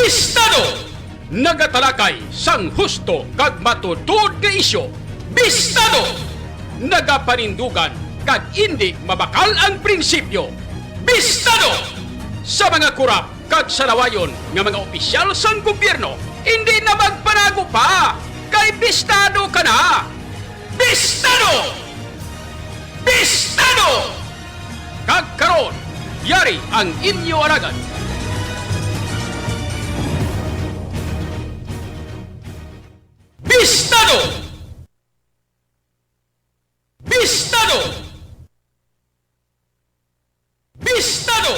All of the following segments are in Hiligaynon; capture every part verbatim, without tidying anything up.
Bistado! Nagatalakay sang husto kag matuod nga isyu. Bistado! Nagapanindugan kag indi mabakal ang prinsipyo. Bistado! Sa mga kurap kag salawayon nga mga opisyal sang gobyerno, indi na magpanago pa, kay bistado ka na! Bistado! Bistado! Kag karon, yari ang inyo alagad. Bistado! Bistado! Bistado!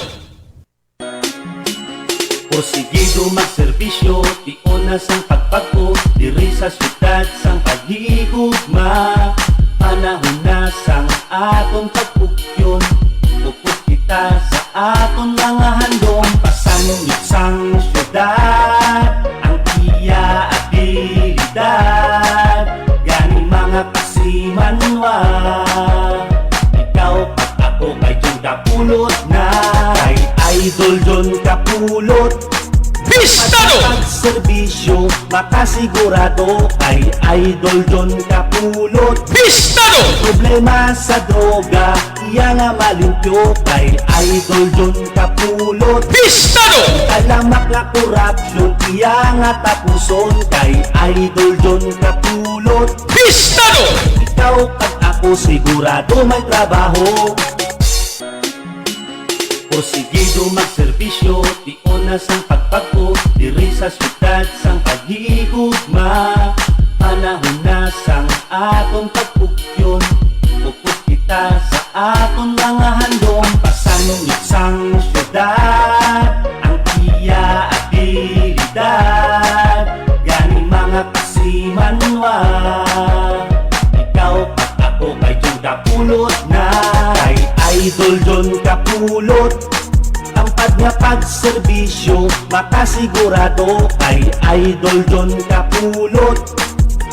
Porsigido magserbisyo, tion na sang pagpag-o, diri sa siyudad sang paghigugma. Panahon na sang aton pagpugyon, upod kita sa aton mga handom, pasangit sang siyudad ang iya abilidad. Gani, mga kasimanwa, ikaw kag ako kay John Kapulot na. Kay Idol John Kapulot. Bistado! Pagserbisyo, makasigurado kay Idol John Kapulot. Bistado! Problema sa droga, iya nga malimpyo kay Idol John Kapulot. Bistado! Talamak nga korupsyon, iya nga tapuson kay Idol John Kapulot. Bistado! Ikaw kag ako sigurado may trabaho. Porsigido magserbisyo, tion na sang pagpag-o, diri sa siyudad sang paghigugma. Panahon na sang aton pagpugyon, upod kita sa aton mga handom, pasangit sang siyudad ang iya abilidad. Gani, mga kasimanwa, ikaw kag ako kay John Kapulot na. Kay Idol John Kapulot, tampad nga pagserbisyo, makasigurado kay Idol John Kapulot.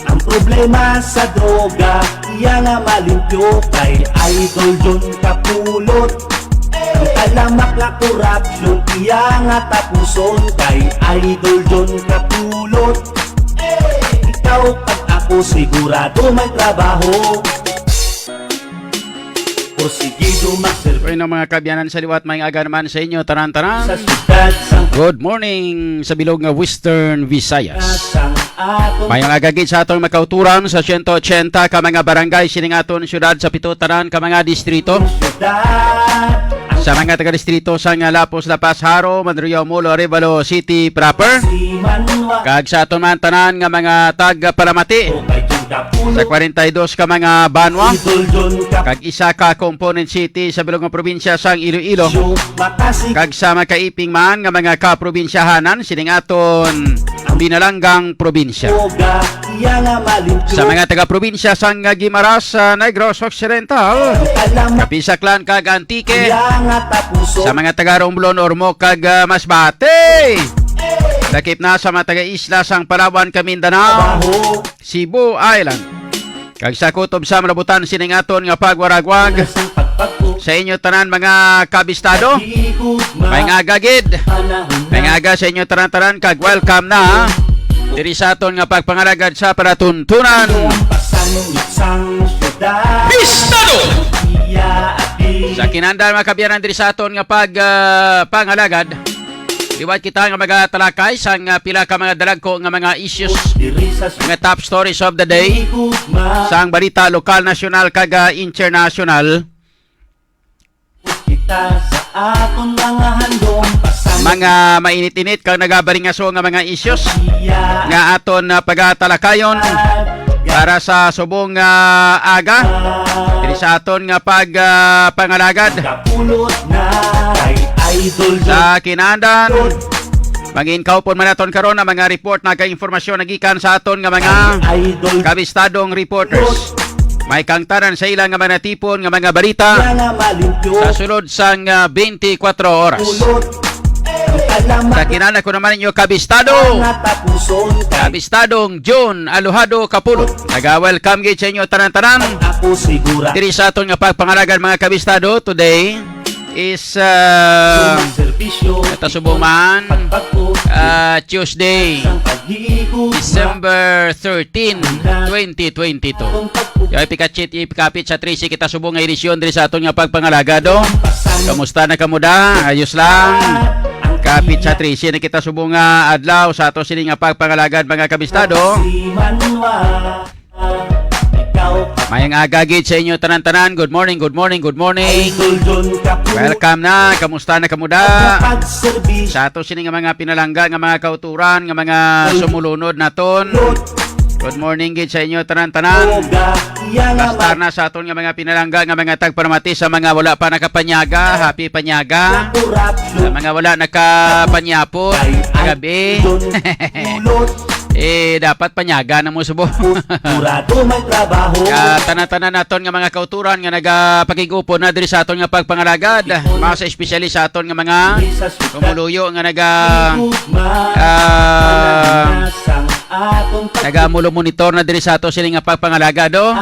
Ang problema sa droga, iya nga malimpyo kay Idol John Kapulot. Ang talamak nga korupsyon, iya nga tapuson kay Idol John Kapulot. Ikaw kag ako sigurado may trabaho. Porsigido magserbi Kay na mga kaabyanan sa liwat, may aga naman sa inyo, tanan-tanan. Sa siyudad sang Good morning sa bilog nga Western Visayas. Sang aton May mga gagid sa atong makauturan sa siyento ochenta ka mga barangay sining aton siyudad, sa pito tanan ka mga distrito. Siyudad. Sa mga taga-distrito sang Lapuz, La Paz, Jaro, Mandurriao, Molo, Arevalo City proper. Si Manuel. Kag sa aton man tanan nga mga tag-Palamati. Okay, Sa kwarenta y dos ka mga banwa, kag isa ka component city sa bilog nga probinsya sang Iloilo, kag sa makaiping man nga mga kaprobinsyahanan sining aton binalanggang probinsya. Sa mga taga-probinsya sang Guimaras, sa Negros Occidental, Kapisaklan kag Antique, sa mga taga-Romblon, Ormoc, kag, ah, Masbate, lakip na sa mga taga-isla sang Palawan kag Mindanao, Cebu Island. Kag sa kutob sa malabutan sining aton nga pagwaragwag sa inyo tanan, mga kabistado. May nga aga gid. May nga aga sa inyo tanan-tanan, kag welcome na diri sa aton nga pagpangalagad sa palatuntunan. Bistado! Sa kinandal, mga kaabyanan, diri sa aton nga pag, ah, pangalagad, liwat kita nga magatalakay sang, ah, pila ka mga dalagko nga mga issues, mga top stories of the day, sang balita lokal, nasyonal, kag, ah, internasyonal. Kita sa aton mga handom, pasang Mga mainit-init kag nagabaringaso nga mga issues nga aton, ah, pagatalakayon para sa subong, ah, aga diri sa aton nga pag, ah, pangalagad. Kapulot na kay Idol Sa kinandan, mangin-kaupon man naton karon ang mga report na kay impormasyon nagikan sa aton nga mga Idol kabistadong reporters. May kangtanan sa ila nga mga natipon nga mga balita Yan ang malimpyo. Sa sulod sang, ah, twenty-four oras. Pulot. Ang kalaman Sa kinana ko naman ninyo, kabistado. Ang natapuson kay Kabistadong John Alojado Kapulot. Naga-welcome gid sa inyo tanan-tanan. Ako sigura. Diri sa aton nga pagpangalagad, mga kabistado, today is, ah, Sumaserbisyo. Katasubong man. Pagpagpo. Ah, Tuesday, December thirteen, twenty twenty-two. Kaya pikachit, ipikapit sa trese kita subong nga edisyon diri sa aton nga pagpangalagad, oh. Kamusta na kamo da? Ayos lang. Kapit sa trese na kita subong nga adlaw sa ato sini nga pagpangalagad, mga kabistado. Mayang aga gid sa inyo tanan-tanan. Good morning, good morning, good morning. Welcome na. Kamusta na kamo da? Sa ato sini nga mga pinalangga nga mga kauturan, nga mga sumulunod naton. Good morning gid sa inyo tanan-tanan. Basta na sa aton nga mga pinalangga nga mga tagparamati, sa mga wala pa nakapanyaga, happy panyaga. Sa mga wala nakapanyapot, gabi. Eh, dapat panyaga na mo subo. Sigurado may trabaho. Ka tanan-tanan naton nga mga kauturan nga nagapakig-upod na diri sa aton nga pagpangalagad, mas especially sa aton nga mga pumuluyo nga naga ah, nagamolo monitor na diri sa ato sini nga pagpangalagad, oh.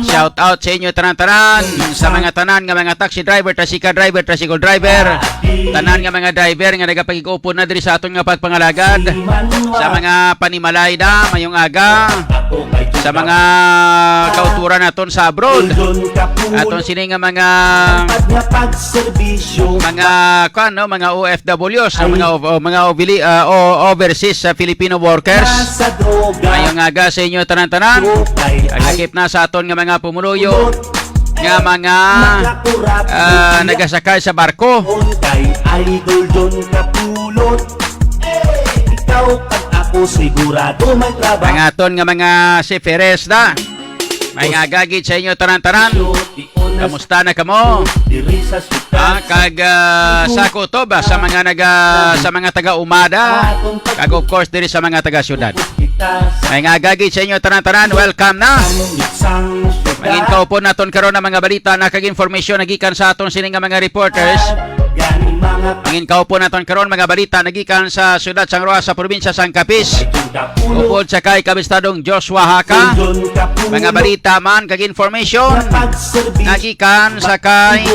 Shout out sa inyo tanan-tanan, sa mga tanan nga mga taxi driver, tricycle driver, tricycle driver, tanan nga mga driver nga nagapakig-upod na diri sa aton nga pagpangalagad, sa mga panimalay da, mayong aga, sa mga kauturan naton sa abroad, aton sini nga mga mga kuan, no, mga O F Ws, no, mga ov-, mga ovili-, ah, o-, overseas sa Filipino workers. Mayong aga sa inyo tanan-tanan. Kag lakip na sa aton nga mga pumuluyo nga mga ah, nagasakay sa barko. Kay Idol John Kapulot. Ikaw kag ako sigurado may trabaho. Ang aton nga mga seafarers da. May nga gagid sa inyo tanan-tanan. Kamusta na kamo? Diri sa sukat. Ah, kag ah, sa kutob, ah, sa mga naga sa mga taga Umada, kag of course diri sa mga taga syudad. May nga gagid sa inyo tanan-tanan. Welcome na. Mangin kaupon naton karon ang mga balita na kag informasyon nagikan sa aton sini nga mga reporters. Mangin kaupon naton karon mga balita nagikan sa syudad sang Roxas sa probinsya sang Capiz. Upod sa kay Kabistadong Joshua Haka, mga balita man kag information nagikan sa kay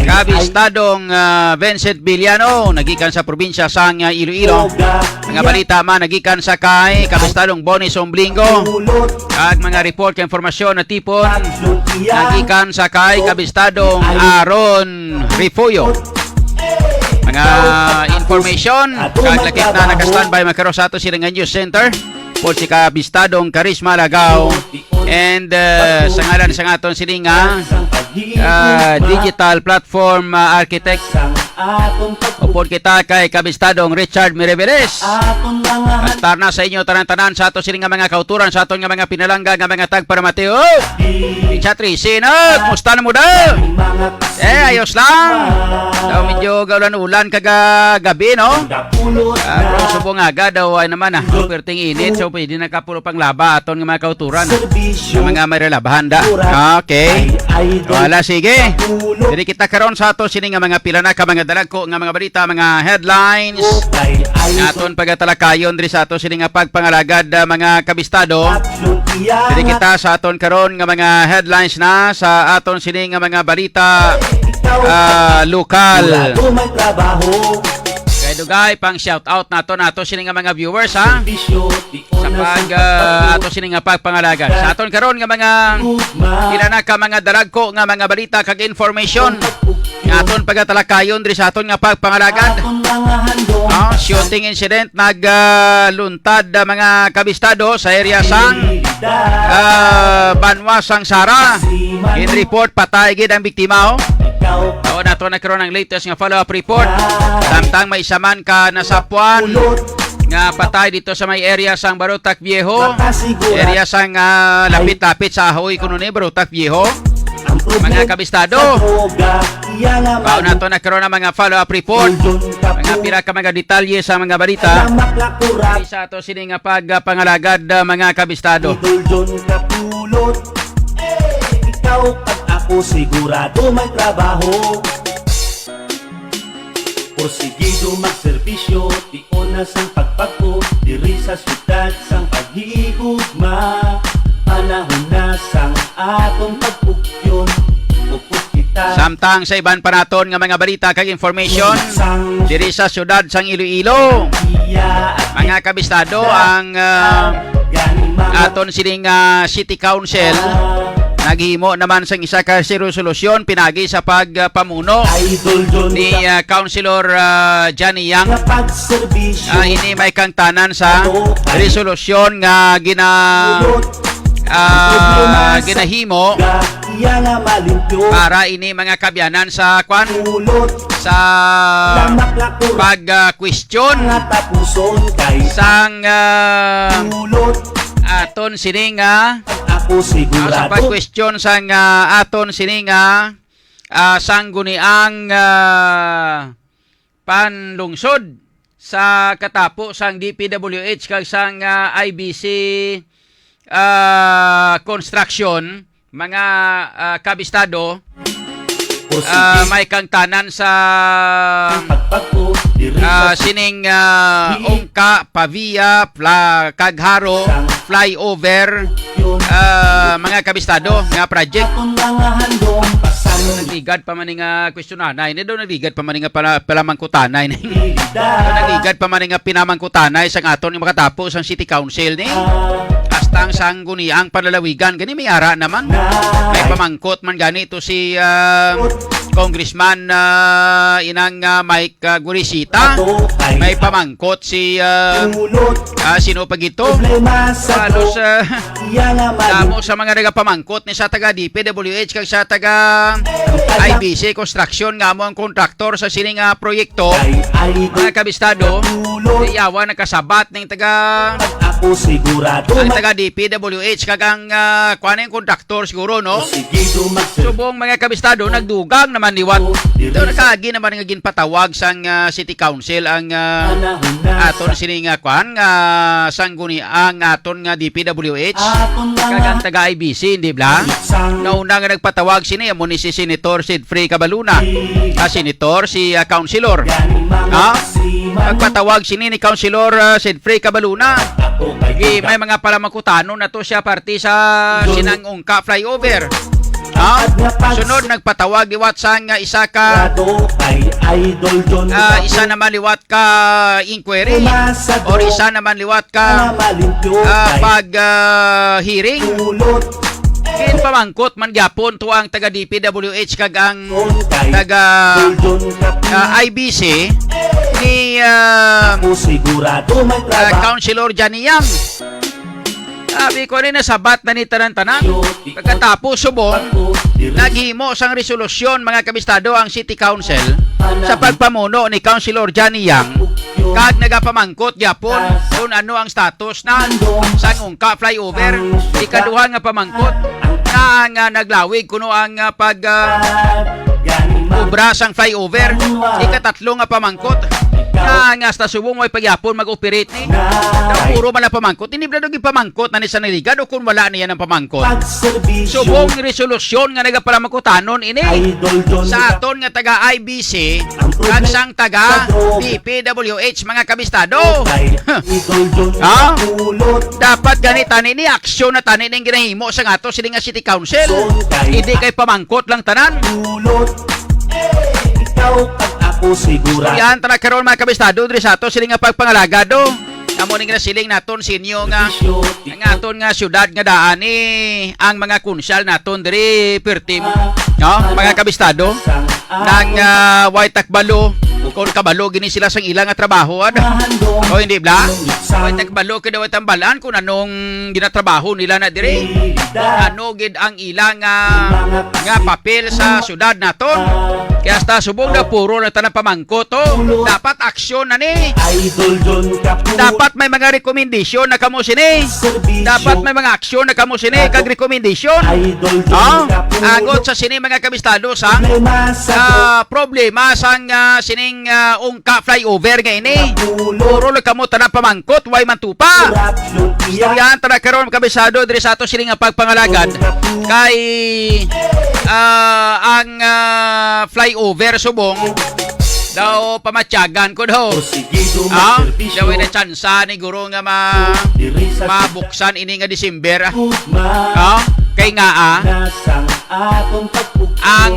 Kabistadong ah, Vincent Villano, nagikan sa probinsya sang ah, Iloilo. Mga balita man nagikan sa kay Kabistadong Bonnie Somblingo, kag mga report kag informasyon na tipon nagikan sa kay Kabistadong Aaron Refugio. Mga information, kag lakip na naka-standby, mga karo, sa ato sila nga news center. Po si Kabistadong Karisma Lagaw. And uh, sa ngalan sa aton sini nga uh, digital platform uh, architect, upod kita kay Kabistadong Richard Mireveles. Pastar na sa inyo tanan-tanan sa ato sini nga mga kauturan, sa aton nga mga pinalangga nga mga tagparamati. Oh! Richard Ricino, kumusta na mo daw? Eh, ayos lang. Daw medyo gaulan-ulan kagagabi, no? Ah, pero subong aga daw ay naman ah. Perting init, so pwede na kapulo pang laba aton nga mga kauturan. Sa mga may relabahan da. Okay. Wala, sige. Diri kita karon sa ato sini nga mga pila na ka mga dalagko nga mga balita, mga headlines. Nga aton pagatalakayon diri sa ato sini nga pagpangalagad, ah, mga kabistado. Diri kita sa aton karon nga mga headlines na sa aton sini nga mga balita. Ah, lokal. Sigurado may trabaho. Kay dugay pang shout out nato nato sini nga mga viewers, ha. Sa pag ah, ato sini nga pagpangalagad. Sa aton karon nga mga pila na ka mga dalagko nga mga balita kag information nga aton pagatalakayon diri sa aton nga pagpangalagad. Ah, shooting incident nagluntad, ah, mga kabistado sa area sang ah, Banwa sang Sara. In report, patay gid ang biktima, oh. Mao na to nagkaroon ang latest nga follow-up report. Samtang may isa man ka nasapuan nga patay dito sa may area sang Barotac Viejo. Area sang ah, lapit-lapit sa Ahoy kuno ni Barotac Viejo. Mga kabistado. Mao na to nagkaroon ang mga follow-up report. Mga pira ka mga detalye sa mga balita. Sa ato sini nga pagpangalagad, ah, mga kabistado. Idol John Kapulot. Eh, ikaw at ako sigurado may trabaho. Porsigido magserbisyo, di una sang pagpagko, diri sa syudad sang paghigugma. Panahon na sang atong pagpugyon. Upod kita. Samtang sa iban pa naton nga mga balita kag information, diri sa syudad sang Iloilo. Mga kabistado, ang, ah, aton sining, ah, City Council naghimo naman sang isa ka resolusyon pinagi sa pagpamuno ni, ah, Councilor, ah, Johnny Yang. Ah, ini may kangtanan sa resolusyon nga gina-, ah, ginahimo para ini mga kabyanan sa kwan, sa pag, ah, question sang, ah, aton sini nga, ah, sa pag-question sang, ah, aton sini nga, ah, sangguniang, ah, panlungsod sa katapo sang D P W H kag sang, ah, I B C, ah, construction, mga, ah, kabistado, ah, may kangtanan sa, ah, sining, ah, Ungka, Pavia, Pla-, Kagharo, flyover, ah, mga kabistado nga project. Nagligad pa man ni nga kwestionanay, ni daw nagligad pa man ni nga pala, palamangkutanay ni. Nagligad pa man ni nga pinamangkutanay sang aton nga makatapo sang City Council ni. Hasta ang sangguniang panlalawigan gani may ara naman. May pamangkot man gani to si, ah, Congressman, ah, inang, ah, Mike, ah, Gurisita. May pamangkot si, ah, ah, sino pa gito? Halos, ah, damo sa mga nagapamangkot ni sa taga D P W H kag sa taga I B C Construction nga amo ang kontraktor sa sining, ah, proyekto. Mga kabistado, yawa nakasabat ning taga, ang taga D P W H kag ang, ah, kuan, ang kontraktor siguro, no? Subong, mga kabistado, nagdugang naman liwat. Ito, nakaagi naman nga ginpatawag sang, ah, City Council ang, ah, aton sini nga kuan, nga sangguni ang aton nga D P W H kag ang taga I B C, hindi bla? Nauna nga nagpatawag sini amo ni si Senator Sid Free Cabaluna. Ah, Senator, si, ah, Councilor. Ha? Nagpatawag sini ni Councilor, ah, Sid Free Cabaluna. Gi-, may mga palamangkutanon na to siya parte sa Sinang Ungka flyover. Ha? Sunod, nagpatawag liwat sang, ah, isa ka, ah, isa naman liwat ka inquiry or isa naman liwat ka, ah, pag, ah, hearing. Ginpamangkot man gyapon to ang taga D P W H kag ang taga, ah, I B C ni, ah, ah, Councilor Johnny Yang. Sabi ko, ano, nasabat na ni tanan-tanan. Pagkatapos, subong, naghimo sang resolusyon, mga kabistado, ang City Council sa pagpamuno ni Councilor Johnny Yang, kag nagapamangkot gyapon kung ano ang status na sang Ungka flyover. Ikaduha nga pamangkot na nga naglawig kuno ang, ah, pag, ah, obra sang flyover. Ikatatlo nga pamangkot na nga hasta subong way pagyapon mag-operate ni. Daw puro man ang pamangkot. Hindi ba daw gipamangkot na ni sa nagligad o kung wala niya ng pamangkot? Subong resolusyon nga nagapalamangkutanon ini sa aton nga taga I B C kag sang taga D P W H, mga kabistado. Ha? Dapat gani tani ni aksyon na tani ning ginahimo sa ato sini nga City Council. Hindi kay pamangkot lang tanan. Ikaw kag ako sigurado. Yan tana karon, mga kabistado, diri sa ato sini nga pagpangalagad, oh. Amo ning nasiling naton sa inyo nga ang aton nga syudad nga daan ni ang mga kunsyal naton diri perti, no? Mga kabistado, nang, ah, way takbalo, kung kabalo gini sila sang ila nga trabaho, ano? O hindi bla? Way takbalo kay daw tambalan kung anong ginatrabaho nila na diri. Kung ano gid ang ila nga, nga papel sa syudad naton. Kaya hasta subong na puro na tanan pamangkot, oh. Dapat aksyon na ni. Idol John Kapu. Dapat may mga rekomendasyon na kamo sini. Serbisyo. Dapat may mga aksyon na kamo sini kag rekomendasyon. Idol John Ah, Kapu. Agot sa sini, mga kabistado, sa, Problema sa ah, problema sang, ah, sining, ah, Ungka flyover nga ini. Kapulo. Puro lang kamo tanan pamangkot, way man tupa. Korupsyon iya. Istoryahan ta na karon, kabisado, diri sa ato sini nga pagpangalagad. Ungka po. Kay, ah, ang, ah, flyover subong daw pamatyagan ko daw. Porsigido Ah, magserbisyo. Daw na tsansa ni guro nga ma-, Diri sa mabuksan ini nga December. Gugma. Ah, kay nga, ah, Nasang atong pagpugtong. Ang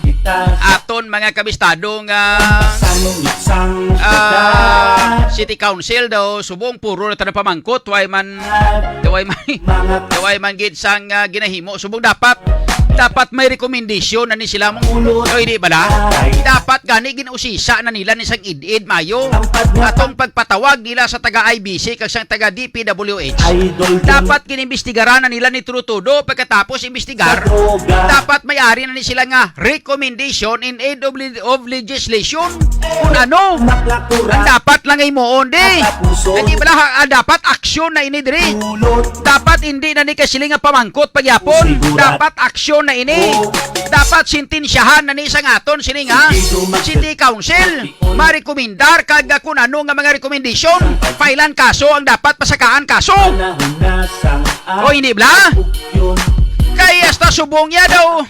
Kita sa aton Mga kabistado nga, ah, city council daw, subong puro na tanan pamangkot, way man, way man, way man gid sang, ah, ginahimo. Subong dapat, dapat may recommendation na ni sila mong, o hindi bala? Dapat gani gin-usisa na nila ni sang id-id mayo. Atong pagpatawag nila sa taga I B C kag sang taga D P W H. Dapat ginimbestigaran na nila ni Trutudo, pagkatapos imbestigar, dapat may ari na ni sila nga recommendation in aid of, le- of legislation. Kung ano ang dapat lang himuon, di. Hindi bala, ha, ang dapat aksyon na ini diri. Dapat hindi na ni kasiling nga pamangkot pagyapon. Dapat aksyon na ini. Dapat sentensyahan na ni sang aton sini nga city council. Marekomendar kag kung ano nga mga recommendation, filean kaso ang dapat pasakaan kaso. O hindi bala? Kay hasta subong niya daw.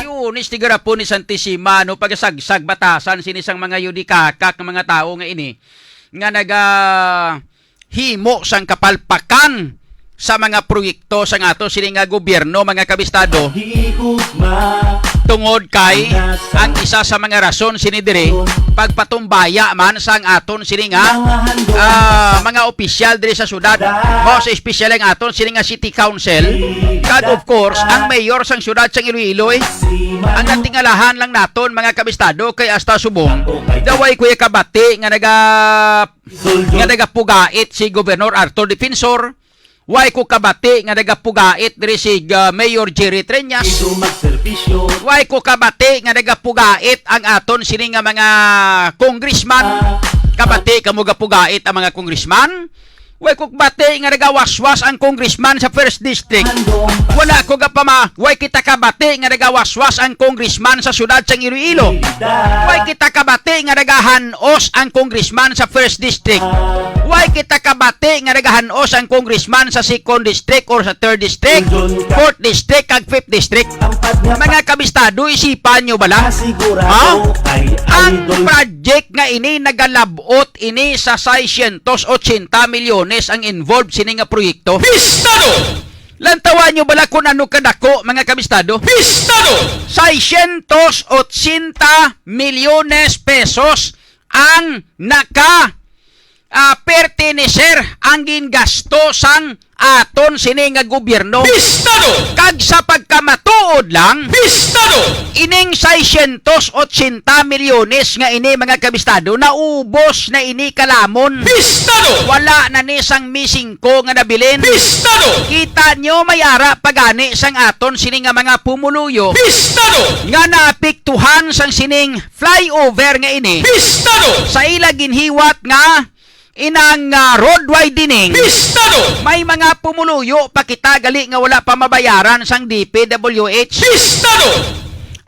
Yun, istigarapon ni Santissima, no, pagasagsag batasan sini sang mga yudikakak nga mga tawo nga ini nga naga himo sang kapalpakan sa mga proyekto sang ato sini nga gobyerno, mga kabistado. Tungod kay ang isa sa mga rason sini diri, pagpatumbaya man sang aton sini nga, ah, mga opisyal diri sa syudad, mao sa espesyal ang aton sini nga city council, kag of course ang mayor sang syudad sang Iloilo, eh. Ang natingalahan lang naton, mga kabistado, kay hasta subong daw way ko kabati nga naga nga nagapugait si Gobernador Arthur Defensor. Way ko kabati nga nagapugait diri si, ah, Mayor Jerry Treñas. Way ko kabati nga nagapugait ang aton sini nga mga congressman. Kabati kamo gapugait ang mga congressman? Way ko kabati nga nagawaswas ang congressman sa first district. Wala ko gapama, way kita kabati nga nagawaswas ang congressman sa syudad sang Iloilo. Way kita kabati nga nagahan-os ang congressman sa first district. Way kita kabati nga nagahan-os ang congressman sa second district or sa third district, fourth district, kag fifth district. Mga kabistado, isipan nyo bala? Ha? Ang project nga ini nagalabot ini sa seiscientos ochenta milyones ang involved sini nga proyekto. Pistado! Lantawan nyo bala kung ano kadako, mga kabistado? Pistado! Seiscientos ochenta milyones pesos ang naka, ah, pertenecer, ang gingasto sang aton sini nga gobyerno. Pistado! Kag sa pagkamatuod lang, Pistado! Ining seiscientos ochenta milyones nga ini, mga kabistado, naubos na ini kalamon. Pistado! Wala na ni sang missing ko nga nabilin. Pistado! Kita nyo, may ara pa gani sang aton sini nga mga pumuluyo Pistado! Nga naapektuhan sang sining flyover nga ini Pistado! Sa ila ginhiwat nga inang, ah, road widening. Pistado! May mga pumuluyo pa kita gali nga wala pa mabayaran sang D P W H. Pistado!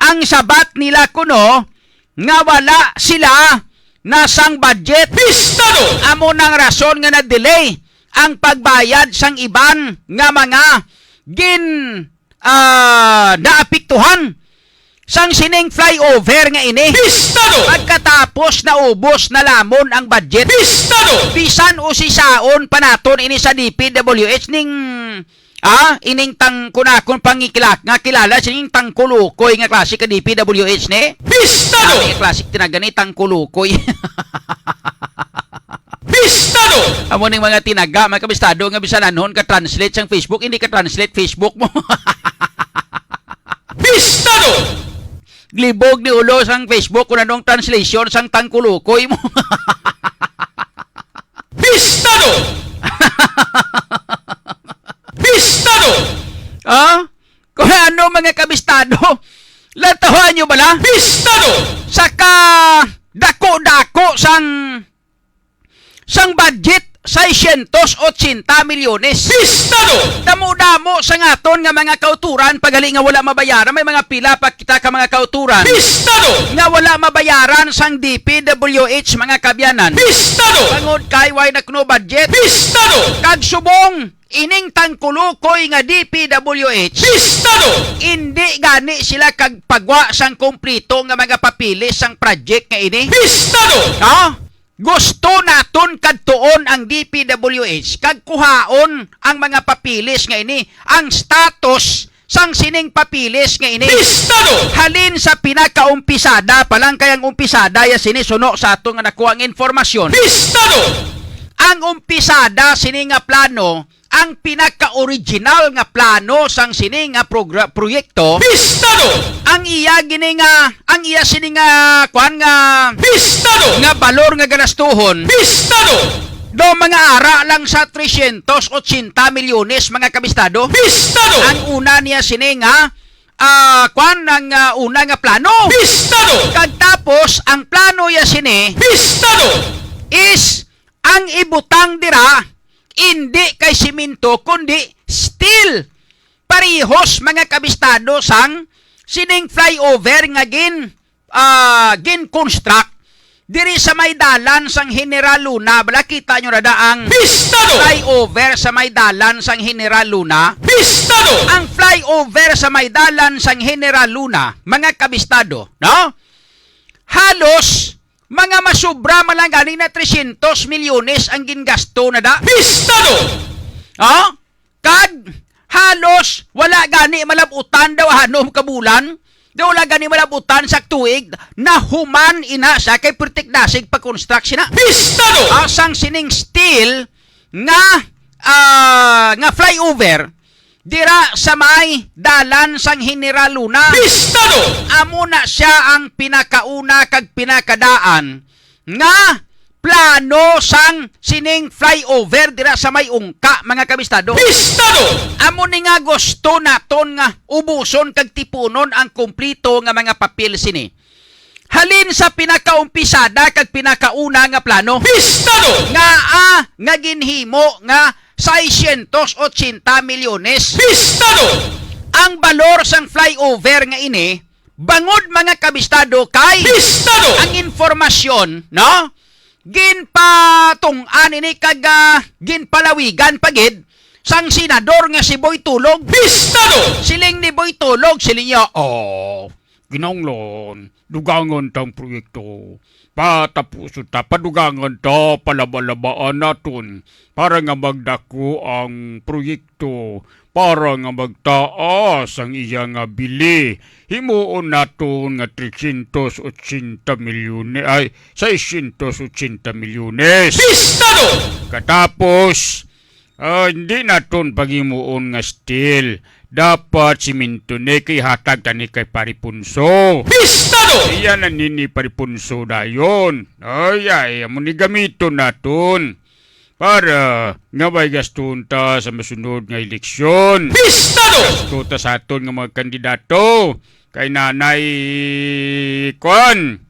Ang sabat nila kuno nga wala sila na sang budget. Pistado! Amo nang rason nga na-delay ang pagbayad sang iban nga mga gin, ah, naapektuhan sang sining flyover nga ini. Pistado! Pagkatapos naubos na lamon ang budget. Pistado! Bisan usisaon pa naton ini sa D P W H ning, ah, ining tang-, kun akon pangikila-, nga kilala sining tangkulukoy nga klase ka D P W H ni. Pistado! Ah, may klase tinaga ni tangkulukoy. Pistado! Amo ning mga tinaga, mga kabistado, nga bisan anhon ka-translate sang Facebook, hindi ka-translate Facebook mo. Pistado! Libog ni ulo sang Facebook kung anong translation sang tangkulukoy mo. Pistado! Pistado! Ah? Kung ano, mga kabistado, latawa nyo bala? Pistado! Sa ka dako-dako sang sang budget, seiscientos ochenta milyones. Pistado! Damo-damo sa ngaton nga mga kauturan, pagali nga wala mabayaran, may mga pila pa kita ka mga kauturan Pistado! Nga wala mabayaran sang D P W H, mga kabyanan. Pistado! Tungod kay way na kuno budget. Pistado! Kag subong, ining tangkulukoy nga D P W H, Pistado! Indi gani sila kagpagwa sang kompleto nga mga papeles sang project nga ini. Pistado! Ha? Gusto naton kadtuon ang D P W H kag kuhaon ang mga papeles nga ini, ang status sang sining papeles nga ini. Pistado! Halin sa pinakaumpisada pa lang, kay ang umpisada ya sini suno sa ato nga nakuha ang informasyon. Pistado! Ang umpisada sini nga plano, ang pinaka-original nga plano sang sini nga progra-, proyekto, Pistado! Ang iya gini nga, ang iya sini nga, kuan nga, Pistado! Nga balor nga galastuhon, Pistado! Do mga ara lang sa trescientos ochenta milyones, mga kabistado. Pistado! Ang una niya sini nga, ah, kuan, ang, ah, una nga plano. Pistado! Kag tapos, ang plano ya sini Pistado! Is ang ibutang dira, indi kay simento, kundi steel. Parehos, mga kabistado, sang sining flyover nga gin, ah, gin-construct diri sa may dalan sang General Luna. Bala, kita nyo na da ang Pistado! Flyover sa may dalan sang General Luna. Pistado! Ang flyover sa may dalan sang General Luna, mga kabistado, no? Halos mga masubra man lang gani na trescientos milyones ang gingasto na da. Pistado! Oh? Kag halos wala gani malab-utan daw hanom ka bulan. Daw wala gani malab-utan sa tuig, nahuman ina siya kay pertik dasig pa-construct sina. Pistado! Asang sining steel nga, ah, nga flyover dira sa may dalan sang General Luna. Pistado! Amo na siya ang pinakauna kag pinakadaan nga plano sang sining flyover dira sa may ungka, mga kabistado. Pistado! Amo ni nga gusto naton nga ubuson kag tipunon ang kumplito nga mga papel sini. Halin sa pinakaumpisada kag pinakauna nga plano, Pistado! Nga, ah, nga ginhimo nga seiscientos ochenta milyones. Pistado! Ang balor sang flyover nga ini, bangod, mga kabistado, kay Pistado! Ang informasyon, no? Ginpatung-an ini kag, ah, ginpalawigan pa gid sang senador nga si Boy Tulog. Pistado! Siling ni Boy Tulog, siling niya, "Oh, kinahanglan, dugangan tang proyekto. Patapuson ta, padugangan ta, palabalabaan naton para nga magdako ang proyekto, para nga magtaas ang iya nga bili. Himuon naton nga trescientos ochenta milyones, ay, seiscientos ochenta milyones." Pistado! Katapos, ah, hindi naton paghimuon nga steel. Dapat simento ni kay hatag tani kay Pari Punso. Pistado! Iya na nini Pari Punso dayon. Ay, ay, amo ni gamiton naton para nga may gaston ta sa masunod nga eleksyon. Pistado! Gasto ta sa aton nga mga kandidato. Kay Nanay, kwan.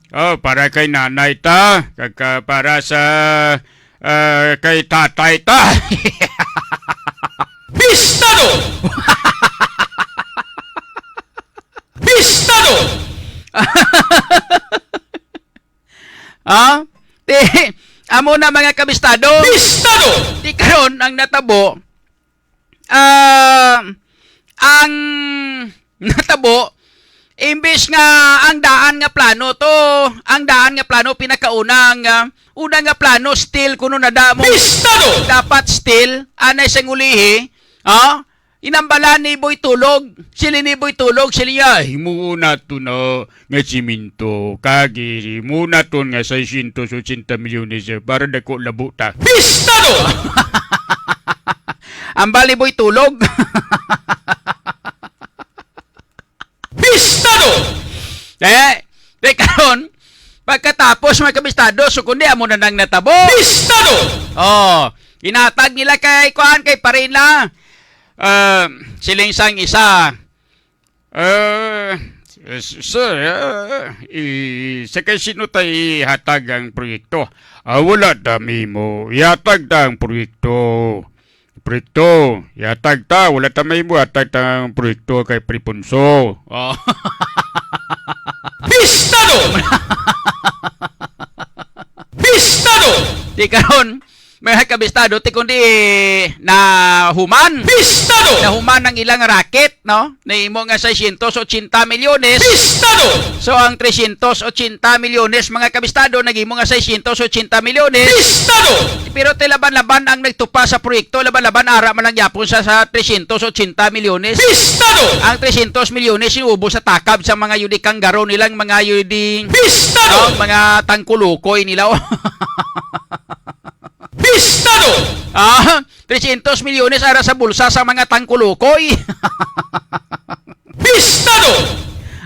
Oh, para kay Nanay ta. Kag, ah, para sa, ah, kay Tatay ta. Pistado! Pistado! Ah? Ti, amo na, mga kabistado. Pistado! Ti karon ang natabo, ah, ang natabo, imbis nga ang daan nga plano to, ang daan nga plano pinakauna, ang, ah, una nga plano, steel kuno na damo. Pistado! Dapat steel, anay sang ulihi, ah? Inambalan ni Boy Tulog, sili ni Boy Tulog, sili niya, "Himuon nato na nga simento, kag himuon naton nga seiscientos ochenta milyones, eh, para dako labo ta." Pistado! Ambal ni Boy Tulog. Pistado! Eh, di karon, pagkatapos, mga kabistado, so kundi amo na nang natabo. Pistado! Oh, inatag nila kay, kuan, kay Parina. Ah, siling sang isa, "Ah, s-, sir, ah, i-, sa kay sino tay ihatag ang proyekto?" "Ah, wala ta mahimo. Ihatag ta ang proyekto. Proyekto, ihatag ta. Wala ta mahimo. Ihatag ta ang proyekto kay Pripunso." Oh. Pistado! Pistado! Di karon, mga kabistado, ti kundi nahuman. Pistado! Nahuman ang ilang racket, no? Nahimo nga seiscientos ochenta milyones. Pistado! So, ang trescientos ochenta milyones, mga kabistado, naghimo nga seiscientos ochenta milyones. Pistado! Pero ti laban-laban ang nagtupa sa proyekto, laban-laban ara man lang gyapon sa, sa trescientos ochenta milyones. Pistado! Ang trescientos milyones yung ubos sa takab sa mga yudi kanggaro nilang mga yudi, Pistado! Ang mga tangkulukoy nila. Pistado! Ah, trescientos milyones ara sa bulsa sa mga tangkulukoy. Pistado!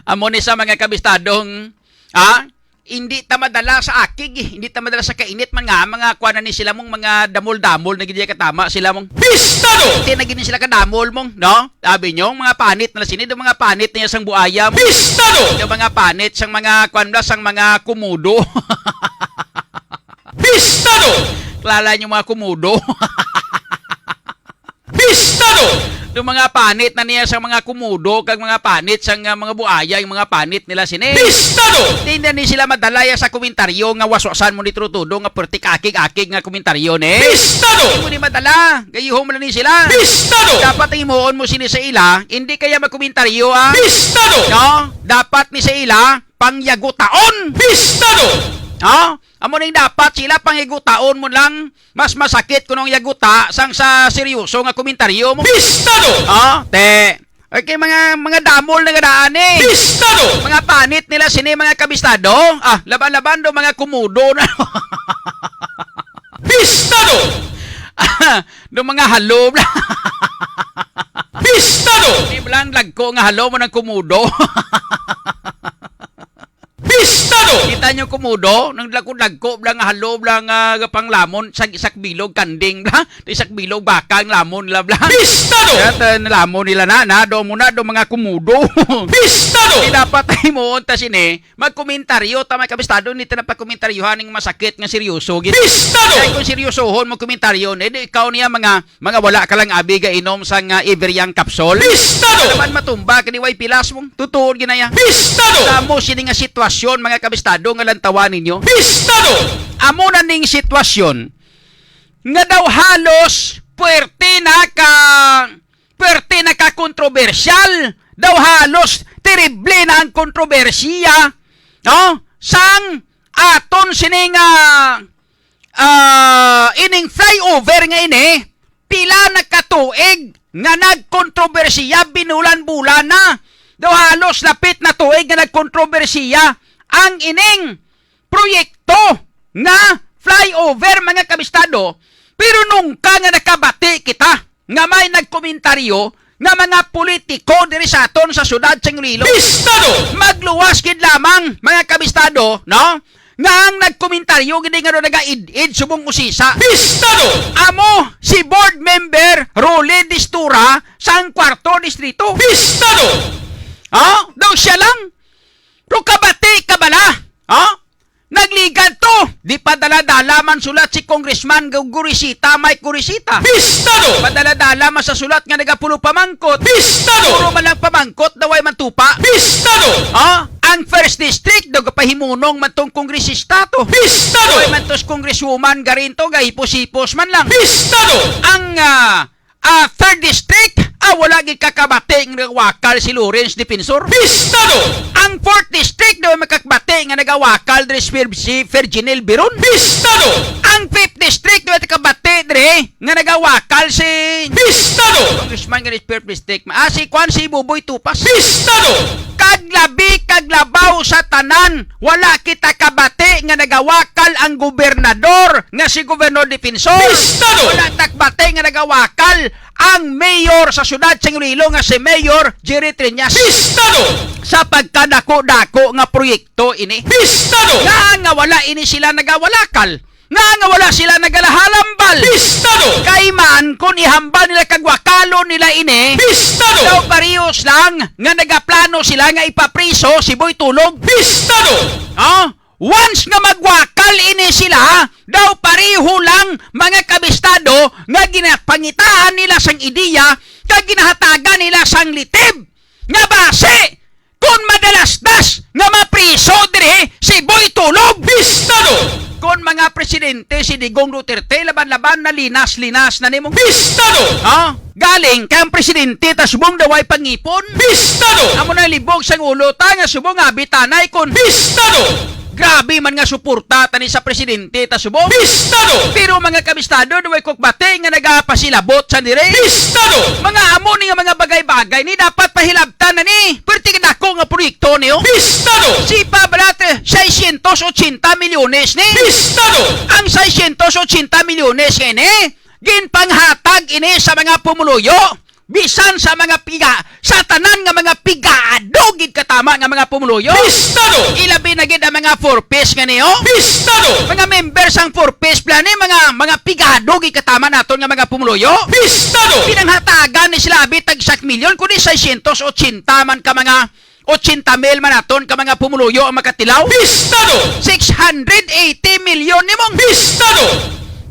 Amo ni sa mga kabistadong, ah, hindi ta madala sa akig, eh. Hindi ta madala sa kainit man nga, mga kuan na ni sila mong mga damol-damol na gid katama sila mong Pistado! Hindi na gid sila kadamol mong, no? Sabi nyo, mga panit na sini, do mga panit na sang buaya mo. Pistado! Do mga panit sang mga kuan bla, sang mga kumudo. Pistado! Klala nyo mga kumudo. Pistado! Do mga panit na niya sa mga kumudo, kag mga panit sa nga mga buaya, yung mga panit nila sini. Pistado! Di na ni sila madala ya sa komentaryo nga waswasan mo ni Trutudo nga perti kakig-akig nga komentaryo ni. Pistado! Di mo ni madala, gayuhon mo na ni sila. Pistado! Dapat ang himuon mo sini sa ila, hindi kaya magkomentaryo, ah. Pistado! No? Dapat ni sa ila, pangyagutaon. Pistado! No? Amo ning dapat sila pangyagutaon mo lang, mas masakit kuno ang yaguta sang sa seryoso nga komentaryo mo. Pistado! Oh, te. Okay, mga, mga damol na gadaan eh. Pistado! Mga panit nila sini, mga kabistado. Ah, laban-laban do mga kumudo na. Pistado! Do mga halob na. Pistado! Di ba lang lagko nga halob mo ng kumudo? Pistado! Kita nyo kumudo, nang dagko-dagko bla nga halob bla nga panglamon, sa isak bilog kanding bla, sa isak bilog baka ang lamon nila bla. Pistado! Kaya ta-, nalamon nila na, na, do mo na, do mga kumudo. Pistado! Di dapat ay mo, ta sini, magkomentaryo, ta may kabistado, ni ta na pagkomentaryohan ning masakit nga seryoso. Gid-, Pistado! Kaya kung seryosohon mo komentaryo, ni, di ikaw niya mga Mga wala ka lang abi ga inom sang, ah, Iverian capsule. Pistado! Naman matumba ka ni way pilas mong tutuod ginaya. Pistado! Sa mo sini nga sitwasyon, mga kabistado, nga lantawan ninyo. Pistado! Amo na ning sitwasyon nga daw halos puwerte na ka, puwerte na ka kontrobersyal, daw halos terrible na ang kontrobersiya, no? Sang aton sini nga ah, ining flyover nga ini, pila na ka tuig nga nagkontrobersiya, binulan-bulan na. Daw halos lapit na tuig nga nagkontrobersiya ang ining proyekto nga flyover, mga kabistado. Pero nungka nga nakabati kita nga may nagkomentaryo nga mga politiko diri sa aton sa siyudad sa Iloilo. Pistado! Magluwas gid lamang, mga kabistado, no? Nga ang nagkomentaryo gid nga daw nagaid-id subong usisa. Pistado! Amo si Board Member Rolly Distura sang Kwarto Distrito. Pistado! Ha? Daw siya lang? Pero kabati ka bala? Ha? Nagligad to. Di pa dala-dala man sulat si Congressman Gu-, Gurisita, Mike Gurisita. Pistado! Padala-dala man sa sulat nga nagapulo pamangkot. Pistado! Puro man lang pamangkot, daway man tupa. Pistado! Ha? Ang first district, daw gapahimunong man tong kongresista to. Pistado! Daway man tos congresswoman garin to, gahipos-hipos man lang. Pistado! Ang, ah, ah, third district, ah, wala gid kakabati nga nagawakal si Lawrence Defensor. Pistado! Ang fourth district, daw makakabati nga nagawakal diri si Fir-, si Ferginel Biron. Pistado! Ang fifth district, daw makakabati diri nga nagawakal si Pistado! Congressman nga diri si fifth district. Ah, si kwan, si Buboy Tupas. Pistado! Kag labi, kag labaw sa tanan, wala kita kabati nga nagawakal ang gobernador nga si Gobernador Defensor. Pistado! Wala ta kabati nga nagawakal ang mayor sa siyudad sa Iloilo nga si Mayor Jerry Treñas. Pistado! Sa pagkadako-dako nga proyekto ini. Pistado! Nga, nga wala ini sila nagawalakal. Nga, nga wala sila nagalahalambal. Pistado! Kay man, kung ihambal nila kag wakalon nila ini, Pistado! Daw parehos lang nga nagaplano sila nga ipapriso si Boy Tulog. Pistado! Ha? Once nga magwakal ini sila, daw pareho lang, mga kabistado, nga ginapangitaan nila sang ideya kag ginahatagan nila sang litib nga basi kon madalasdas nga mapriso diri si Boy Tulog. Pistado! Kon mga presidente presidente si Digong Duterte, laban-laban na linas-linas na nimong Pistado! Ha? Galing kay ang presidente ta subong daw ay pangipon. Pistado! Amo na libog sang ulo ta nga subong abi tanay kon Pistado! Grabe man nga suporta tani sa presidente ta subong. Pistado! Pero mga kabistado, duway kukbati nga nagapasilabot sa dire. Pistado! Mga amo ni nga mga bagay-bagay ni dapat pahilabtan na ni. Perti ka dako nga proyekto niyo. Pistado! Si Pabrat, seiscientos ochenta milyones ni. Pistado! Ang seiscientos ochenta milyones nga ini, ginpanghatag ini sa mga pumuluyo, bisan sa mga piga, sa tanan nga mga pigado gid katama nga mga pumuluyo. Pistado! Ilabi na gid ang mga four Ps nga niyo. Pistado! Mga member sang four Ps plan ni mga, mga pigado gid katama naton nga mga pumuluyo. Pistado! Pinanghatagan ni sila abi tag sak milyon, kundi seiscientos ochenta man ka mga, ochenta mil man naton ka mga pumuluyo ang makatilaw. Pistado! Six hundred eighty milyon nimong Pistado!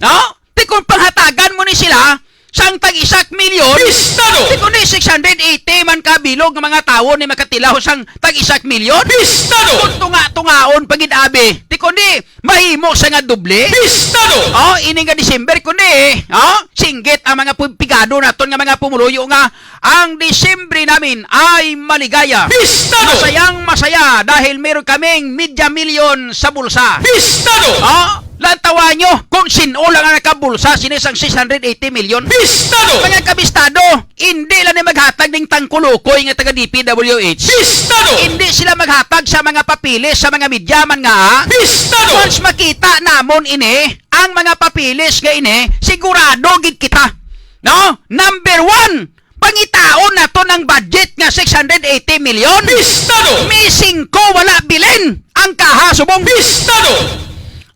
No? Ti kon panghatagan mo ni sila sang tag isak milyon, Pistado! Ti kon di six hundred eighty man ka bilog nga mga tawo ni makatilaw sang tag isak milyon. Pistado! Kung tunga-tungaon pa gid abi, ti kon di mahimo sa nga doble. Pistado! Oh, ini nga December kon di, oh, singgit ang mga pu-, pigado naton nga mga pumuluyo nga ang Disyembre namin ay maligaya. Pistado! Masayang masaya dahil meron kaming media milyon sa bulsa. Pistado! Oh, lantawan nyo kung sino lang ang nakabulsa sini sang six hundred eighty million. Pistado! Mga kabistado, hindi lang ni maghatag ning tangkulukoy nga taga D P W H. Pistado! Hindi sila maghatag sa mga papeles sa mga media man nga. Pistado! Once makita namon ini, ang mga papeles nga ini, sigurado gid kita. No? Number one, pangitaon naton ang budget nga six hundred eighty million. Pistado! Missing ko, wala bilin ang kaha subong. Pistado!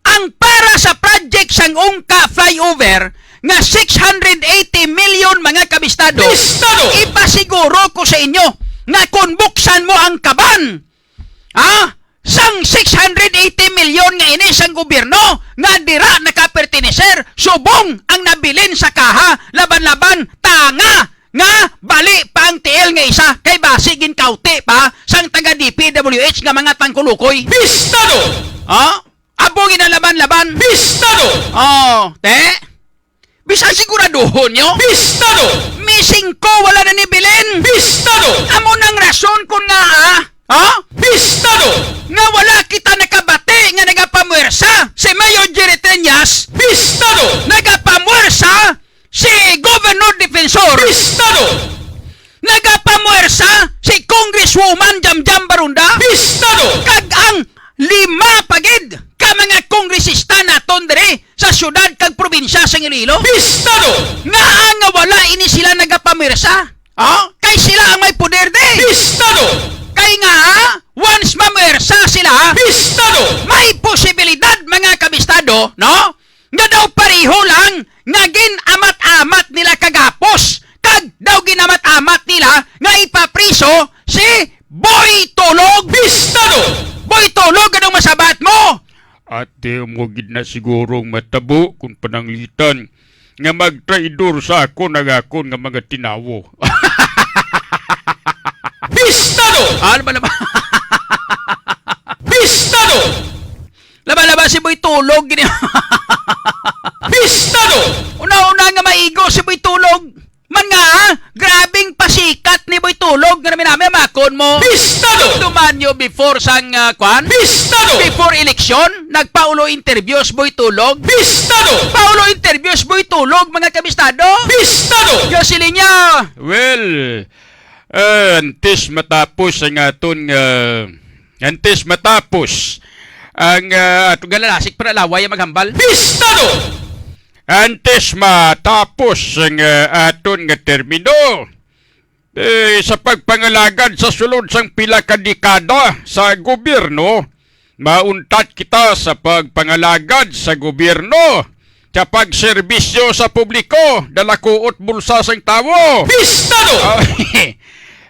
Ang para sa project sang Ungka flyover nga six hundred eighty million, mga kabistado, Pistado! Ipasiguro ko sa inyo nga kung buksan mo ang kaban, ha? Sang six hundred eighty million nga ini sang gobyerno nga dira nakaperteneser, subong ang nabilin sa kaha, laban-laban, tanga nga bali pa ang tiil nga isa kay basi ginkauti pa sang taga D P W H nga mga tangkulukoy. Pistado! Ha? Abo ginalaban-laban. Pistado! Oh, te? Bisan siguraduhon nyo? Pistado! Missing ko, wala na ni Belen. Pistado! Amo nang rason kon nga, ah, ha? Pistado! Nga wala kita nakabati nga nagapamwersa si Mayor Jerry Treñas. Pistado! Nagapamwersa si Governor Defensor. Pistado! Nagapamwersa si Congresswoman Jamjam Barunda. Pistado! Kag ang lima pa gid ka mga kongresista naton diri sa siyudad kag probinsya sang Iloilo. Pistado! Ngaa nga wala ini sila nagapamwersa? Oh? Kay sila ang may poder di. Pistado! Kay nga, once mamwersa sila, Pistado! May posibilidad, mga kabistado, no? Nga daw pareho lang nga gin-amat-amat nila kagapos kag daw ginamat-amat nila nga ipapriso si Boy Tulog. Pistado! Boy Tulog, anong masabat mo? Ate mo gid na sigurong matabo kung pananglitan nga magtraidor sa akon ang akon nga mga tinawo. Pistado! Ano ba naman? Pistado! Laba-laba si Boy Tulog gini. Pistado! Una-una nga maigo si Boy Tulog. Man nga, ha? Grabing pasikat ni Boy Tulog nga naminami makon mo. Pistado! Duman nyo before sang, ah, kwan? Pistado! Before election, nagpaulo interviews Boy Tulog. Pistado! Paulo interviews Boy Tulog, mga kabistado. Pistado! Yo, siling niya. Well, ah, antes matapos ang aton nga, antes matapos ang, ah, aton galalasik para laway ang maghambal. Pistado! Antes matapos ang, ah, aton nga termino, eh, sa pagpangalagad sa sulod sang pila ka dekada sa gobyerno, mauntat kita sa pagpangalagad sa gobyerno, sa pagserbisyo sa publiko, dalakuot bulsa sang tawo. Pistado! Ah,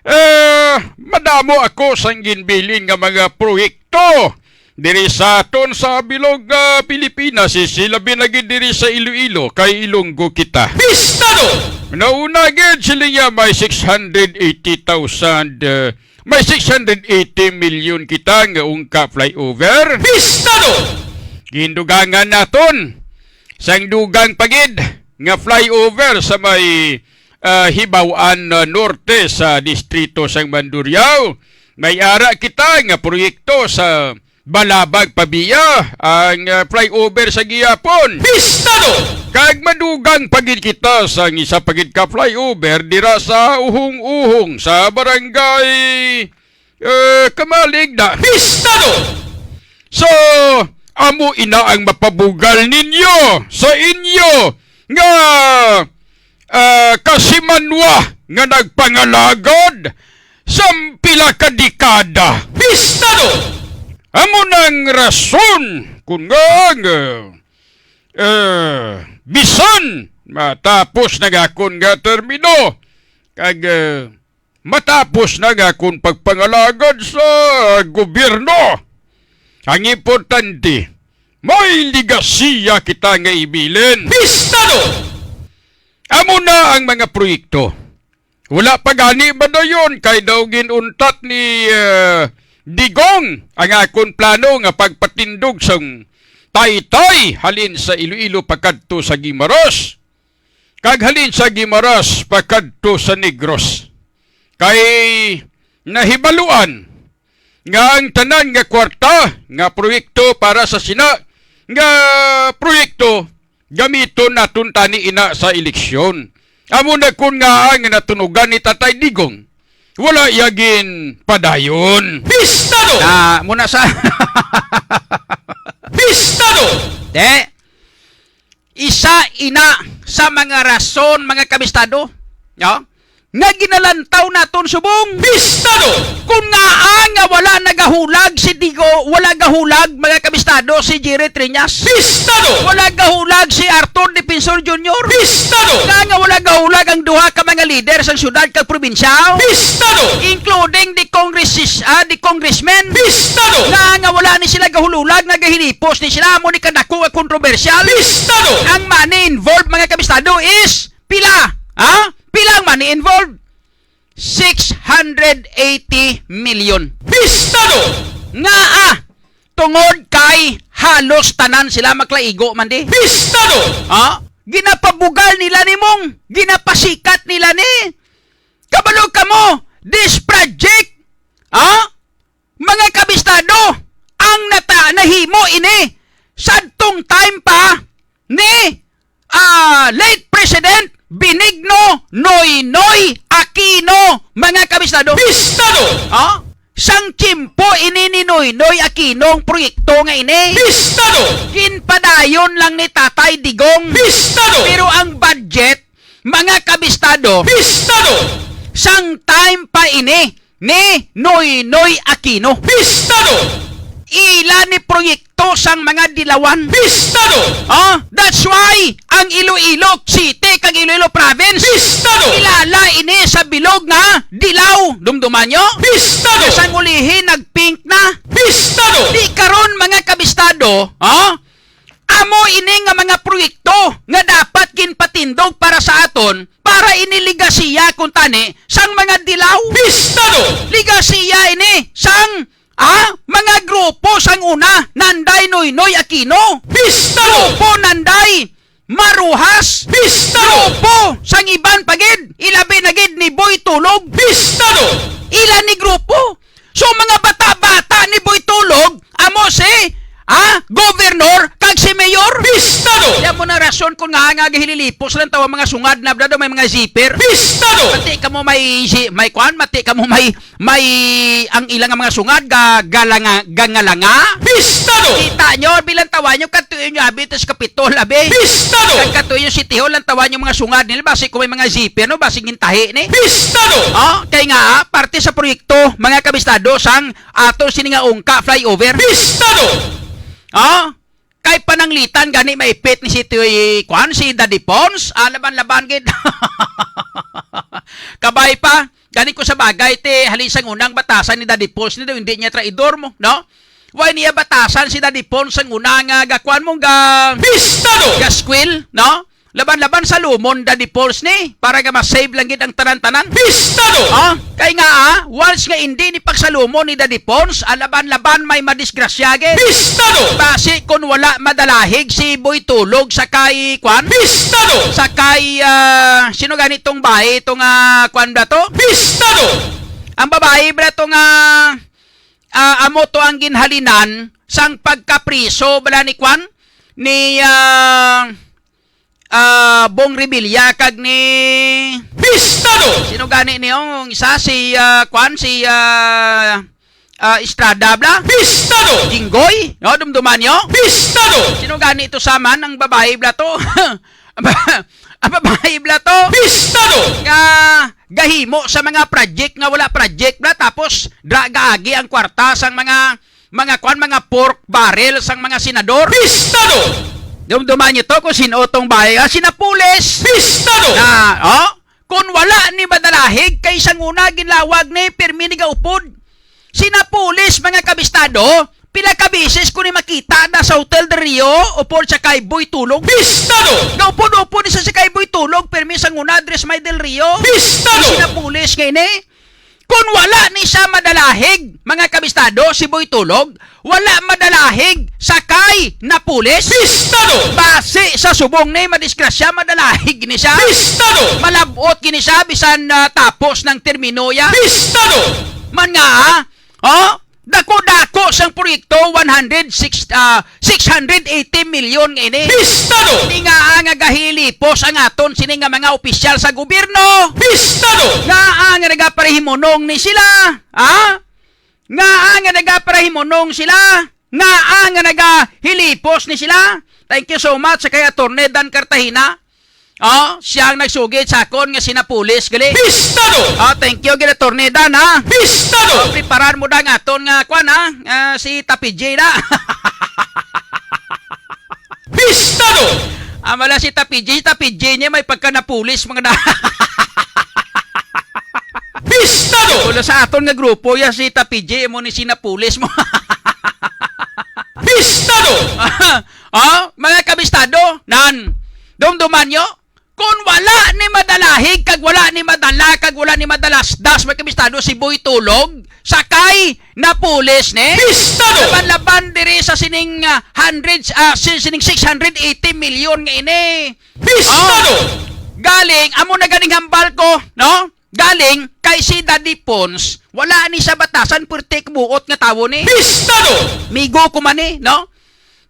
eh, madamo ako sang ginbilin nga mga proyekto diri sa aton sa bilog nga Pilipinas, si labi na gid diri sa Iloilo, kay Ilonggo kita. Pistado! Nauna gid sila nga may six hundred eighty thousand, uh, may six hundred eighty million kita nga Ungka flyover. Pistado! Gindugangan naton sang dugang pa gid nga flyover sa may, ah, Hibaw-an, ah, Norte sa distrito sang Mandurriao. May ara kita nga proyekto sa Balabag, Pavia, ang, ah, flyover sa gihapon. Pistado! Kag madugang pa gid kita sa isa pa gid ka flyover dira sa Uhong-Uhong sa barangay, eh, Kamalig na. Pistado! So, amo ina ang mapabugal ninyo sa inyo nga, ah, kasimanwa nga nagpangalagad sa pila ka dekada. Pistado! Amo nang rason kung nga, nga, eh, bisan matapos na gakon nga termino, kag, eh, matapos na gakon pagpangalagad sa gobyerno, ang importante, may legasiya kita nga ibilin. Pistado! Amo na ang mga proyekto. Wala pa gani ba dayon kay daw ginuntat ni, eh, Digong ang akon plano nga pagpatindog sang taytay halin sa Iloilo pakadto sa Guimaras, kag halin sa Guimaras pakadto sa Negros. Kay nahibaluan nga ang tanan nga kwarta nga proyekto para sa sina nga proyekto gamiton naton tani ina sa eleksyon. Amo na kun nga ang natunugan ni Tatay Digong, wala iya ginpadayon. Pistado! Na, muna sa Pistado! De, isa ina sa mga rason, mga kabistado, no? Nga ginalantaw naton subong. Pistado! Kun ngaa nga wala nagahulag si Digo, wala gahulag, mga kabistado, si Jerry Triñas. Pistado! Wala gahulag si Arthur Defensor Junior. Pistado! Nga, nga wala gahulag ang duha ka mga lider sang syudad kag probinsya. Pistado! Including the congresses-, ah, the congressmen. Pistado! Nga, nga wala ni sila gahulag, nagahilipos ni sila, amo ni kadako nga kontrobersyal. Pistado! Ang money involved, mga kabistado, is pila? Ha? Pila ang money involved? Six hundred eighty million. Pistado! Nga, ah, tungod kay halos tanan sila maklaigo man di. Pistado! Ha? Ginapabugal nila ni mong, ginapasikat nila ni. Kabalo kamo, this project, ha? Mga kabistado, ang nata-, nahimo ini sadtong time pa ni, ah, late President Benigno Noynoy Aquino, mga kabistado. Pistado! Ah? Sang tiyempo ini ni Noynoy Aquino ang proyekto nga ini. Pistado! Ginpadayon lang ni Tatay Digong. Pistado! Pero ang budget, mga kabistado, Pistado! Sang time pa ini ni Noynoy Aquino. Pistado! Ila ni proyekto sang mga dilawan. Pistado! Ah, that's why ang Iloilo City kag Iloilo Province, Pistado! Kilala ini sa bilog nga dilaw. Dumduman nyo? Pistado! Sang ulihi, nag-pink na. Pistado! Di karon, mga kabistado, ah, amo ini nga mga proyekto nga dapat ginpatindog para sa aton, para ini legasiya kuntani sang mga dilaw. Pistado! Legasiya ini sang, ah, mga grupo sang una, Nanday Noynoy Aquino. Pistado! Grupo Nanday Maruhas. Pistado! Grupo sang iban pa gid, ilabi na gid ni Boy Tulog. Pistado! Ila ni grupo. So, mga bata-bata ni Boy Tulog, amo si, ah, Governor kag si Mayor. Pistado! Di amo na rason kung nga, nga gahililipos lang tawa mga sungad na daw may mga zipper. Pistado! Mati kamo may si-, may kwan, mati kamo may, may ang ilang mga sungad ga-, galanga, gangalanga. Pistado! Kita nyo, bilang tawa nyo, katuyo nyo, abi, tas Kapitol, abi. Pistado! Kag katuyo, City Hall, ang tawa nyo mga sungad nila, basi kung may mga zipper, no, basi gintahi ni. Pistado! Oh, kay nga, ah, parte sa proyekto, mga kabistado, sang ato sini nga ungka flyover. Pistado! Oh, kay pananglitan gani maipit ni si Tuy, kwan, si Daddy Pons, ah, laban-laban gid. Kabay pa, gani ko sa bagay, ti, halin sang unang batasan ni Daddy Pons, ni daw, hindi niya traidor mo, no? Why niya batasan si Daddy Pons sang una nga gakwan mo ga Pistado! Gaskwil, no? Laban-laban sa lumon, Daddy Pons, ni, para nga ma-save lang gid ang tanan-tanan. Pistado! Ah, kay nga, ah, once nga hindi ni pagsalumon ni Daddy Pons, ah, laban-laban may madisgrasya gid. Pistado! Basi kung wala madalahig si Boy Tulog sa kay, kwan? Pistado! Sa kay, ah, sino gani tong bayi, itong, ah, kwan ba to? Pistado! Ang babayi ba to nga, ah, amo to ang ginhalinan sang pagkapriso bala ni kwan? Ni, ah, ah, Bong Revilla kag ni Pistado! Sino gani ni, oh, isa si, ah, kwan, si, ah, ah, Estrada bala? Pistado! Jinggoy, no, dumduman nyo? Pistado! Sino gani ito sa man, ang babayi bala to? Ang babayi bala to? Pistado! Nga gahimo sa mga project nga wala project bala, tapos dra gaagi ang kwarta sang mga, mga kwan, mga pork barrel sang mga senador. Pistado! Dumduman nyo to kung sino tong bayi, ah, si Napoles. Pistado! Na, oh, kung wala ni madalahig kay sang una ginlawag ni pirmi ni gaupod. Si Napoles, mga kabistado, pila ka beses ko ni makita na sa Hotel Del Rio, upod sa kay Boy Tulog. Pistado! Gaupod-upod ni sa, sa kay Boy Tulog, pirmi sang una, Andres May Del Rio. Pistado! Si Napoles nga ini. Kung wala ni siya madalahig, mga kabistado, si Boy Tulog, wala madalahig sa kay Napoles. Pistado! Basi sa subong ni, madisgrasya, madalahig ni siya. Pistado! Malabot gini siya, bisan, ah, tapos ng termino ya. Pistado! Man nga, ah, oh, dako-dako sang proyekto, one hundred six, ah, six hundred eighty million nga ini. Pistado! Di nga, ah, nga gahilipos ang aton sini nga mga opisyal sa gobyerno. Pistado! Nga, ah, nga nagaparahimunong ni sila, ah? Nga, ah, nga nagaparahimunong sila, nga, ah, nga nagahilipos ni sila. Thank you so much sa kay Attorney Dan Cartagena. Oh, siya ang nagsugid sa akon nga si Napoles gali. Pistado! Oh, thank you gid, Attorney Dan, ha? Pistado! Oh, preparar mo da ang aton nga kwan, ha? Ah, si Tapi J na. Pistado! Amala si Tapi J, si Tapi J niya may pagka-Napoles, mga da-, Pistado! Wala sa aton nga grupo ya si Tapi J, mo ni si Napoles mo. Pistado! Ah, mga kabistado, nan, dumduman nyo, kung wala ni madalahig, kag wala ni madala, kag wala ni madalasdas, mga kabistado, si Boy Tulog, sa kay Napoles ni. Pistado! Laban-laban diri sa sining, ah, hundreds, ah, si-, sining six hundred eighty million nga ini. Pistado! Oh, galing, amo na ganing hambal ko, no? Galing kay si Daddy Pons, wala ni sa batasan, puwerte kabuot nga tawo ni. Pistado! Migo ko man ni, no?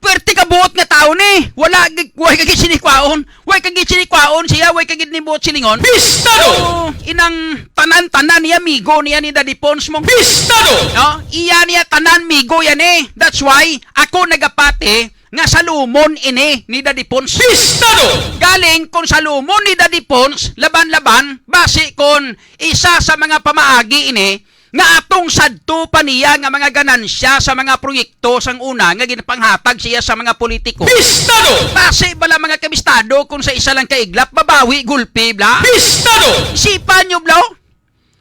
Puwerte kabuot nga tawo ni. Wala gi-, way ka gid sini kwaon. Way ka gid sini kwaon siya, way ka gid ni buot silingon. Pistado! So, inang tanan-tanan niya, migo niya ni Daddy Pons mo. Pistado! No? Iya niya tanan, migo yan eh. That's why, ako nagapati nga salumon ini ni Daddy Pons. Pistado! Galing kung salumon ni Daddy Pons, laban-laban, basi kon isa sa mga pamaagi ini nga atong sadto pa niya nga mga ganansya sa mga proyekto sang una nga ginpanghatag siya sa mga politiko. Pistado! Basi bala, mga kabistado, kung sa isa lang ka iglap, babawi, gulpi, bla? Pistado! Isipan nyo, bla?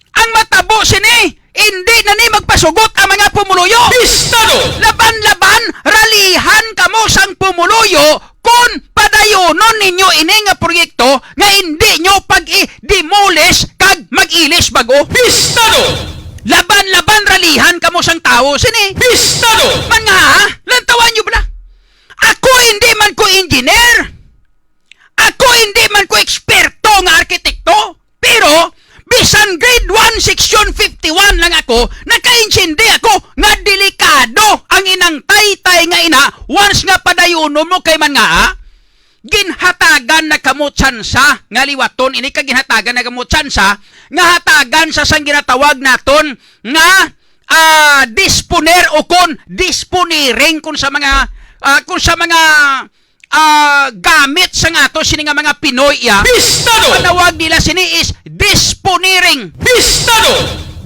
Ang matabo sini, indi na ni magpasugot ang mga pumuluyo. Pistado! Laban-laban, ralihan kamo sang pumuluyo kon padayunon ninyo ini nga proyekto nga indi nyo pag-i-demolish kag mag-ilis bag-o. Pistado! Laban-laban, ralihan kamo sang tawo sini. Pistado! Man nga, ha? Lantawan nyo bala? Ako, hindi man ko engineer. Ako, hindi man ko eksperto nga arkitekto. Pero, bisan grade one, section fifty-one lang ako, nakaintindi ako nga delikado ang inang taytay nga ina once nga padayunon mo kay man nga, ah, ginhatagan na kamo tsansa nga liwaton ini, kag ginhatagan na kamo tsansa nga hatagan sa sang ginatawag naton nga, ah, disponer o kon disponiring kon sa mga, ah, kon sa mga ah, gamit sang ato sini nga mga Pinoy, ya. Pistado! Panawag nila sini is disponiring. Pistado!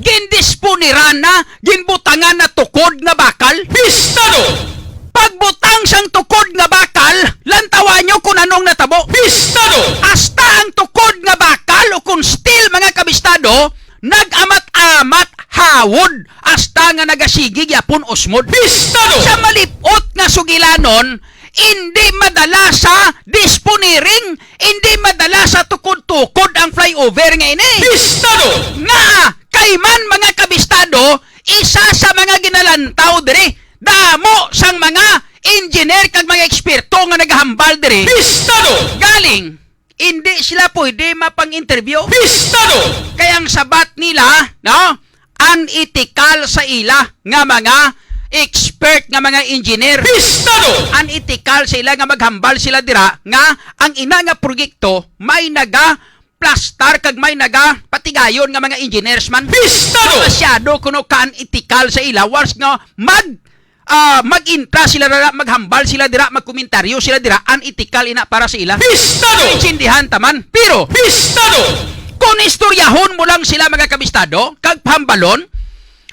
Gindisponiran na, ginbutangan na tukod nga bakal. Pistado! Pagbutang sang tukod nga bakal, lantawan nyo kung anong natabo. Pistado! Hasta ang tukod nga bakal o kung steel, mga kabistado, nag-amat-amat hawod hasta nga nagasigi gyapon usmod. Pistado! Sa malip-ot nga sugilanon, Hindi madala sa disponiring, hindi madala sa tukod-tukod ang flyover nga ini. Pistado! Nga, kay man, mga kabistado, isa sa mga ginalantaw diri, damo sang mga engineer kag mga eksperto nga nagahambal diri. Pistado! Galing, hindi sila pwede mapang-interview. Pistado! Kay ang sabat nila, no? Unethical sa ila nga mga expert nga mga engineer. Pistado! Unethical sa ila nga maghambal sila dira nga ang ina nga proyekto may nagaplastar kag may nagapatigayon nga mga engineers man. Pistado! Masyado kuno ka-unethical sa ila once nga mag, ah, mag-intra sila dira, maghambal sila dira, magkomentaryo sila dira, unethical ina para sa ila. Pistado! Naintindihan ta man. Pero, Pistado! Kung istoryahon mo lang sila, mga kabistado, kag pahambalon,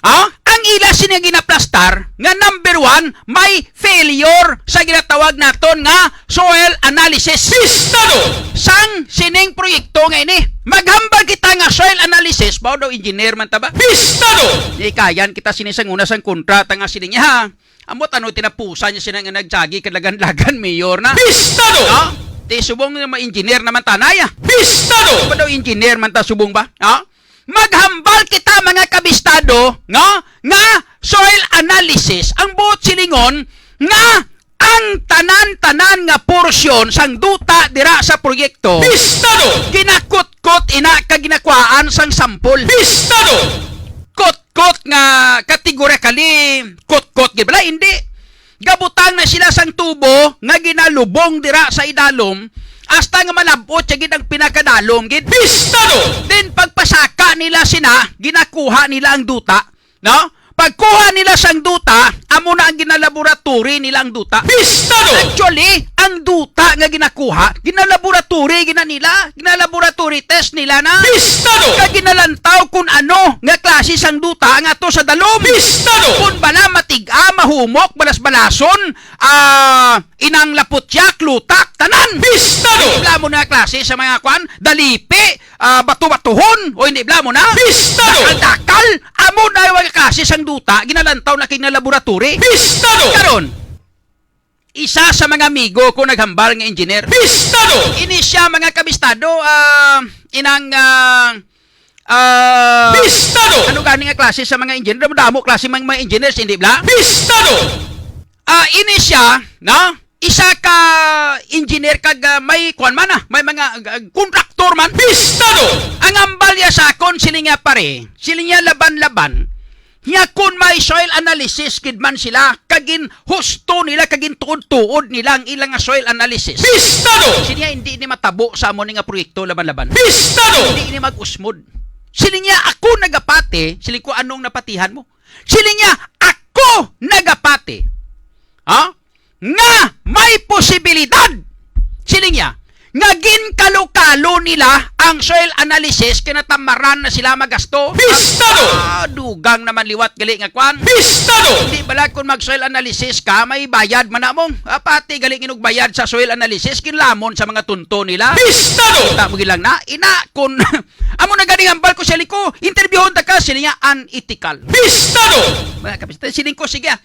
ah, ang ila sini ginaplastar nga number one, may failure sa ginatawag naton nga soil analysis. Pistado! Sang sining proyekto nga ini. Maghambal kita nga soil analysis, mao daw engineer man ta ba? Pistado! Ikayan kita sini sang una sang kontra ta nga sini niya, ha. Amo tano tinapusan niya sina nga nagjagi kadlagan-lagan, mayor na. Pistado! No? Ti subong nga ma-engineer naman tanay, ah. Pistado! Ba daw engineer man ta subong ba? Ha? Maghambal kita, mga kabistado, no? Nga soil analysis, ang buot silingon nga ang tanan-tanan nga porsyon sang duta dira sa proyekto, Pistado! Ginakutkot ina ka ginakuhaan sang sampol. Pistado! Kutkot nga categorically kutkot gid bala, hindi. Gabutang na sila sang tubo nga ginalubong dira sa idalom hasta nga malab-ot siya gid ang pinakadalom gid. Pistado! Then pagpasaka nila sina, ginakuha nila ang duta, no? Pagkuha nila sang duta, amo na ang ginalaboratory nila ang duta. Pistado! Actually, ang duta nga ginakuha, ginalaboratory gina nila, ginalaboratory test nila na. Pistado! Kag ginalantaw kung ano nga klase sang duta nga to sa dalom. Pistado! Kung bala matig-a, mahumok, balas-balason, ah, inang laputyak, lutak, tanan. Pistado! Hindi bala mo na klase sa mga kwan, dalipi, ah, bato-batuhon, o hindi bala mo na. Pistado! Dakal-dakal, amo na yung mga klase sang duta, ginalantaw na kay nga laboratory. Pistado! Karon, isa sa mga amigo ko naghambal nga engineer. Pistado! Ini siya, mga kabistado, ah, inang, ah, ah, Pistado! Ano gani nga klase sa mga engineer? Damo-damo klase mga, mga engineers, hindi bala? Pistado! Ah, ini siya, no? Isa ka engineer kag, ah, may kuwan man, ah, may mga, ah, kontraktor man. Pistado! Ang hambal niya sa akon, siling niya, pare, siling niya, laban-laban. Nga kun may soil analysis gid man sila, kag ginhusto nila, kag gintuod-tuod nila ang ilang nga soil analysis. Pistado! Siling niya, hindi ni matabo sa amo ni nga proyekto, laban-laban. Pistado! Hindi ni mag-usmod. Siling niya, ako nagapati, siling ko, anong napatihan mo? Siling niya, ako nagapati. Ha? Nga may posibilidad, siling niya, nga ginkalo-kalo nila ang soil analysis, kinatamaran na sila magasto. Pistado! Ah, dugang naman liwat gali nga kwan. Pistado! Hindi bala kung mag-soil analysis ka, may bayad man na mo. Ah, pati gali ginugbayad sa soil analysis, ginlamon sa mga tunto nila. Pistado! Kita mo gilang na, ina, kung amo na ganing hambal ko siya, liko, interviewon ta ka, siling niya, unethical. Pistado! Mga kapista, siling ko, sige, ah,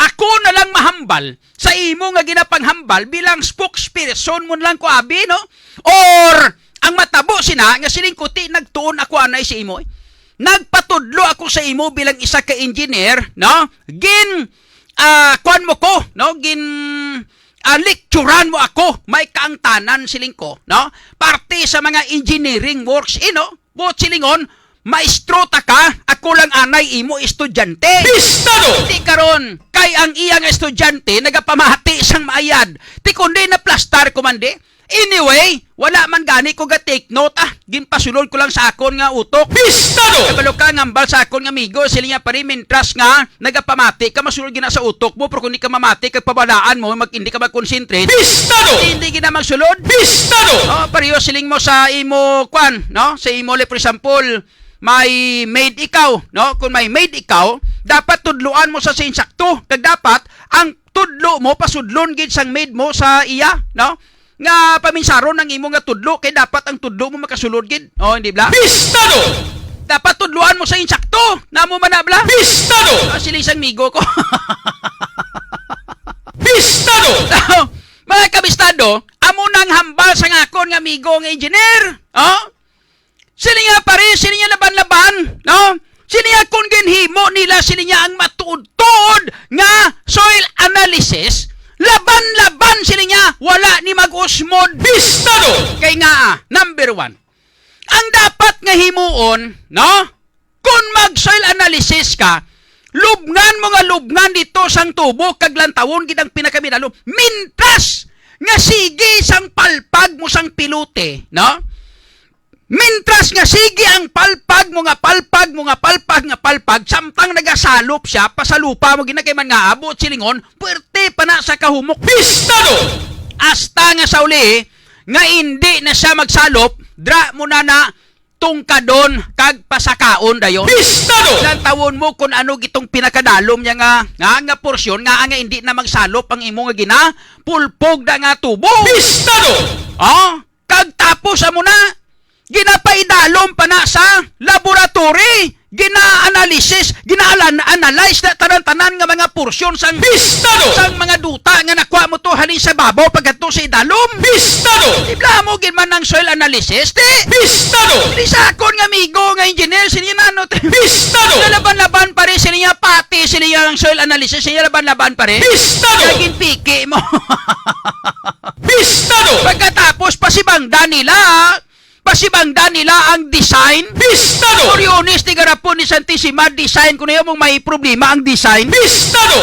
ako na lang mahambal sa imo nga ginapanghambal bilang spokesperson mo lang ko abi, no? Or ang matabo sina nga siling ko, ti nagtuon ako anay sa imo, eh. Nagpatudlo ako sa imo bilang isa ka engineer, no? Gin, ah, kuwan mo ko, no? Gin, ah, lecturan mo ako, may kaangtanan siling ko, no? Parte sa mga engineering works, eh, no? Buot silingon, maestro ta ka, ako lang anay imo estudyante. Pistado! Di karon, kay ang iya nga estudyante nagapamati sang maayad. Ti kundi naplastar ko man di. Anyway, wala man gani ko ga-take note, ah. Ginpasulod ko lang sa akon nga utok. Pistado! Kabalo ka, ngambal sa akon nga amigo, sila niya, pare, mintras nga nagapamati ka, masulod gina sa utok mo, pero kung di ka mamati, kag pabalaan mo, mag, hindi ka mag-concentrate. Pistado! Hindi, hindi gina magsulod. Pistado! Oh, pareho siling mo sa imo, kwan, no? Sa imo, like, for example, may maid ikaw, no? Kung may maid ikaw, dapat tudluan mo sa sa insakto. Kag dapat, ang tudlo mo, pasudlon gid sang maid mo sa iya, no? Nga paminsaron ang imo nga tudlo, kay dapat ang tudlo mo makasulod gid. Oh, hindi bala? Pistado! Dapat tudluan mo sa insakto. Namo man na, bala? Pistado! Ah, siling sang migo ko. Pistado! kabistado, amo nang hambal sang akon nga amigo nga engineer. Oh? Sila nga pare, sila nga laban-laban, no? Sila nga kung ginhimo nila, sila nga ang matuod-tuod nga soil analysis, laban-laban sila nga wala ni mag-usmod. Bistado! Kay nga, ah, number one, ang dapat nga himuon, no? Kung mag-soil analysis ka, lubngan mo nga lubngan dito sang tubo kag lantawon gid ang pinakamidalom. Mintras nga sige sang palpag mo sang pilote, no? Mintras nga sige ang palpag mo nga palpag mo nga palpag nga palpag, samtang nagasalop siya, pasalupa mo gina kay man nga abot silingon, puwerte pa na sa kahumok. Bistado! Hasta nga sa uli, nga hindi na siya magsalop, dra mo na na tungkadon kag pasakaon dayon. Bistado! Lantawon mo kung ano gitong pinakadalom niya nga, nga, nga porsyon nga, nga hindi na magsalop ang imo nga gina, pulpog na nga tubo. Bistado! Oh, kag tapos amo na, ginapaidalom pa na sa laboratory, gina-analysis, gina-analyze na tanan-tanan nga mga porsyon sang Bistado! Sang mga duta nga nakuha mo to halin sa babaw pagkadto sa idalom. Bistado! Di bala mo gid man ang soil analysis, di? Bistado! Di sa akon nga amigo nga engineer, sini na ano, te? Bistado! Nalaban-laban pa rin, sini nga pati, sini nga ang soil analysis, sini laban-laban pa rin. Bistado! Naging piki mo. Bistado! Pagkatapos, pasibangdan nila, pasibangdan nila ang design. Bistado! Coriones, di garapon ni Santisima, design ko na yun, mong may problema ang design. Bistado!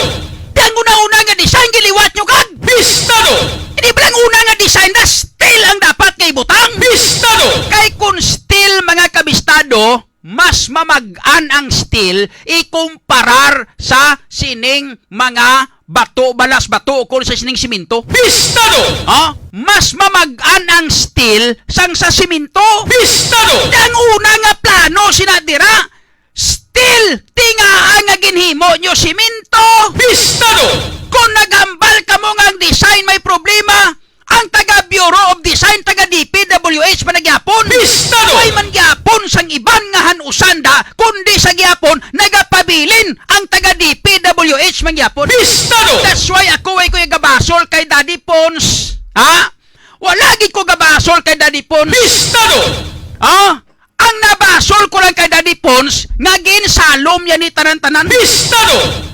Di ang una-una nga design, giliwat nyo kag. Bistado! Hindi ba lang una nga design na steel ang dapat kay butang? Bistado! Kay kung steel, mga kabistado, mas mamag-an ang steel ikumparar sa sining mga bato, balas bato, o kung sa sining simento. Bistado! Ha? Mas mamag-an ang steel sang sa simento. Bistado! Ang una nga plano sina dira, steel, tingaa nga ginhimo nyo simento. Bistado! Kung naghambal kamo nga ang design may problema, ang taga Bureau of Design, taga D P W H man gyapon. Bistado! Way man gyapon sang iban nga han-usan da, kundi sa gyapon nagapabilin ang taga D P W H man gyapon. Bistado! That's why ako way ko gabasol kay Daddy Pons. Ha? Wala gid ko gabasol kay Daddy Pons. Bistado! Ha? Ang nabasol ko lang kay Daddy Pons nga ginsalom yan ni tanan-tanan. Bistado!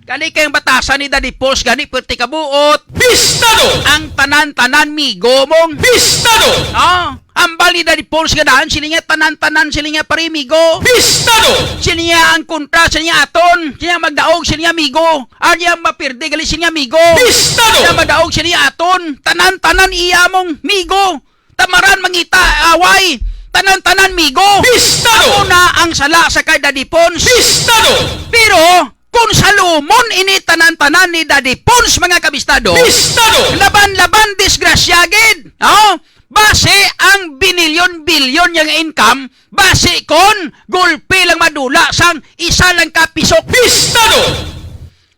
Kani kay ang batasan ni Daddy Pons gani, perti ka buot. Bistado! Ang tanan-tanan migo mong. Bistado! Ah, ambal ni Daddy Pons nga daan, sini nga tanan-tanan, sini nga pare migo. Bistado! Sini nga ang kontra, sini nga aton, sini nga magdaog, sini nga migo. Ang yang mapirdi, gali sini nga migo. Bistado! Sini nga magdaog, sini nga aton, tanan-tanan iya mong migo. Tamaran mangita, away, tanan-tanan migo. Bistado! Amo na ang sala sa kay Daddy Pons. Bistado! Pero kung salumon ini tanan-tanan ni Daddy Pons, mga kabistado, Bistado! Laban-laban disgrasya gid. Oh, base ang binilyon-bilyon niya nga income, base kon gulpi lang madula sang isa lang ka piso. Bistado!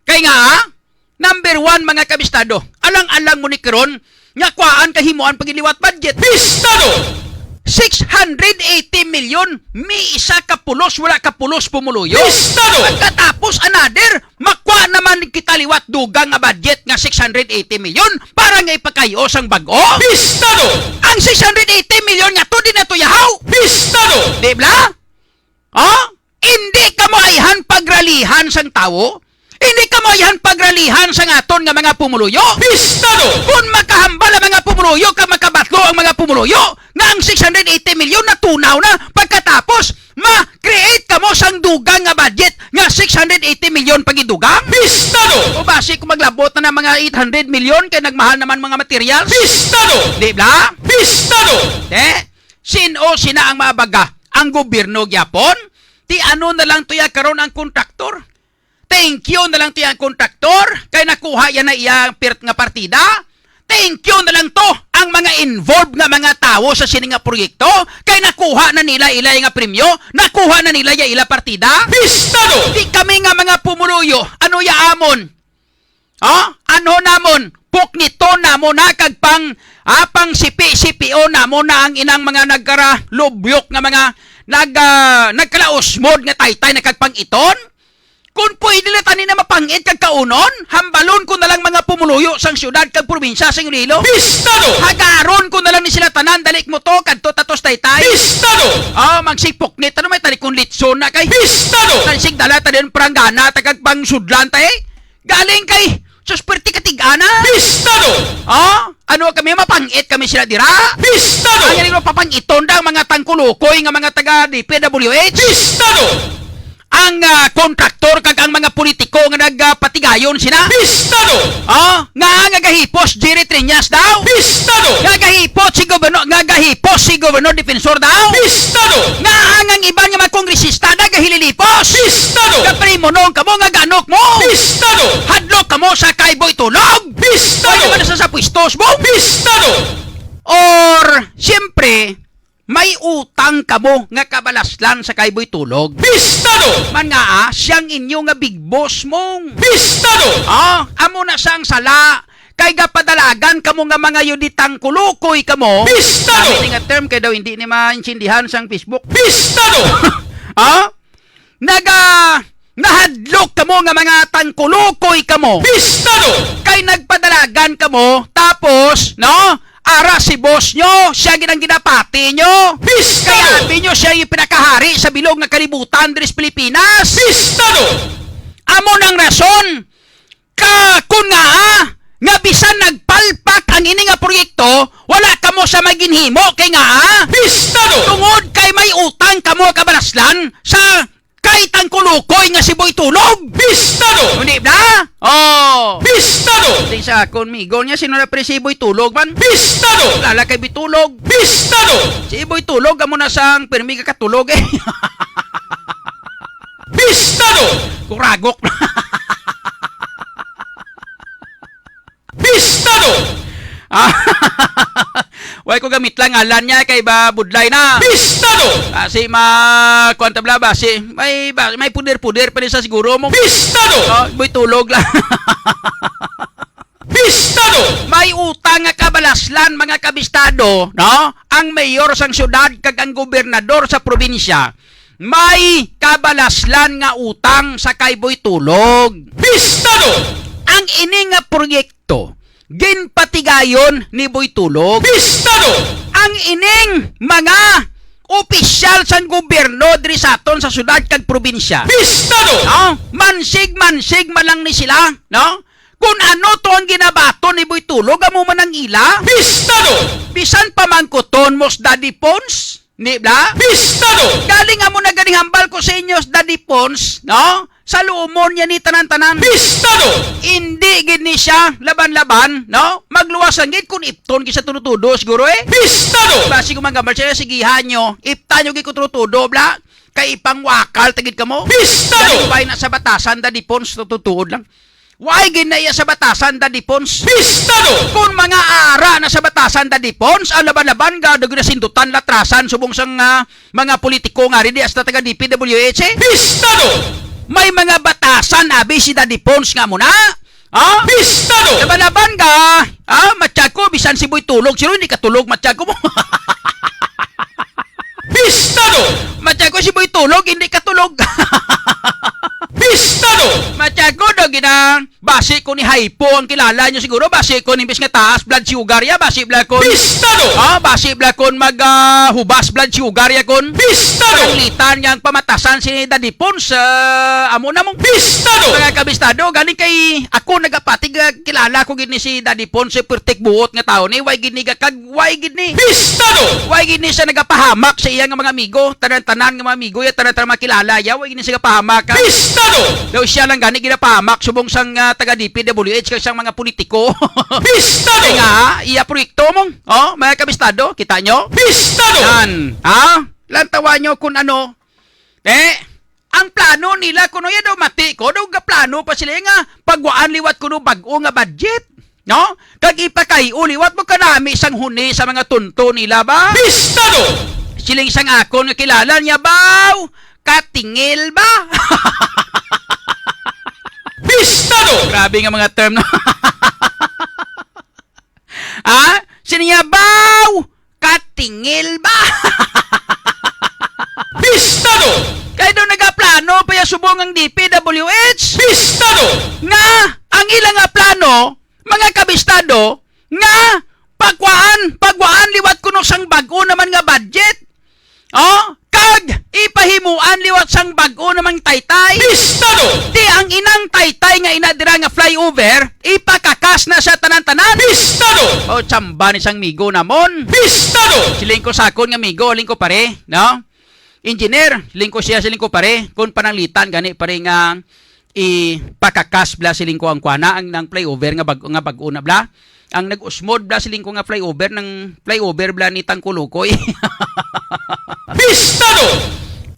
Kay nga, number one, mga kabistado, alang-alang mo ni karon nga kuhaan ka himuan pagliwat budget. Bistado! Six hundred eighty million, may isa ka pulos, wala ka pulos pumuluyo. Bistado! Pagkatapos, another, makwa naman kita liwat dugang nga budget nga six hundred eighty million para nga ipakayo sang bag-o. Bistado! Ang six hundred eighty million nga to, di na to yahaw. Bistado! Di bala? Ha? Hindi kamo ayhan pagralihan sang tawo? Hindi kamo ayhan pagralihan sang aton nga mga pumuluyo? Bistado! Kung makahambal ang mga pumuluyo kag makabatlo ang mga pumuluyo nga ang six hundred eighty million natunaw na, pagkatapos ma-create kamo sang dugang nga budget nga six hundred eighty million pagidugang? Bistado! O basi kung maglabot na ng mga eight hundred million kay nagmahal naman mga materials? Bistado! Di ba? Bistado! Eh? Sin-o sina ang mabaga? Ang gobyerno gyapon? Ti ano na lang to ya karon ang kontraktor? Thank you na lang to ya ang kontraktor kay nakuha yan na iya pir-, nga partida. Thank you na lang to ang mga involved nga mga tawo sa sini nga proyekto kay nakuha na nila ila nga premyo, nakuha na nila ya ila partida. Bistado! Di kami nga mga pumuluyo, ano ya amon? Ha? Ano namon? Pukniton namon na kag pang, ah, pang sipi-sipio namon na ang inang mga nagkaralubyok nga mga nag, ah, nagkalausmod nga taytay na kag pang-iton? Kung pwede lang tani na mapangit kag kaunon, hambalon ko na lang mga pumuluyo sang siyudad kag probinsya sang Iloilo. Pistado! Hagaron ko na lang ni sila tanan, dali mo to, kadto tatos taytay. Pistado! Ah, magsipok ni, tanong may tali kung litson na kay. Pistado! Tansig dala ta din pranggana, tagag pangsudlan tay. Galing kay, sus, perti katigana. Pistado! Ah, ano kami, mapangit kami sila dira? Pistado! Ang galing mapapangiton da ang mga tangkulukoy nga mga taga D P W H. Pistado! Ang, ah, kontraktor kag ang mga politiko nga nagapatigayon sina. Pistado! Ah, nga, nga gahipos Jerry Triñas daw. Pistado! Nga gahipos si Goberno-, nga gahipos si Gobernador Defensor daw. Pistado! Nga ang, ang iban nga mga kongresista nagahililipos. Pistado! Nga primonong kamo nga ganok mo. Pistado! Hadlok kamo sa kay Boy Tulog. Pistado! Pwede ba na sa, sa pwistos mo? Pistado! Or, siyempre, may utang kamo nga kabalaslan sa kay Boy Tulog. Pistado! Man nga, ah, siyang inyo nga big boss mong. Pistado! Ah, amo na sang sala. Kay gapadalagan kamo nga mga yuditang kulukoy kamo. Pistado! Sabi ni nga term kay daw hindi ni maintindihan sang Facebook. Pistado! Ah? Naga-, nahadlok kamo nga mga tangkulukoy kamo. Pistado! Kay nagpadalagan kamo, tapos, no? Ara si boss nyo, siya gid ang ginapati nyo. Pistado! Kay abi nyo siya yung pinakahari sa bilog nga kalibutan diri sa Pilipinas. Pistado! Amo nang rason, ka, kun nga, ah, nga bisan nagpalpak ang ini nga proyekto, wala kamo sa maginhimo kay nga, ah, Pistado! Tungod kay may utang kamo kabalaslan sa kay tangkulukoy nga si Boy Tulog. Pistado! Hindi ba? Oh. Pistado! Di sa akon migo niya, sino na pre si Boy Tulog man? Pistado! Lala kay Boy Tulog. Pistado! Si Boy Tulog, amo na sang pirmi ka katulog eh. Pistado! Kuragok. Pistado! Ah, way ko gamit lang ngalan niya kay ba budlay na. Pistado! Ah, si ma, kuwan tabla ba? Si, may, ba, may puder-puder pa rin sa siguro mo. Pistado! Oh, Boy Tulog lang. Pistado! May utang nga kabalaslan, mga kabistado, no? Ang mayor sang syudad kag ang gobernador sa probinsya may kabalaslan nga utang sa kay Boy Tulog. Pistado! Ang ini nga proyekto, ginpatigayon ni Boy Tulog. Pistado! Ang ining mga opisyal sang gobyerno diri sa aton sa syudad kag probinsya. Pistado! No? Mansig-mansig man lang ni sila, no? Kung ano to ang ginabaton ni Boy Tulog, amo man ang ila. Pistado! Bisan pamangkuton mo si Daddy Pons, Di ba? Pistado! Galing amo na ganing hambal ko sa inyo, Daddy Pons, no? Sa luomon niya ni tanan-tanan. Pistado! Hindi gid ni siya laban-laban, no? Magluwas lang gid kung ipton gid sa tudo-tudo siguro eh. Pistado! Basi kung magambal siya, sigihan nyo, iptan nyo gid ko tudo-tudo, bla? Kay ipangwakal ta gid kamo. Pistado! Galing bay na sa batasan, Daddy Pons, tutuod lang. Way gid na iya sa batasan, Daddy Pons. Pistado! Kung mga ara na sa batasan, Daddy Pons, ang laban-laban ga, daw ginasindutan, latrasan, subong sang, ah, mga politiko nga rin, di hasta taga D P W H eh. Pistado! May mga batasan, abi si Daddy Pons nga muna. Ha? Pistado! Laban-laban ga, ha? Matyago, bisan si Boy Tulog, sino hindi katulog, matyago mo? Pistado! Matyago si Boy Tulog, hindi katulog. Pistado! Matyago daw ginang basi ko ni Hypo ang kilala nyo siguro, basi ko ni imbis nga taas blood sugar ya, basi bla kon. Pistado! Ah, basi bla kon mag, ah, hubas blood sugar ya kon. Pistado! Pananglitan nga ang pamatasan si Daddy Pons, ah, amo na mong. Pistado! Mga kabistado, galing kay ako nagapatig, ah, kilala ko gid ni si Daddy Pons, si pertik buot nga tao ni, way gid ni ga-, kag way gid ni. Pistado! Way gid ni siya nagapahamak sa iya nga mga amigo, tanan-tanan nga mga amigo ya, tanan-tanan makilala ya, way gid ni siya gapahamak, ha? Pistado! Daw siya lang gani ginapahamak subong sang, ah, taga D P W H kag sang mga politiko. Pistado! Kay nga, ha, iya proyekto mong, oh, mga kabistado, kita nyo? Pistado! Yan, ha? Lantawan nyo kung ano. Eh, ang plano nila, kuno ya daw mati ko, daw gaplano pa sila nga pagwaan liwat kuno bag-o nga budget. No? Kag ipakay-o liwat mo kanami sang huni sa mga tunto nila ba? Pistado! Siling sang akon nga kilala niya, baw, katingil ba? Pistado! Grabe nga mga term, no? Ah? Sino niya, baw? Katingil ba? Pistado! Kay daw nagaplano pa ya subong ang D P W H. Pistado! Nga ang ila nga plano, mga kabistado, nga pagwaan, pagwaan liwat kuno sang bag-o naman nga budget. Oh, kag ipahimuan liwat sang bag-o namang taytay. Pistado! Ti ang inang taytay nga ina dira nga flyover, ipakakas na sa tanan-tanan. Pistado! Oh, tsamba ni sang migo namon. Pistado! Siling ko sa akon nga migo, siling ko, "Pare, no? Engineer," siling ko siya, siling ko, "Pare, kung pananglitan gani, pare, nga ipakakas bla," siling ko, "ang kuana, ang, ang flyover nga bag-, nga bag-o na bla. Ang nag-usmod bla," siling ko, "nga flyover, nang flyover bla ni Tangkulukoy." Pistado!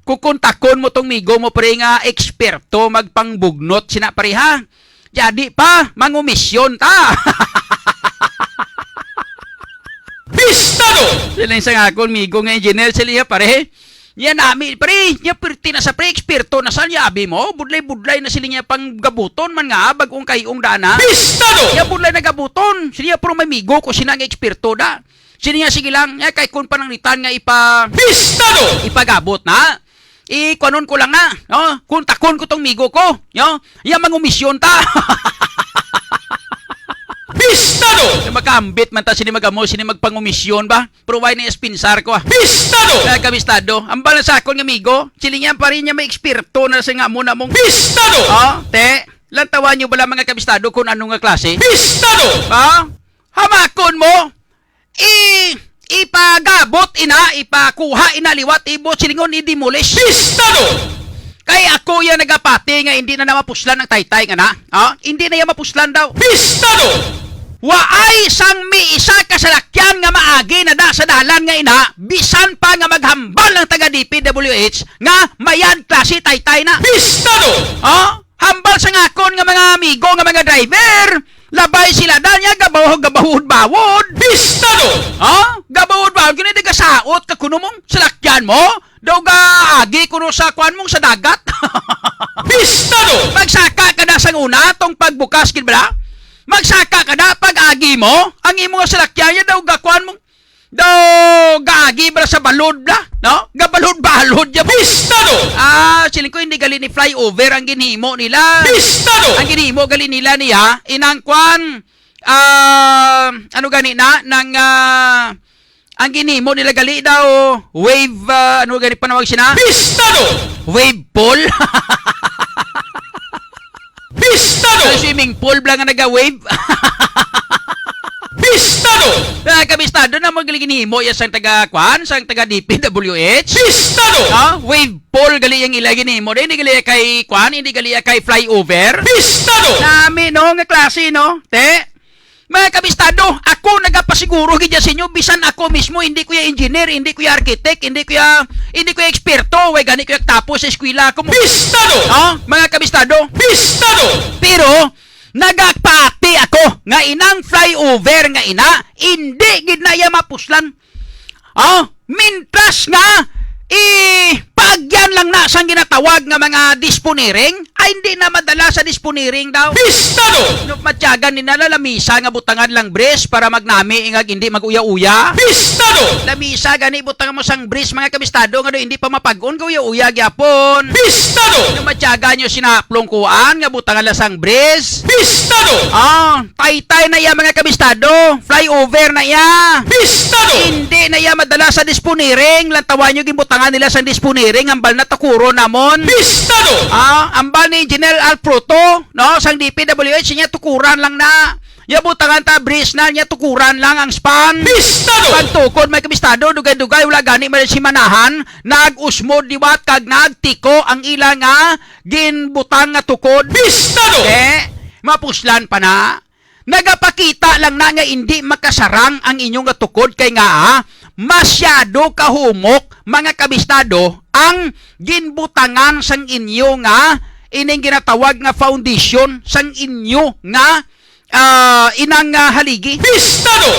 Kukontakon mo tong migo mo, pare, nga eksperto magpangbugnot sina, pare, ha? Jadi pa, mangumisyon ta. Pistado! Siling sa akon migo nga engineer, siling niya, "Pare, niya nami, pare, niya pirti na sa, pare, eksperto na sa niya, abi mo, budlay-budlay na sila niya pang gabuton man nga, bag-ong kayong daan na." Pistado! Niya budlay na gabuton, sila niya, pero may migo ko sina nga eksperto da. Sila niya, "Sige lang, niya kay kun pananglitan nga ipa-" Pistado! Ipagabot na. Ikuanon ko lang na, no? Kontakon ko tong migo ko, no? Iya mangumisyon ta. Pistado! Makaambit man ta sini mag-amo, sini magpangumisyon ba? Pero why ni espinsar ko, ah? Pistado! Kaya kabistado, ang bala sa akon nga migo, siling niya pa rin niya may eksperto na sa nga mo na mong Pistado! Oh, te, lantawan niyo bala mga kabistado kung ano nga klase? Pistado! Ha? Hamakon mo? I, ipagabot ina, ipakuha ina liwat, ibot silingon, i-demolish. Pistado! Kay ako ya nagapati nga hindi na na mapuslan ang taytay nga na. Ha? Hindi na ya mapuslan daw. Pistado! Waay sang may isa ka salakyan nga maagi na da sa dalan nga ina, bisan pa nga maghambal ang taga D P W H nga mayad klase taytay na. Pistado! Ha? Hambal sa ngakon nga mga amigo nga mga driver, labay sila da niya gabaw-, gabawod-bawod. Pistado! Ha? Gabawod-bawod, kini nagasaot ka kuno mong salakyan mo? Daw gaagi kuno sa kuan mong sa dagat. Pistado! Magsaka ka na sang una, tong pagbukas, gid bala? Magsaka ka na, pag-agi mo, ang imo nga salakyan, ya daw gakuan mong, daw gaagi bala sa balod bala, no? Gabalod-balod ya mo. Pistado! Ah, siling ko, hindi gali ni flyover ang ginhimo nila. Pistado! Ang ginhimo gali nila niya, inang kuan, ah, ano gani na, nang, ah, ang ginhimo nila gali daw, wave, ah, ano gani panawag sina? Pistado! Wave pool? Pistado! Ang swimming pool bala nga naga-wave. Pistado! Ah, kabistado na mo gali ginhimo ya sang taga, kuan, sang taga D P W H. Pistado! Ah, wave pool gali yang ila ginhimo. Di, hindi gali kay, kuan, hindi gali kay flyover. Pistado! Nami, no, nga klase, no? Te, mga kabistado, ako nagapasiguro gid sa inyo, bisan ako mismo, hindi ko ya engineer, hindi ko ya architect, hindi ko ya, hindi ko ya eksperto, way gani ko ya tapos sa eskwela. Ako mo Pistado! No? Mga kabistado. Pistado! Pero, nagapati ako nga inang flyover nga ina, hindi gid na iya mapuslan. Oh, mintras nga ipaagyan lang na sang ginatawag nga mga disponiring, ay hindi na madala sa disponiring daw. Pistado! No, matyagan ni nala lamisa nga butangan lang bris para magnami nga hindi mag-uya-uya. Pistado! Lamisa gani butangan mo sang bris, mga kabistado, nga do hindi pa mapag-on, gauya-uya gyapon. Pistado! No, matyagan nyo sinaplong kuan nga butangan lang sang bris. Pistado! Ah, taytay na iya, mga kabistado. Flyover na iya. Pistado! Hindi na iya madala sa disponiring. Lantawan nyo, ginbutangan nila sang disponiring. Ambal na tukuro namon. Pistado! Ah, ambal ni General Alfruto, no, sang D P W H niya, tukuran lang na. Ya butangan ta, bris na niya, tukuran lang ang span. Pistado! Pagtukod, may kabistado, dugay-dugay, wala gani man si manahan, nag-usmod liwat kag nagtiko ang ila nga ginbutang nga tukod. Pistado! Eh, mapuslan pa na. Nagapakita lang na nga hindi makasarang ang inyo nga tukod kay nga, ah, masyado kahumok, mga kabistado, ang ginbutangan sang inyo nga ining ginatawag nga foundation sang inyo nga, ah, inang, ah, haligi. Pistado!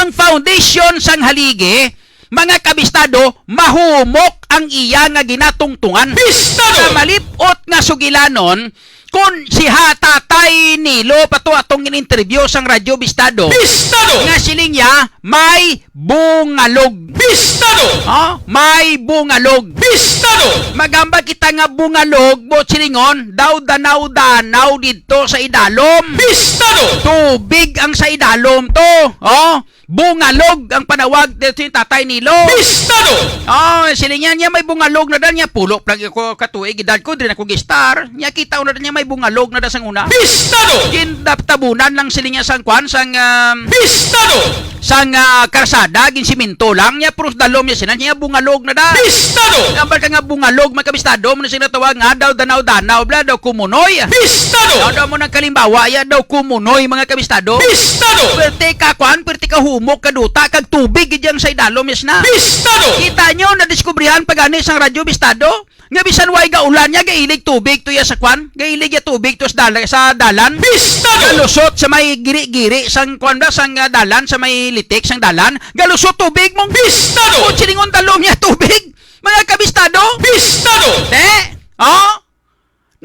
Ang foundation sang haligi mga kabistado, mahumok ang iya nga ginatungtungan. Bistado! Sa malip-ot nga sugilanon, kun si ha Tatay Nilo pa to atong in-interview sang Radyo Bistado, Bistado! Nga siling niya, may bungalog. Bistado! Ha? May bungalog. Bistado! Magamba kita nga bungalog, buot silingon, daw danaw-danaw didto sa idalom. Bistado! Tubig ang sa idalom to. Oh, bungalog ang panawag dito ni Tatay Nilo. Bistado! Oh, siling niya, niya may bungalog na dan niya. Pulo pa lang ako katuig edad ko, diri na ko gistar. Niya kita ko na dan niya may bungalog na dan sang una. Bistado! Gintabunan lang siling niya sang kwan, sang, um, Bistado! Sang, ah, karsada, ginsiminto lang niya, pero sa dalom niya sina, niya bungalog na da. Bistado! Ambal ka nga bungalog, mga kabistado, mo na sila tawag nga daw danaw-danaw, bla, daw kumunoy. Bistado! Daw, daw mo nang kalimbawa, ya daw kumunoy, mga kabistado. Bistado! Pwerte ka, kwan, pwerte ka humok, kaduta, kag tubig, gid yang sa idalom, yes na. Bistado! Kita nyo, nadiskubrihan pa gani sang Radyo Bistado? Nga bisan way gaulan niya, gailig tubig to ya sa kwan, gailig ya tubig to sa dala-, sa dalan. Bistado! Galusot sa may giri-giri sang kwan ba, sang, ah, dalan, sa may litik sang dalan, galusot tubig mong Bistado! Kung silingon dalom niya tubig, mga kabistado. Bistado! Te, oh?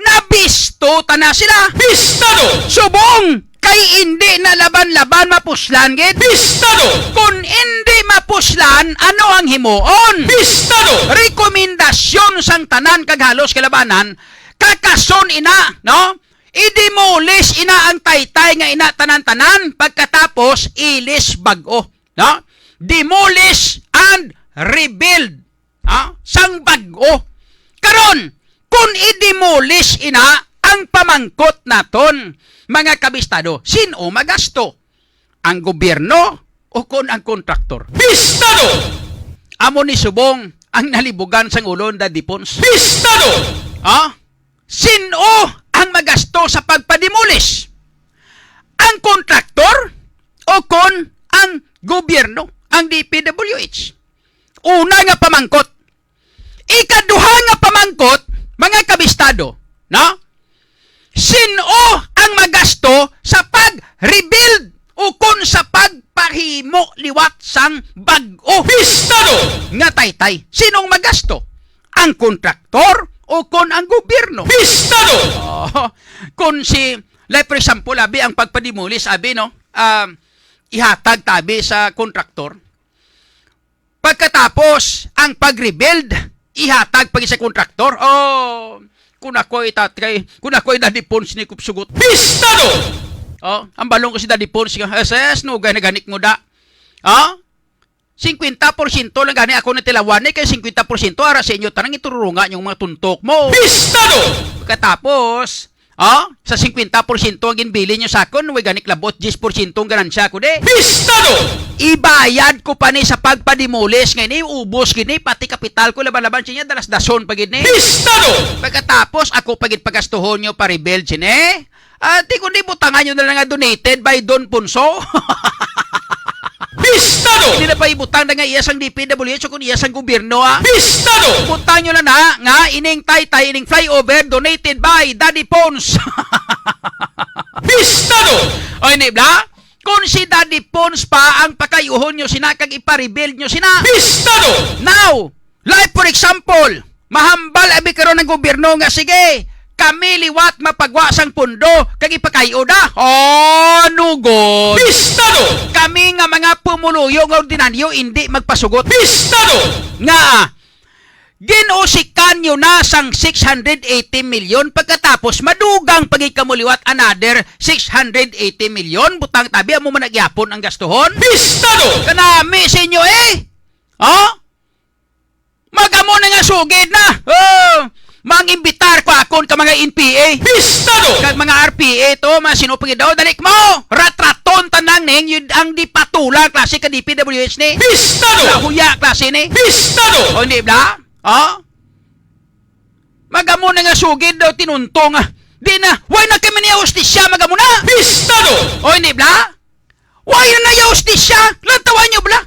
Nabisto ta na sila. Bistado! Subong! Kay indi na laban-laban mapuslan gid. Bistado! Kon indi mapuslan, ano ang himuon? Bistado! Rekomendasyon sang tanan kag halos kalabanan, kakason ina, no? I-demolish ina ang taytay nga ina tanan-tanan, pagkatapos ilis bag-o, no? Demolish and rebuild. Ha? Sang bag-o. Karon, kung i-demolish ina ang pamangkot naton, mga kabistado, sin-o magasto? Ang gobyerno o kon ang kontraktor? Bistado! Amo ni subong ang nalibugan sang ulo ni Daddy Pons. Bistado! Ha? Sin-o ang magasto sa pagpa-demolish? Ang kontraktor o kon ang gobyerno, ang D P W H? Una nga pamangkot. Ikaduha nga pamangkot, mga kabistado, no? Sin-o ang magasto sa pag-rebuild o kon sa pagpahimo liwat sang bag-o? Bistado! Nga taytay, sinong magasto? Ang kontraktor o kon ang gobyerno? Bistado! Oh, kon si, like for example, abi ang pagpa-demolish, abi, no? Um, ihatag tabi sa kontraktor. Pagkatapos, ang pag-rebuild, ihatag pa gid sa kontraktor. Oh, kung ako'y tat-, kay, kung ako'y Daddy Pons ni kupsugot. Bistado! Oh, ang balong ko si Daddy Pons nga, "S S, nugay na ganik mo da." Oh? Singkwenta porsyento lang gani ako natilawan ni, kay singkwenta porsyento ara sa inyo tanang itururunga yung mga tuntok mo. Bistado! Pagkatapos, oh, sa singkwenta porsyento ang ginbili nyo sa akon, way gani klabot, diyes porsyento ang ganansya ko, di? Bistado! Ibayad ko pa ni sa pagpadimulis nga ini, ubos gini, pati kapital ko, laban-laban siya niya, dalas-dason pa gid ni. Bistado! Pagkatapos, ako pa gid pagastuhon nyo pa rebuild sini. Ati, kundi butangan nyo na lang nga donated by Don Punso. Bistado! Hindi na pa ibutang na nga iya sang D P W H o kung iya sang gobyerno, ha? Bistado! Butang nyo na na nga ining taytay, ining flyover, donated by Daddy Pons. Bistado! O, hindi, bla? Kung si Daddy Pons pa ang pakayuhon nyo sina kag ipa-rebuild nyo sina. Bistado! Now, like for example, mahambal abi karon ang gobyerno nga, "Sige, kami liwat mapagwa sang pundo kag ipakay-o da." Oh, nugod. Bistado! Kami nga mga pumuluyo nga ordinaryo indi magpasugot. Bistado! Nga, ginusikan nyo na sang six hundred eighty million, pagkatapos madugang pa gid kamo liwat another six hundred eighty million, butang tabi, amo man na gyapon ang gastuhon. Bistado! Kanami sa inyo, eh! Oh? Magamo na nga sugid na. Oh, mangimbitar ko akon ka mga N P A. Bistado! Kag mga R P A to, mga sino pa gid daw, dali mo! Ratraton tanang ning yun ang di patula klase ka D P W H ni. Bistado! Lahuya klase ni. Bistado! O, hindi bla? Oh? Magamo na nga sugid daw tinuntong, ah. Di na, why na kami niya hustisya, magamo na? Bistado! O, hindi bla? Why na naya hustisya? Lantawan niyo bla?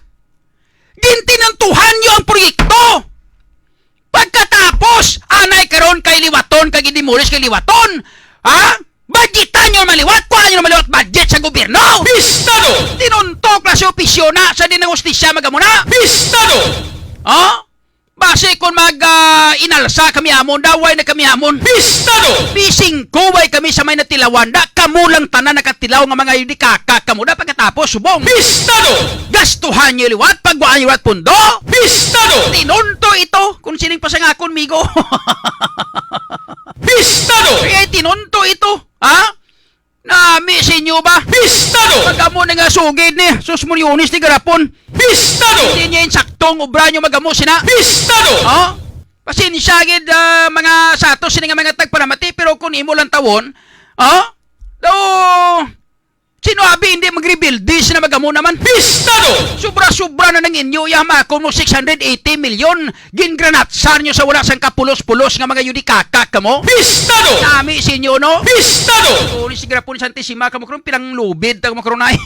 Gintinuntuhan niyo ang proyekto. Pagkatapos, anay karon kay liwaton, kay gidemolis kay liwaton. Ha? Budgetan niyo maliwat, kuha Inyo na maliwat budget sa gobyerno. Pistado! Tinuntok na si opisyo na sa dinang hustisya magamo na. Pistado! Oh? Basi kung mag, ah, inalsa kami amon, daway na kami amon. Pistado! Bising kuway kami sa may natilawan, da kamo lang tanan nakatilaw nga mga yudikaka kamo da pagkatapos subong. Pistado! Gastuhan niyo liwat, pagwaan niyo liwat pundo. Pistado! Tinunto ito kung sining pasangakon, migo. Pistado! Kaya tinunto ito, ha? Nami sa inyo ba? Pistado! Magamo na nga sugid ni sus, Muriones ni garapon. Pistado! Hindi niya insaktong obra niyo magamo sina. Pistado! Oh? Pasensya gid, ah, mga sato sini nga mga tagpalamati, pero kung imo lang tawon, oh? Do, sino abi hindi magrebuilde sina magamo naman? Pistado! Sobra-sobra na nang inyo, yamakon mo six hundred eighty million. Gingranatsan nyo sa wala sang kapulos-pulos nga mga yudikaka kamo? Pistado! Nami sa inyo, no? Pistado! Tuloy si Grapon Santissima kamo karon, pilang lubid ta mo karon ay.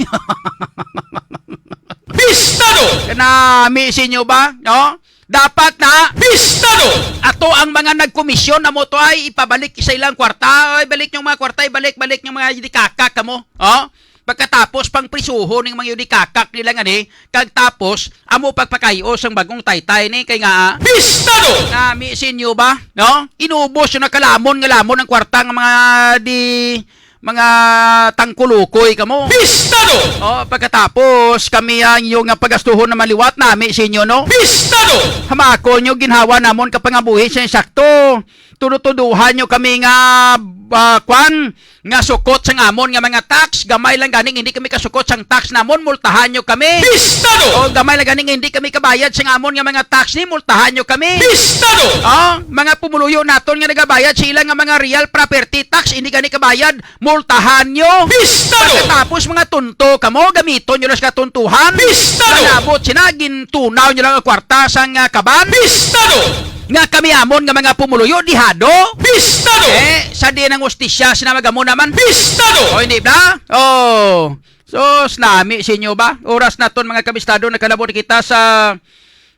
Pistado! Nami sa inyo ba? No? Dapat na pistado! Ato ang mga nagkomisyon na mo to ay ipabalik sa ilang kwarta. Ay, balik yung mga kwarta, ibalik, balik yung mga yudikaka kamo. Oh? Pagkatapos pang prisuhon ning mga yudikakak nila nga ni, kag tapos amo pagpakayo sang bagong taytay ni kay nga pistado! Nami sa inyo ba, no? Inubos yung nakalamon nga lamon ang kwarta nga mga di, mga tangkulukoy kamo. Pistado! Oh, pagkatapos kami ang inyo nga pagastuhon na maliwat nami sa inyo, no? Pistado! Hamako nyo ginhawa namon kapangabuhi sa insakto. Tudo-tuduhan nyo kami nga, ah, kwan, nga sukot sang amon nga mga tax, gamay lang ganing hindi kami kasukot sang tax namon, multahan nyo kami. Pistado! O gamay lang ganing hindi kami kabayad sang amon nga mga tax ni, multahan nyo kami. Pistado! Oh, mga pumuluyo naton nga nagabayad sa ila nga mga real property tax, hindi gani kabayad, multahan nyo. Pistado! Pagkatapos mga tunto kamo, gamiton nyo lang sa katuntuhan. Pistado! Nangabot sina, gintunaw nyo lang ang kwarta sang, ah, kaban. Pistado! Nga kami amon nga mga pumuluyo, dihado. Pistado! Eh, sa di nang ustisya, sina magamo naman. Pistado! O, hindi ba? Oh. So, nami sa inyo ba? Oras naton, mga kabistado, nakalabot kita sa,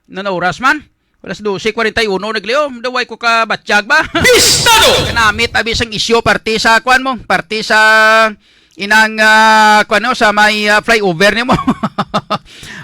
ano na oras man? Alas dose cuarenta y uno nagliyo. Daway ko ka batyag ba? Pistado! Kanamit abi sang isyu, parte sa, kuan mo, parte sa inang, ah, kuan, no, sa may, ah, flyover nimo.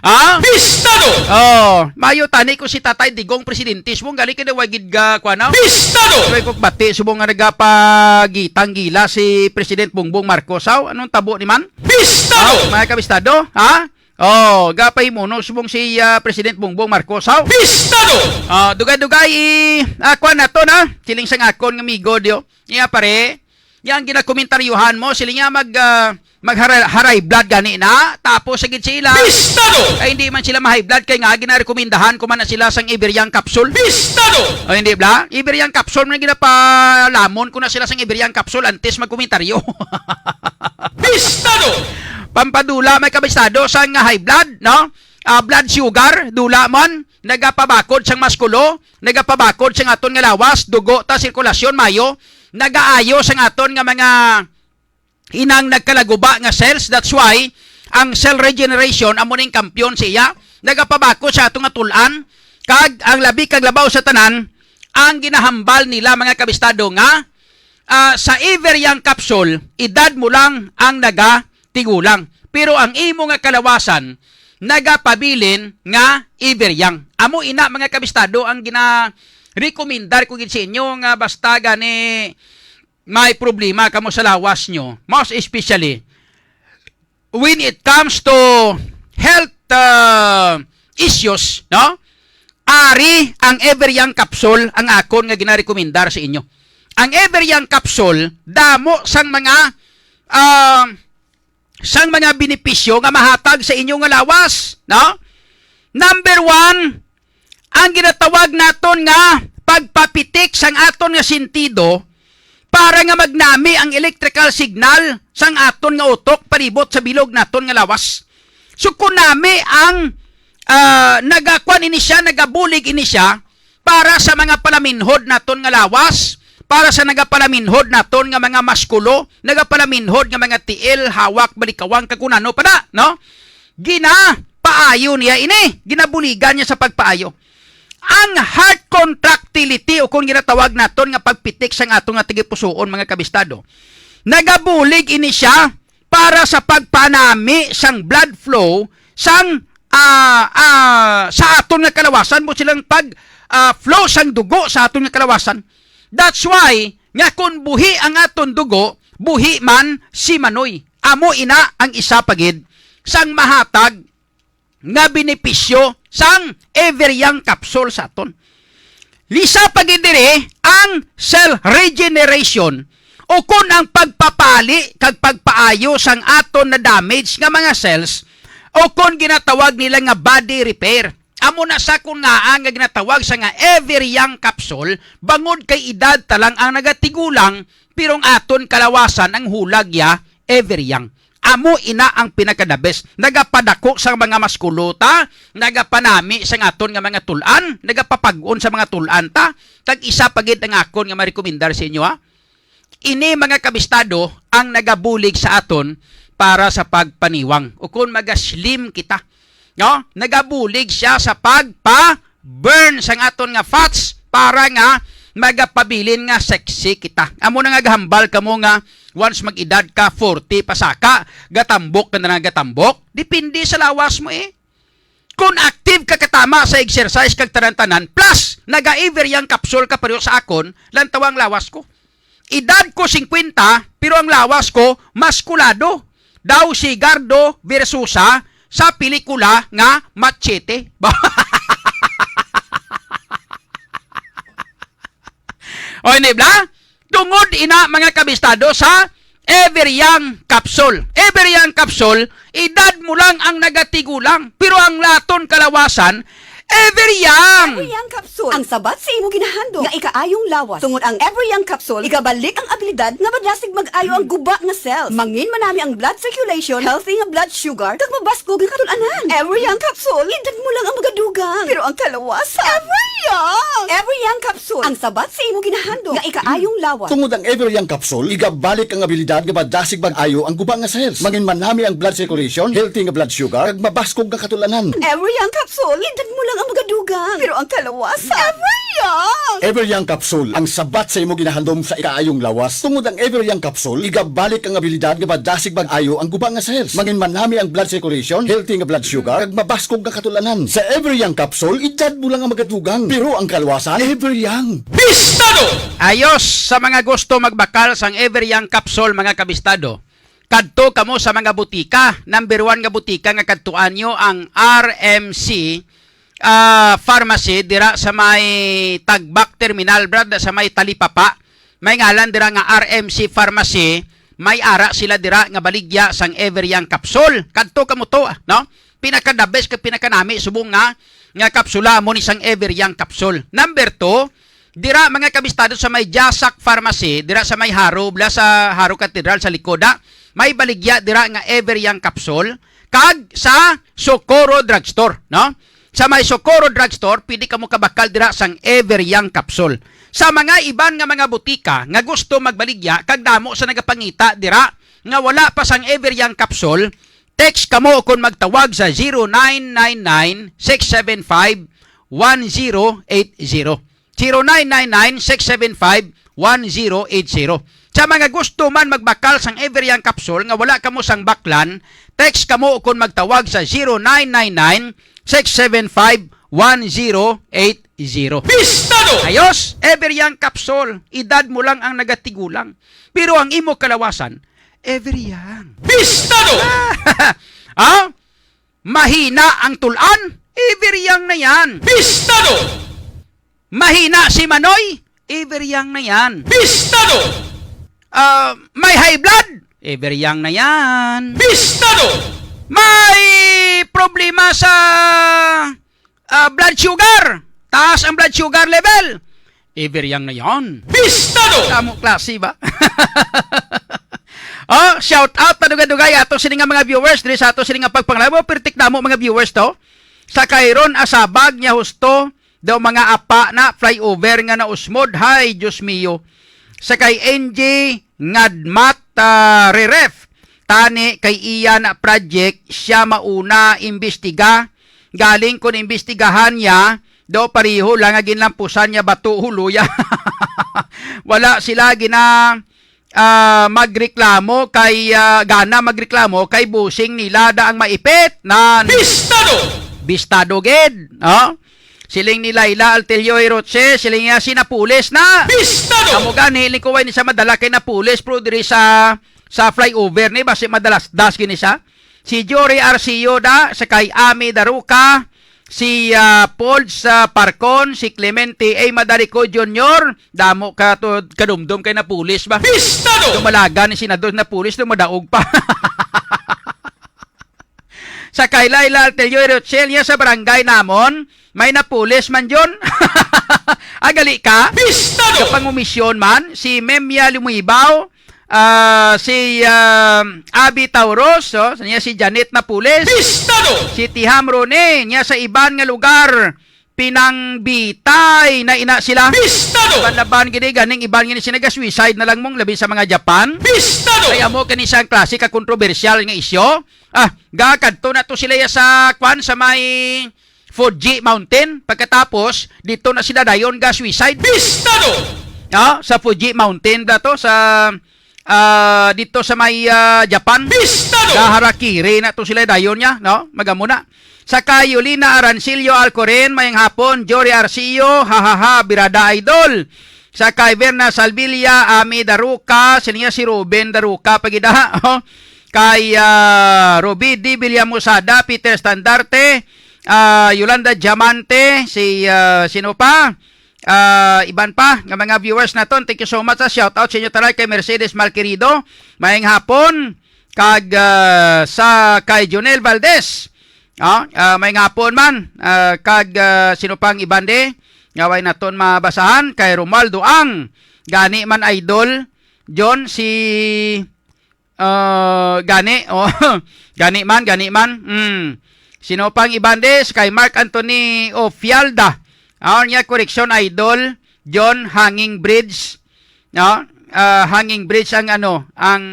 Ha? Pistado! Oh, mayo tani ko si Tatay Digong presidente mo, gali ka daw gid ga, kuan, no? Pistado! Daway ko bati subong nga nagapagitang gila si President Bongbong Marcos, aw? Anong tabo ni man? Pistado! Oh, mga kabistado, ha? Oh, gapahimuno subong si, ah, President Bongbong Marcos, haw? Pistado! Ah, dugay-dugay, i-, ah, kuan nato na. Siling sang akon nga amigo, diyo. Iya, pare, yang ginakomentaryohan mo, siling niya mag, ah, mag-high blood gani na. Tapos, sa gid sila. Pistado! Ay, hindi man sila ma-high blood, kay nga, ginarekomendahan ko man na sila sang Iberiang capsule. Pistado! O, hindi bla? Iberiang capsule, man ginapalamon ko na sila sang Iberiang capsule antes magkomentaryo. Pistado! Pampadula, may kabistado, sang high blood, no? Ah, blood sugar, dula man, nagapabakod sang maskulo, nagapabakod sang aton nga lawas, dugo ta, sirkulasyon, mayo, nagaayo sang aton nga mga inang nagkalaguba nga cells. That's why ang cell regeneration amo ning kampiyon sa iya, nagapabakod sa aton nga tul-an, kag ang labi kag labaw sa tanan, ang ginahambal nila, mga kabistado, nga ah, sa Everyoung capsule, edad mo lang ang nagatigulang. Pero ang imo nga kalawasan, nagapabilin nga Everyoung. Amo ina, mga kabistado, ang gina-rekomendar ko gid sa inyo nga basta gani may problema kamo sa lawas nyo, most especially when it comes to health, uh, issues, no? Ari ang Everyoung capsule ang akon nga ginarekomendar sa inyo. Ang Everyoung capsule, damo sang mga, um, sang mga benepisyo nga mahatag sa inyo nga lawas, no? Number one, ang ginatawag naton nga pagpapitik sang aton nga sentido para nga magnami ang electrical signal sang aton nga utok palibot sa bilog naton nga lawas. So, kung nami ang, ah, nagakuan ini siya, nagabulig ini siya para sa mga palaminhod naton nga lawas, para sa nagapalaminhod naton nga mga maskulo, nagapalaminhod nga mga tiil, hawak, balikawang, kag kun ano pa na, no? Ginapaayo niya ini, ginabuligan niya sa pagpaayo. Ang heart contractility, o kung ginatawag naton nga pagpitik sang aton nga tagipusoon, mga kabistado, nagabulig ini siya para sa pagpanami sang blood flow sang, ah, ah, sa aton nga kalawasan, mo silang pag, ah, flow sang dugo sa aton nga kalawasan. That's why nga kon buhi ang aton dugo, buhi man si Manoy. Amo ina ang isa pa gid sang mahatag nga benepisyo sang Everyang capsule sa aton. Lisa pa gid diri ang cell regeneration, o kon ang pagpapali kag pagpaayo sang aton na damage nga mga cells, o kon ginatawag nila nga body repair. Amo na sa kon nga ang ginatawag sa nga Everyang capsule, bangod kay edad ta lang ang nagatigulang, pero ang aton kalawasan ang hulag ya Everyang. Amo ina ang pinaka-the best. Nagapadako sa mga maskulota, nagapanami sa aton nga mga tulan, nagapapag-on sa mga tulan ta. Kag isa pa gid ang akon nga marekomendar sa inyo, ha. Ini, mga kabistado, ang nagabulig sa aton para sa pagpaniwang. O kung maga-slim kita, no? Nagabulig siya sa pagpa-burn sang aton nga fats para nga magapabilin nga sexy kita. Amo na nga gahambal kamo nga once mag-edad ka forty pasaka, gatambok ka na nga gatambok. Depende sa lawas mo eh. Kung active ka katama sa exercise kag tanan-tanan, plus naga-Everyang capsule ka pareho sa akon, lantawa ang lawas ko. Edad ko singkwenta, pero ang lawas ko maskulado. Daw si Gardo Versosa sa pelikula nga Machete. O, hindi bla? Tungod ina, mga kabistado, sa Everyang capsule. Everyang capsule, edad mo lang ang nagatigulang, pero ang laton kalawasan, Everyang! Everyang capsule. Ang sabat sa imo ginahandom nga ikaayong lawas. Tungod ang Everyang capsule, igabalik ang abilidad nga madasig mag-ayo ang guba nga cells. Mangin manami ang blood circulation, healthy nga blood sugar, kag mabaskog nga katul-anan. Everyang capsule, edad mo lang ang magadugang, pero ang kalawasan, Everyang! Everyang capsule. Ang sabat sa imo ginahandom nga ikaayong lawas. Tungod ang Everyang capsule, igabalik ang abilidad nga madasig mag-ayo ang guba nga cells. Mangin manami ang blood circulation, healthy nga blood sugar, kag mabaskog nga katul-anan. Everyang capsule, edad mo lang ang magadugang, pero ang kalawasan, Everyang! Everyang capsule, ang sabat sa imo ginahandom sa ikaayong lawas. Tungod ang Everyang capsule, igabalik ang abilidad nga madasig mag-ayo ang guba nga cells. Mangin manami ang blood circulation, healthy nga blood sugar, kag mabaskog nga katul-anan. Sa Everyang capsule, edad mo lang ang magadugang, pero ang kalawasan, Everyang. Bistado! Ayos, sa mga gusto magbakal sang Everyang capsule, mga kabistado, kadto kamo sa mga butika. Number one nga butika nga kadtuan nyo ang R M C, ah, Pharmacy dira sa may Tagbak Terminal, brad, sa may Talipapa. May ngalan dira nga R M C Pharmacy. May ara sila dira nga baligya sang Everyang capsule. Kadto kamo to, no? Pinaka the best kag pinakanami subong nga, nga kapsula amo ni sang Everyang capsule. Number two, dira, mga kabistado, sa may Jasak Pharmacy, dira sa may Haro, bla, sa Haro Cathedral sa likod, ah, may baligya dira nga Everyang capsule, kag sa Socorro Drugstore, no? Sa may Socorro Drugstore, pwede kamo kabakal dira sang Everyang capsule. Sa mga iban nga mga butika nga gusto magbaligya kag damo sa nagapangita dira nga wala pa sang Everyang capsule, text kamo kon magtawag sa zero nine nine nine, six seven five, one zero eight zero. Zero nine nine nine, six seven five, one zero eight zero. Sa mga gusto man magbakal sang Everyang capsule nga wala kamo sang baklan, text kamo kon magtawag sa zero nine nine nine, six seven five, one zero eight zero. Bistado! Ayos, Everyang capsule, edad mo lang ang nagatigulang, pero ang imo kalawasan, Everyang. Bistado! Ah? Mahina ang tulan? Everyang na yan. Bistado! Mahina si Manoy? Everyang na yan. Bistado! Ah, may high blood? Everyang na yan. Bistado! May problema sa, ah, blood sugar? Taas ang blood sugar level? Everyang na yan. Bistado! Tamo klase ba? Oh, shout out ta dugay-dugay ato sini nga mga viewers diri sa ato sini nga pagpanglabo, pirtik damo mga viewers to. Sa Kairon Asabag niya husto daw mga apa na flyover nga nausmod. Hay, Diyos mio. Sa kay N J Ngadmat, ah, Reref, tani kay iya na project, siya mauna imbestiga. Galing kon imbestigahan niya, daw pareho lang nga ginlampusan niya bato, huluya. Wala sila gina, ah, magreklamo kay, ah, gana magreklamo kay busing nila da ang maipit. Nan Bistado! Bistado gid, oh. Siling ni Laila Altelio Hiroche, siling niya si napulis na. Bistado! Amo gani, lingkuway ni siya madala kay napulis, pero diri sa, sa flyover ni, basi madalas das gini siya. Si Jory Arcio da, sa kay Ami Daruca, si, ah, Paul sa Parcon, si Clemente A. Madarico Junior, damo ka to, kadumdom kay napulis ba? Bistado! Dumalaga ni senador na pulis, dumadaog pa. Sa kay Laila Altelio Rochelle niya sa barangay namon, may napulis man yun. Agali ka? Bistado! Sa pangumisyon man, si Memia Lumibaw, ah, si, ah, Abby Tauros, oh, niya si Janet napulis. Bistado! Si Tiham Rone, niya sa iban nga lugar, pinangbitay na ina sila. Bistado! Laban-laban gini, ganing iban gini sinaga, suicide na lang mong labi sa mga Japan. Bistado! Kay amo kani siyang klase ka kontrobersyal nga isyu. Ah, gakadto na to sila ya sa kwan, sa may Fuji Mountain. Pagkatapos, dito na sila dayon ga suicide. Bistado! Ah, sa Fuji Mountain na to, sa, ah, dito sa may, ah, Japan. Bistado! Ga harakiri na to sila dayon niya, no? Magamo na. Sa kay Yolina Arancillo Alcoren, mayang hapon, Jory Arcio, ha, ha, ha, birada idol. Sa kay Verna Salvilla, Ami Daruca, sino niya si Ruben Daruca, pagida, oh. Kay, ah, Ruby D. Villamusada, Peter Standarte, ah, Yolanda Diamante, si, ah, sino pa? Ah, iban pa nga mga viewers naton. Thank you so much, ah. Shout out sa inyo tanan kay Mercedes Malquerido. Mayang hapon. Kag, ah, sa kay Jonel Valdez. Ah, ah, mayang hapon man. Ah, kag, ah, sino pang iban di? Nga way naton mabasahan kay Romualdo Ang. Gani man, idol. John, si, ah, gani. Oh, gani man, gani man. Mm. Sino pang iban di? Kay Mark Anthony Ofialda. Ah, niya, koreksyon, idol. John, Hanging Bridge. No? Ah, Hanging Bridge ang ano, ang,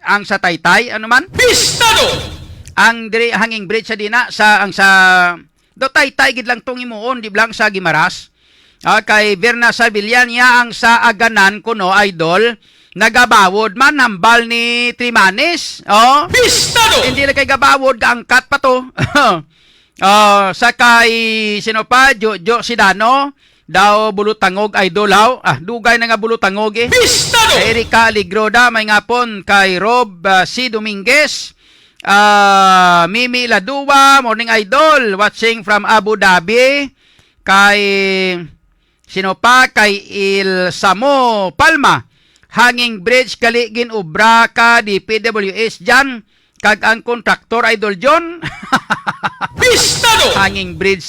ang sa Taytay, ano man? Bistado! Ang diri, Hanging Bridge sa dina, sa, ang sa, do Taytay gid lang tong himuon, di lang sa Guimaras. Ah, kay Verna Salvillan niya ang sa Aganan kuno, idol, nagabawod man, hambal ni Trimanes. Oh. Bistado! Hindi lang kay gabawod, gaangkat pa to. Ah, sa kay, sino pa? Jojo Sidano, daw bulutangog, idol, haw? Ah, dugay na nga bulutangog, eh. Bistado! Kay Erica Alegro da, may ngapon kay Rob, ah, C. Dominguez, ah, Mimi Ladua, morning, idol, watching from Abu Dhabi, kay sino pa? Kay Il Samo Palma, Hanging Bridge, gali gin-obra ka D P W H dyan, kag ang kontraktor, Idol John. Bistado! Hanging Bridge.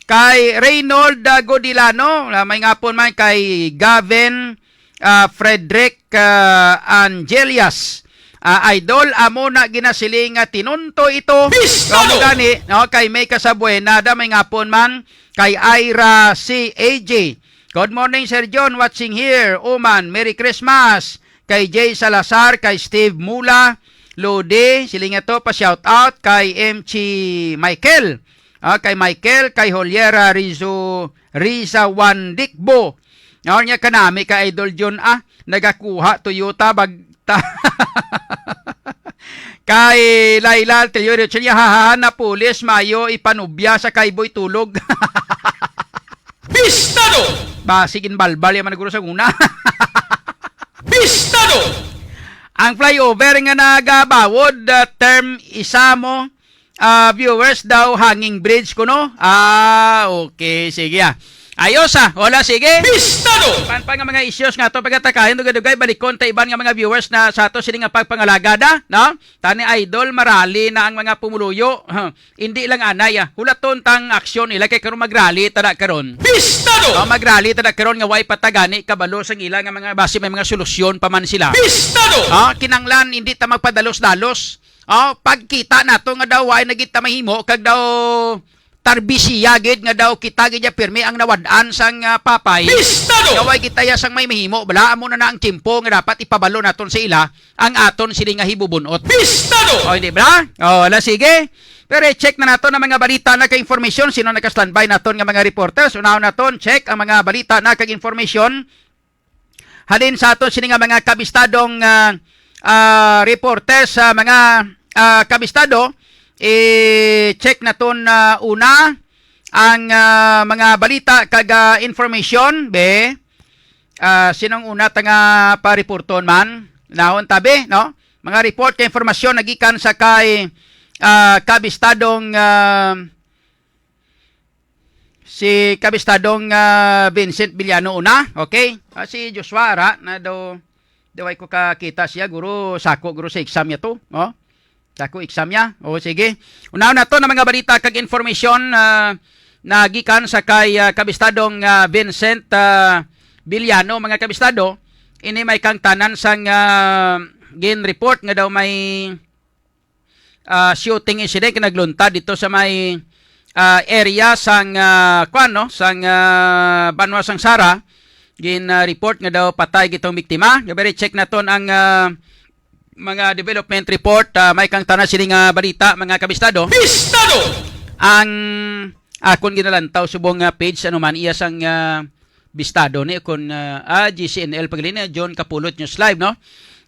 Kay Reynold, ah, Godilano, ah, may ngapon man kay Gavin, ah, Frederick, ah, Angelias. Ah, idol, amo na ginasiling nga tinunto ito. Bistado! Amo gani, no, kay may kasabuena da, may ngapon man, kay Ira C A J. Good morning, Sir John, watching here. Uman, Merry Christmas. Kay Jay Salazar, kay Steve Mula, Lodi, siling nga to, pa shout out kay M G Michael. Ah, kay Michael, kay Holiera Rizo, Riza Juan Dicbo. Ano niya kanami ka, Idol John, ah? Nagakuha Toyota bagta. Kay Laila Altelio Riochel niya, hahaha, na pulis, mayo ipanubya sa kay Boy Tulog. Bistado! Basig inbalbal yaman naguro sa una. Bistado! Ang flyover nga nagabawod, ah, term isa mo, ah, viewers daw, hanging bridge kuno. Ah, okay. Sige, ah. Ayos, ah. Wala, sige. Bistado! Pan pa nga mga issues nga to, pagkatakayan, dugay-dugay, balikon ta iban nga mga viewers na sa ato sini nga pagpangalagada, no? Tani, idol, marali na ang mga pumuluyo. Huh. Hindi lang anay, ah. Hulaton tang aksyon nila kay karon magrally ta na karon. Bistado! Oh, magrally ta na karon nga way pa ta gani kabalo sang ila nga mga basi may mga solusyon pa man sila. Bistado! Ah, kinanglan hindi ta magpadalos-dalos. Oh, pagkita nato nga daw way na gid ta mahimo kag daw tarbisiya gid nga daw kita gid ya pirmi ang nawad-an sang, ah, papay. Bistado! Nga way kita ya sang may mahimo, bala amo na na ang tiyempo nga dapat ipabalo naton sa ila ang aton sini nga hibubun-ot. Bistado! O, hindi ba? O, ala, sige. Pero i-check na naton ang mga balita na kag informasyon. Sino naka-standby naton nga mga reporters? Unahon naton, check ang mga balita na kag informasyon. Halin sa aton sini nga mga kabistadong, ah, ah, reporters, sa mga, ah, kabistado, i-check naton, ah, una ang, ah, mga balita kag, ah, information, be. Ah, sinong una ta nga pa-reporton man? Nahon tabi, no? Mga report kag informasyon nagikan sa kay, ah, kabistadong, ah, si kabistadong, ah, Vincent Villano una, okay? Ah, si Joshua ara na daw, daw ay ko kakita siya, guro, sako guro sa exam niya to, oh. Sako exam niya. O sige. Unahon nato ang mga balita kag information, ah, na gikan sa kay, ah, kabistadong, ah, Vincent, ah, Villano, mga kabistado. Ini may kangtanan sang, ah, gin-report nga daw may ah, shooting incident nga nagluntad dito sa may, ah, area sang, ah, kwan, no? Sang, ah, banwa sang Sara. Gin, ah, report nga daw patay gitong biktima. Gabi check naton ang, ah, mga development report. Ah, may kangtanan sini nga balita, mga kabistado. Bistado! Ang akon ginalantaw subong nga page, ano man, iya sang, ah, bistado ni kon, ah, ah, G C N L pagli ni John Kapulot News Live, no?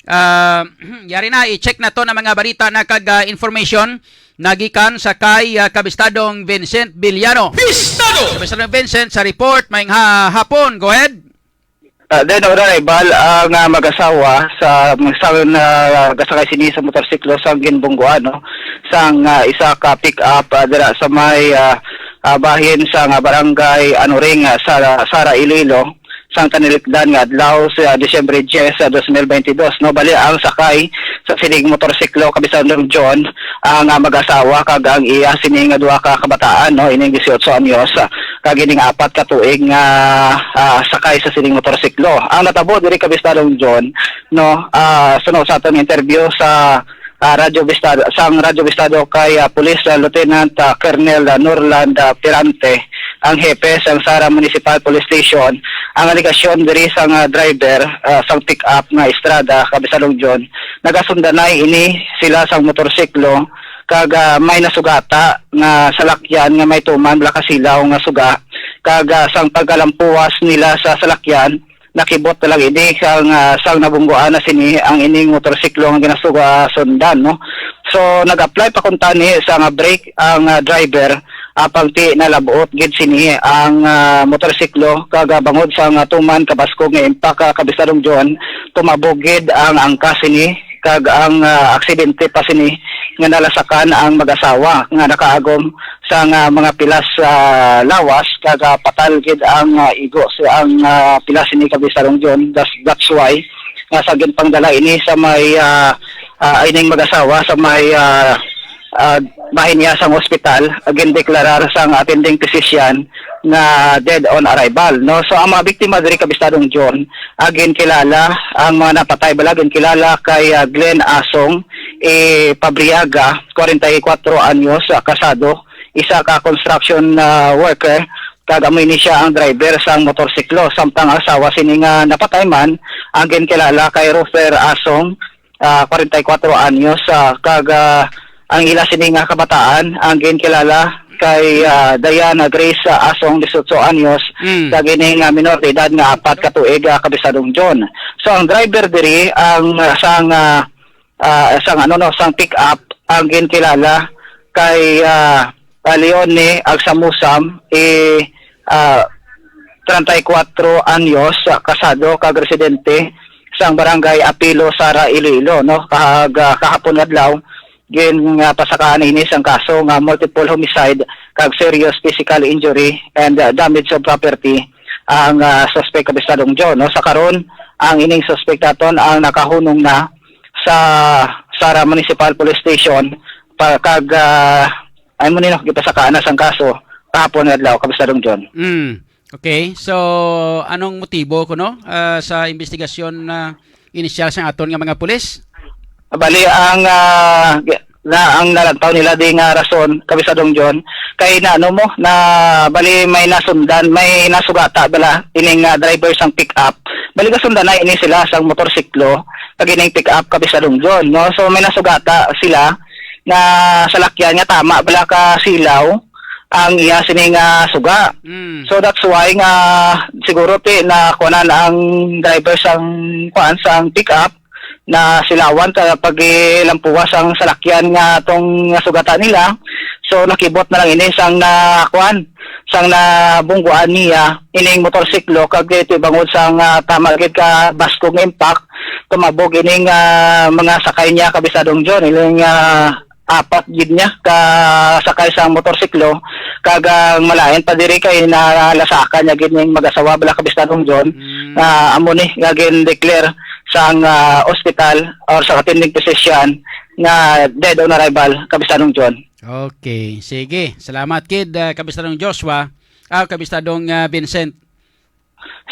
Ah, yari na, i-check naton ang mga balita na kag, ah, information nagikan sa kay, ah, kabistadong Vincent Villano. Bistado! Kabistadong Vincent sa report, maayong ha-, hapon. Go ahead. Ah, then, Honorable, ang, ah, mag-asawa sa, sa, ah, gasakay sini sa motorsiklo sa ginbungguan, no? Sang, ah, isa ka pick-up, ah, dira sa may, ah, ah, bahin sa nga barangay Anuring, ah, sa Sara, Iloilo, sang tanilikdan nga adlaw sa Disyembre diyes, ah, dos mil bentidós, no? Bali, ang sakay sa sining motorsiklo, kabisandong John, ang, ah, mag-asawa kag ang iya sini nga duha ka kabataan, no? Ining dieciocho anyos, ah, kag ining apat ka tuig nga, ah, sakay sa sining motorsiklo. Ang natabo diri, kabisandong John, no, ah, suno sa aton interview sa, ah, Radyo Bistado, sang Radyo Bistado kay, ah, Police, ah, Lieutenant, ah, Colonel, ah, Norland, ah, Pirante, ang hepe sang Sara Municipal Police Station, ang alegasyon diri sang, ah, driver, ah, sang pick-up nga Estrada, kabisandong John, nagasundanay ini sila sang motorsiklo kag, ah, may nasugata nga salakyan nga may tuman bala ka silaw nga suga, kag, ah, sang pagkalampuwas nila sa salakyan, nakibot na lang ini sang, ah, sang nabungguan na sini ang ining motorsiklo nga ginasuga sundan, no? So, nag-apply pa kuntani sa nga brake ang, ah, driver, apang ti nalab-ot gid sini ang, ah, motorsiklo, kag, ah, bangod sa nga tuman kabaskog nga impact, ah, kabisandong John, tumabog gid ang angkas sini, kag ang, ah, aksidente pa sini nga nalasakan ang mag-asawa nga nakaagom sang, ah, mga pilas sa lawas, kag, ah, patal gid ang, ah, igo sa ang, ah, pilas sini, kabisandong John. That's, that's why nga sa ginpangdala ini sa may, ah, ah, ining mag-asawa sa may, ah, ah, bahin niya sang ospital, gindeklarar sang attending physician nga dead on arrival, no? So, ang mga biktima diri, kabisandong John, ah, ginkilala, ang mga napatay bala ginkilala kay, ah, Glenn Asong, eh, Pabriaga, kwarenta y kuwatro anyos, ah, kasado, isa ka construction, ah, worker, kag amo ini siya ang driver sang motorsiklo, samtang ang asawa sini nga napatay man, ang ginkilala kay Rofer Asong, ah, kwarenta y kuwatro anyos, ah, kag, ah, ang ila sini nga kabataan, ang ginkilala kay, ah, Diana Grace, ah, Asong, dieciocho anyos, Mm. kag ining, ah, minor de edad nga apat ka tuig, ah, kabisandong John. So, ang driver diri, ang, ah, sang, ah, ah, sang, ano, no, sang pick-up, ang ginkilala kay, ah, ah, Leone Agsamusam, eh, ah, treinta y cuatro anyos, ah, kasado kag residente sang barangay Apilo, Sara, Iloilo, no? Kahag-, ah, kahapon nga adlaw, gin, ah, pasakaan ini sang kaso nga multiple homicide kag serious physical injury and, ah, damage of property ang, ah, suspect, kabisandong John, no? Sa karon, ang ining suspect naton ang nakahunong na sa Sara Municipal Police Station pa, kag, ah, ay mo nino, gipasakaan na sang kaso kahapon nga adlaw, kabisandong John. Mm. Okay. So, anong motibo kuno, ah, sa investigasyon na inisyal sa aton nga mga pulis? Bali, ang, ah, gi-, na, ang nalantaw nila di nga rason, kabisandong John, kay na, ano mo, na, bali, may nasundan, may nasugata bala ining, ah, driver sang pick-up. Bali, kasundan na ini sila sang motorsiklo, kag ining pick-up, kabisandong John, no? So, may nasugata sila nga salakyan nga tama bala ka silaw, ang iya sini nga suga. Mm. So that's why nga siguro ti na kuanan ang driver sang kuan sang pick up na silawan ta paglampuwa sang salakyan nga tong nasugatan nila. So nakibot na lang ini sang na kuan sang nabungguan niya ining motorsiklo kag ito bangod sang ah, tama gid ka baskog nga impact tumabog ining ah, mga sakay niya kabisadong John ining ah, apat gid niya ka sakay sang motorsiklo kag ang malain pa diri kay nalasakan niya gid ning mag-asawa bala kabisadong John Mm. na amo ni nga gin-declare sang ah, ospital or sa attending physician nga dead on arrival kabisadong John. Okay, sige. Salamat kid ah, kabisadong Joshua. Ah, kabisadong ah, Vincent.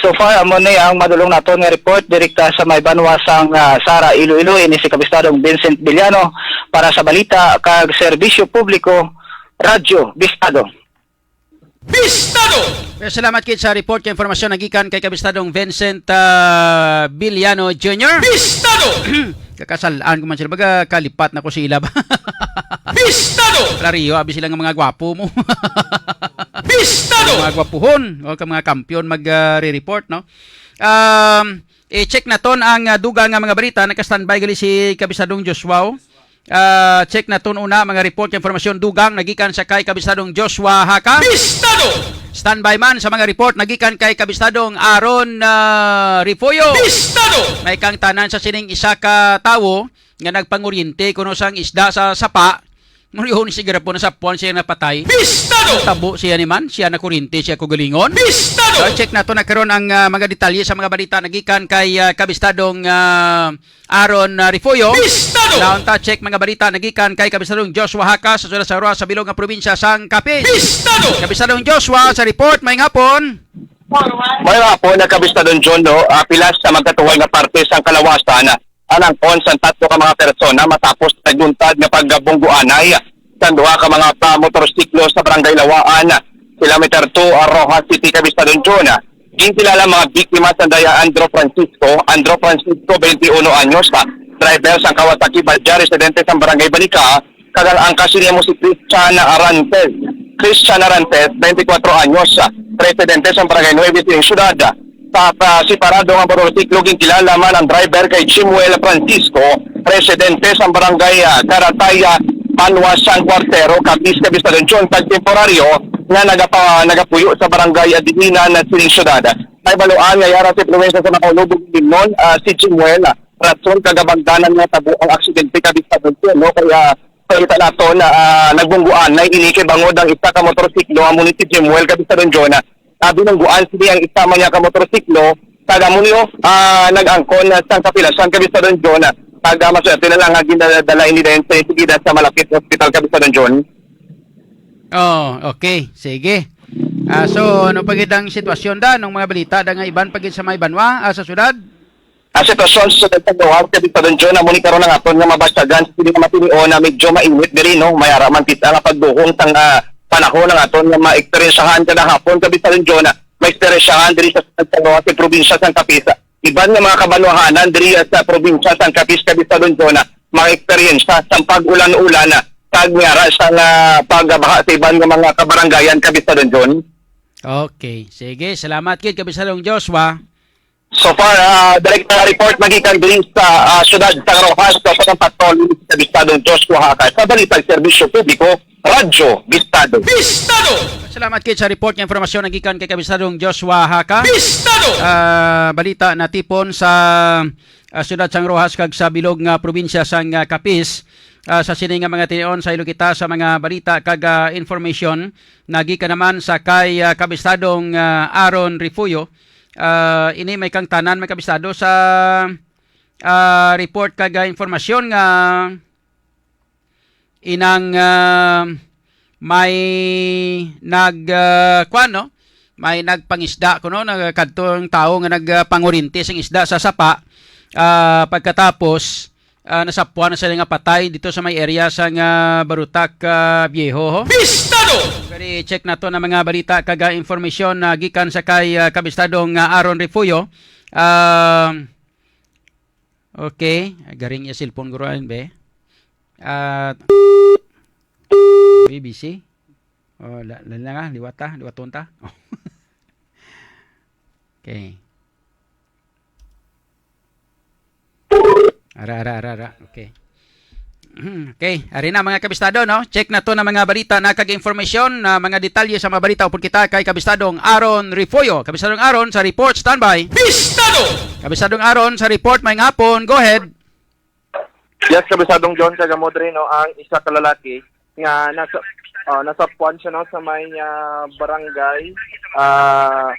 So far, amo ni ang madulong naton nga report direkta sa may banwa sang ah, Sara, Iloilo, ini si Kabistadong Vincent Villano para sa balita kag serbisyo publiko, Radyo Bistado. Bistado! Eh, salamat kid sa report kay informasyon nagikan kay Kabistadong Vincent ah, Villano Junior. Bistado! Kakasal-an ko man sila. Baga, kalipat na ko sa ila ba? Bistado! Klariho, abi sila nga mga gwapo mo. Bistado! Mga gwapuhon, o ka mga kampiyon mag-re-report, no? Um, i-check naton ang ah, dugang nga mga balita. Naka-standby gali si Kabisadong Joshua. Ah, check naton una mga report kag informasyon dugang nagikan sa kay Kabisadong Joshua Haka. Bistado! Standby man sa mga report nagikan kay Kabisadong Aaron ah, Refollo. Bistado! May kang tanan sa sining isa ka tawo nga nagpanguryente kuno sang isda sa sapa. Murihon si garapon sa puan siya napatay. Bistado! Tabo siya ni man, siya na kuryente siya kugalingon. Bistado! So, check nato na karon ang ah, mga detalye sa mga balita nagikan kay ah, Kabistadong ah, Aaron ah, Refollo. Bistado! Naunta check mga balita nagikan kay Kabistadong Joshua Haka sa Sura Sarua sa bilog nga probinsya sang Capiz. Bistado! Kabistadong Joshua sa report, may ngapon. May hapon na Kabistadong John, no? Ah, pilas sa magkatuway nga parte sang kalawasan, ah, ang angkon sang tatlo ka mga persona matapos nagluntad nga pagbungguanay sang duha ka mga pa motorsiklo sa Barangay Lawaan, Kilometer two, ah, Roxas City, Kabistadong John. Ginkilala mga biktima sa daya Andro Francisco, Andro Francisco, twenty-uno anyos, ah, driver sang Kawasaki Badya, residente sa Barangay Banica, kag ang angkas niya mo si Christian Arantes. Christian Arantes, twenty-four anyos, ah, residente sa Barangay Nueve Sining Syudad. Sa, sa separado nga motorsiklo, ginkilala man ang driver kay Jimuel Francisco, residente sa Barangay ah, Karataya, Banwa sang Cuartero, Capiz, Cabestadong John, kag temporaryo nga nagapa, nagapuyo sa Barangay Adihinan sining syudad. May baluan nga yara sa impluwensya sa makaulubog limnon, ah, si Jimuel, ah, rason kag abangdanan nga tabo ang aksidente, Cabestadong John, no? Kaya, kaya nato na ah, nagbungguan na ini kay bangod ang isa ka motorsiklo amo ni si Jimuel, Cabestadong John, ah, binungguan sini ang isa man niya ka motorsiklo, kag amo niyo, ah, nag-angkon sang kapilasan, Kabistadong John, kag, ah, maswerte na lang nga ginadala ini dayon sa sige sa malapit nga ospital, Kabistadong John. Oh, okay. Sige. Ah, so, ano pa gid ang sitwasyon da nung mga balita da nga iban pa gid sa may banwa, ah, sa syudad? Ang sitwasyon sa Sudad sa Gawas, Kabistadong John, amo ni karon ang aton nga mabasyagan sa sini nga matinion na medyo mainit diri, no? May ara man kita nga pagduhong sang ah, panahon ang aton nga maeksperiensyahan kada hapon, Kabistadong John. May eksperyensyahan diri sa Sudad sa Gawas, sa probinsya sang Capiz. Iban nga mga kabanwahanan diri sa probinsya sang Capiz, Kabistadong John, mga eksperyensya sang pag-ulan-ulan kag may ara sang ah, pagbaha sa iban nga mga kabarangayan, Kabistadong John. Okay. Sige, salamat gid, Kabistadong Joshua. So far, ah, direct na report magikan diri sa ah, siyudad sa Roxas, sa San Bartolome, sa Bistadong Joshua Haka. Sa Balitang Serbisyo Publiko, Radyo Bistado. Bistado! Salamat kid sa report nga informasyon nagikan kay Kabistadong Joshua Haka. Bistado! Ah, balita natipon sa ah, siyudad sang Roxas kag sa bilog nga probinsya sang ah, Capiz. Ah, sa sini nga mga tinion, saylo kita sa mga balita kag ah, information nagikan naman sa kay ah, Kabistadong ah, Aaron Refuyo. Ah, ini may kang tanan, may kabistado sa ah, report kag ah, informasyon nga inang ah, may nag ah, kuwan, no? May nagpangisda kuno, nagkadto ang tawo nga nagpangurinti sing isda sa sapa. Ah, pagkatapos ah, nasapuan na sila nga patay dito sa may area sa nga Barutak ah, Viejo. Ho? Bistado! Gani, check nato na mga balita kag ah, informasyon na gikan sa kay ah, Kabistadong ah, Aaron Refuyo. Ah, okay, garing ya cellphone guro ayon be. At B B C. Oh, la, la, la, liwat ta, liwaton ta. Okay. Ara, ara, ara, ara. Okay. Okay, ari na mga kabistado, no? Check na to na mga balita na kag informasyon, na mga detalye sa mga balita upod kita kay Kabistadong Aaron Refollo. Kabistadong Aaron sa report, standby. Bistado! Kabistadong Aaron sa report, may hapon. Go ahead. Yes, Kabisadong John, kagamod rin, no, ang isa ka lalaki nga nasa, ah, nasapuan siya, no, sa may, ah, barangay, ah,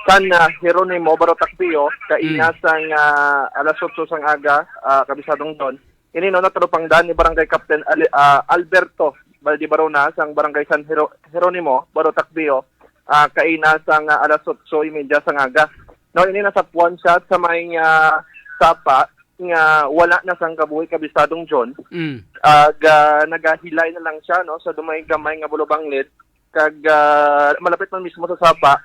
San, ah, Jeronimo, Barotac Pio, kaina Mm. sang, ah, alas otso sang aga, ah, Kabisadong John. Ini, no, natalupangdan ni Barangay Captain Ali-, ah, Alberto Valdibarona sang Barangay San Jero-, Jeronimo, Barotac Pio, ah, kaina sang, ah, alas otso y media sang aga. No, ini nasapuan siya sa may, ah, sapa nga wala na sang kabuhi, Kabisadong John. Mm. Ag, ah, nagahilay na lang siya, no, sa dumay gamay nga bulubanglid. Kag, ah, malapit man mismo sa sapa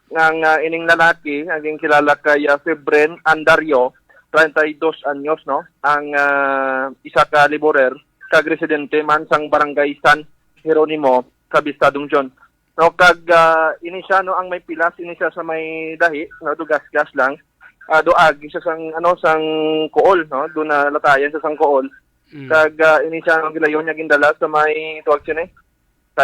nga, nga ining lalaki nga ginkilala kay, ah, Febren Andario, treinta y dos anyos, no, ang, ah, isa ka laborer kag residente man sang Barangay San Jeronimo, Kabisadong John. No, kag, ah, ini siya, no, ang may pilas, ini siya sa may dahi, no, dugasgas lang. Ah, duagi siya sang, ano, sang kuol, no, do na latayan siya sang kuol. Mm. Kag, ah, ini siya ang gilayon niya gindala sa may tuwag sini, sa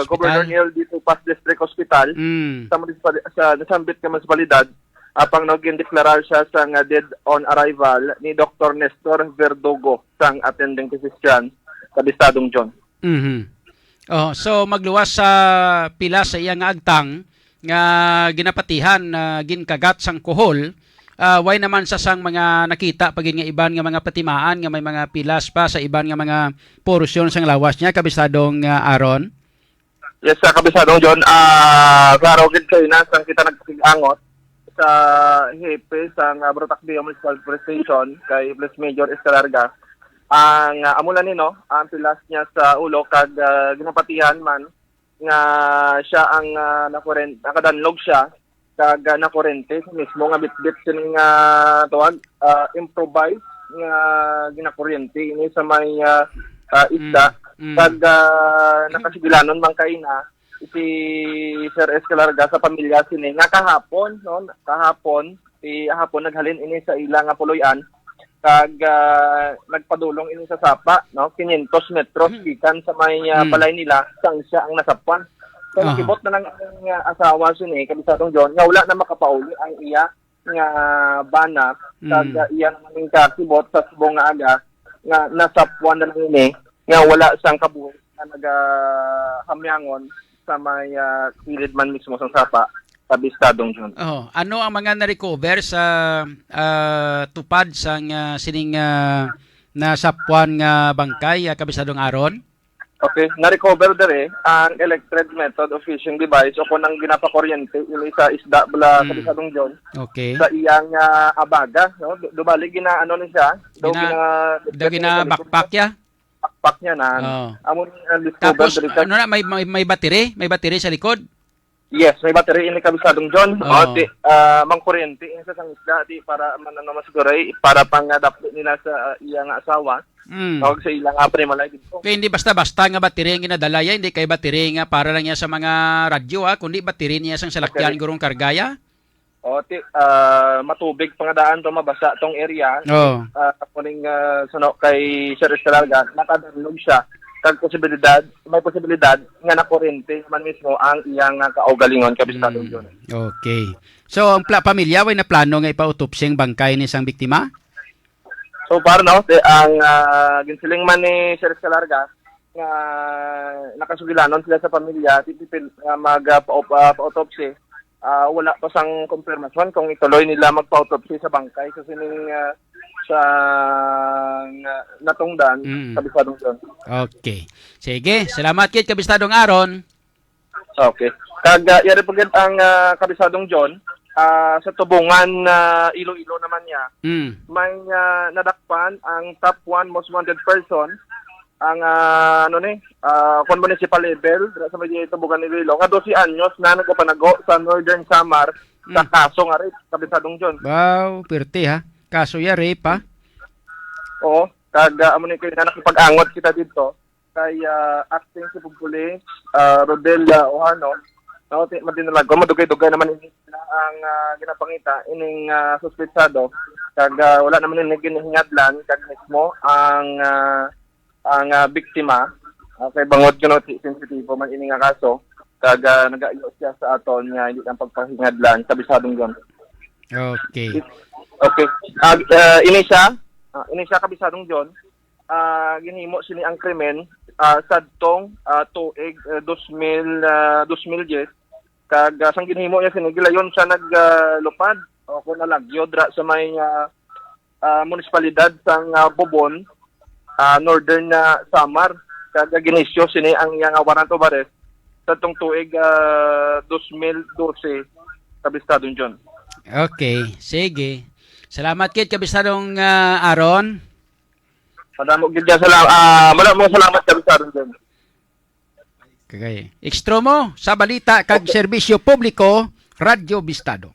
Governor Hospital? Neil D. Tupas District Hospital, Mm. sa munisipal, sa nasambit nga munisipalidad, apang naging deklarar siya sa nga dead on arrival ni Doktor Nestor Verdugo sang attending physician, Kabisadong John. Mhm. Oh, so magluwas sa pila sa iya nga agtang nga ginapatihan na ginkagat sang kuhol, ah, way naman sa sang mga nakita pa gid nga iban nga mga patimaan nga may mga pilas pa sa iban nga mga porsyon sang lawas niya, Kabisadong, ah, Aaron? Yes, sa Kabisadong John, ah, klaro gid kaina sang kita nagpakig-angot sa hepe sang, ah, Barotac Viejo Municipal Police Station kay Police Major Escalarga. Ang, ah, amo lang ni, no, ang pilas niya sa ulo kag, ah, ginapatihan man nga siya ang, ah, nakuren-, nakadanlog siya kag, ah, nakurente sa mismo nga bitbit sining, ah, tawag, ah, improvised nga ginakuryente ini sa may, ah, ah, isda. Mm. Kag, ah, nakasigilanon man kaina si Sir Escalarga sa pamilya sini nga kahapon, no, kahapon, si hapon naghalin ini sa ila nga puloy-an kag, ah, nagpadulong ini sa sapa, no, quinientos metros Mhm. gikan sa may, ah, Mm. balay nila sang siya ang nasapuan. So, Aha. nakibot na lang ang, ah, asawa sini, Kabisadong John, nga wala na makapauli ang iya nga bana, kag, Mm. ah, iya naman yung kakibot sa subong nga aga nga nasapuan na lang ini nga wala sang kabuhi nga nagahamyangon sa may, ah, kilid man mismo sang sapa, Kabisadong John. Oh, ano ang mga na-recover sa, ah, tupad sang, ah, sining, ah, nasapuan nga bangkay, ah, Kabisadong Aaron? Okay, na-recover dere ang electric method of fishing device o kung ang ginapakuryente ini sa isda bala, Mm. Kabisadong John, Okay. sa iyang, ah, abaga, no? Du-, dubali gina-, ano ni siya? Do Gina-, gina-, do gina-backpack ya? Backpack niya na. Oh. Amo ni ang discover Tapos, dere sa ano na, may, may, may battery? May battery sa likod? Yes, may battery ini, Kabisadong John. Oh. O, di, ah, mangkuryente ini sa sang isda, di para man, ano, masiguray, para pang, ah, dapli nila sa, ah, iya nga asawa. Mm. Tawag sa ila nga primalay dito. Kaya hindi basta-basta nga battery ang ginadala ya, hindi kay battery nga para lang ya sa mga radyo, ah, kundi battery niya sang salakyan Okay. gurong karga ya. O, ti, ah, matubig pa nga daan to, mabasa tong area. Oh. Ah, kuning, ah, suno kay Sir Escalarga, nakadanlog siya. Kag posibilidad, may posibilidad nga nakuryente man mismo ang iyang, ah, kaugalingon, Kabisadong Mm. John. Okay. So, ang pla-, pamilya, way na plano nga ipa-autopsy ang bangkay ni sang biktima? So far, no, ti, ang, ah, ginsiling man ni Sir Escalarga nga nakasugilanon sila sa pamilya, ti, ti, pil-, nga mag, ah, pa-, ah, pa-autopsy. Ah, wala pa sang confirmation kung ituloy nila magpa-autopsy sa bangkay sa sining, ah, sa, ah, natungdan, Mm. Kabisadong John. Okay. Sige, salamat kit, Kabistadong Aaron. Okay. Kag, ah, yari po gid ang, ah, Kabisadong John, ah, sa Tubungan, ah, Iloilo naman niya, Mm. may, ah, nadakpan ang top one most wanted person, ang, ah, ano ni, ah, kung municipal level, dira sa may Tubungan Iloilo, nga dose anyos na nagapanago sa Northern Samar sa Mm. kaso nga rape, Kabisadong John. Wow, pirti ha. Kaso ya, rape ha? Oo, kag, ah, amo ni kayo na nakipag-angot kita dito. kay, ah, Acting Chief of Police, ah, Rodel, ah, Ojano. No, ti-, madinalago, madugay-dugay naman ini ang, ah, ginapangita ining, ah, suspetsado. Kag, ah, wala naman ini ginahingadlan kag mismo ang, ah, ang, ah, biktima. Ah, kay bangod kuno ti-, sensitibo man ini nga kaso, kag, ah, nagaayo siya sa aton nga hindi lang pagpahingadlan, Kabisadong John. Okay. Okay. Ah, ah, ini siya, ah, ini siya, Kabisadong John. Ah, ginhimo sini ang krimen, ah, sadtong, ah, tuig, ah, dos mil, ah, dos mil diyes. Kag, ah, sang ginhimo niya sini, gilayon siya nag, ah, lupad o kung nalagyo dra sa may, ah, ah, munisipalidad sang, ah, Bobon, ah, Northern, ah, Samar. Kag, ah, ginisyo sini ang iya nga warrant of arrest sa tong tuig, ah, dos mil dose, Kabistadong John. Okay, sige. Salamat kit, Kabistadong, ah, Aaron. Madamo gid nga salam-, ah, madamo salamat, Kabistadong John. Kagay. Extro mo sa balita kag serbisyo publiko, Radyo Bistado.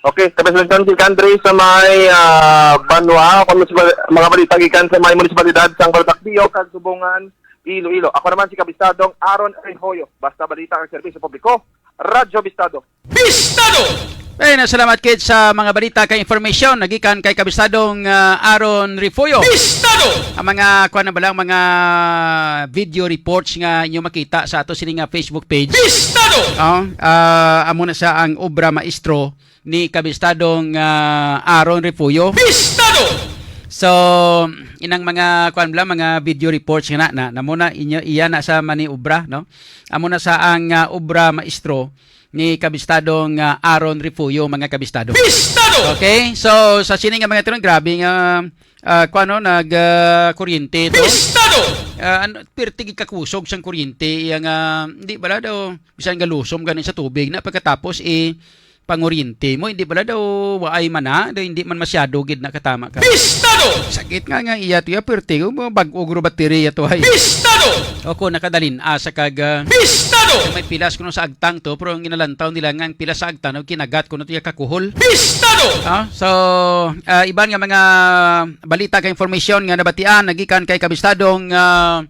Okay, Kabistadong John, si Andre sa may, ah, banwa, kung sa mga balita gikan sa may munisipalidad sang Balbacdio kag Subongan, Iloilo. Ako naman si Kabistadong Aaron Rehoyo. Basta balita kag serbisyo publiko, Radyo Bistado. Bistado! Eh, nasalamat kit sa mga balita kay information nagikan kay Kabistadong, ah, Aaron Refuyo. Bistado! Ang mga, kuwan na ba lang, mga video reports nga inyo makita sa ato sini nga Facebook page. Bistado! Oh, ah, amo na sa ang obra maestro ni Kabistadong, ah, Aaron Refuyo. Bistado! So, inang mga, kuwan bala, mga video reports nga na, na, na muna inyo, iya na sa maniobra, no? Amo na sa ang, ah, obra maestro ni Kabistadong, ah, Aaron Refuyo, mga kabistado. Bistado! Okay? So, sa sini nga mga turon, grabe nga, ah, kuwan, no, nag, ah, kuryente to. Bistado! Ah, ano, pirti gid kakusog sang kuryente, iya nga, hindi bala daw, bisan galusom gani sa tubig na pagkatapos, eh, panguryente mo, hindi bala daw waay man na, daw hindi man masyado gid nakatama ka. Bistado! Sakit nga nga iya to, ya, pirti, oh, bag-o guro baterya to, ay. Bistado! O ko, nakadalin, asa kag, ah, Bistado! May pilas kuno sa agtang to, pero ang ginalantaw nila nga ang pilas sa agtang, no, kinagat kuno to ya kakuhol. Bistado! Ah, so, ah, iban nga mga balita kag information nga nabatian, nagikan kay Kabistadong, ah,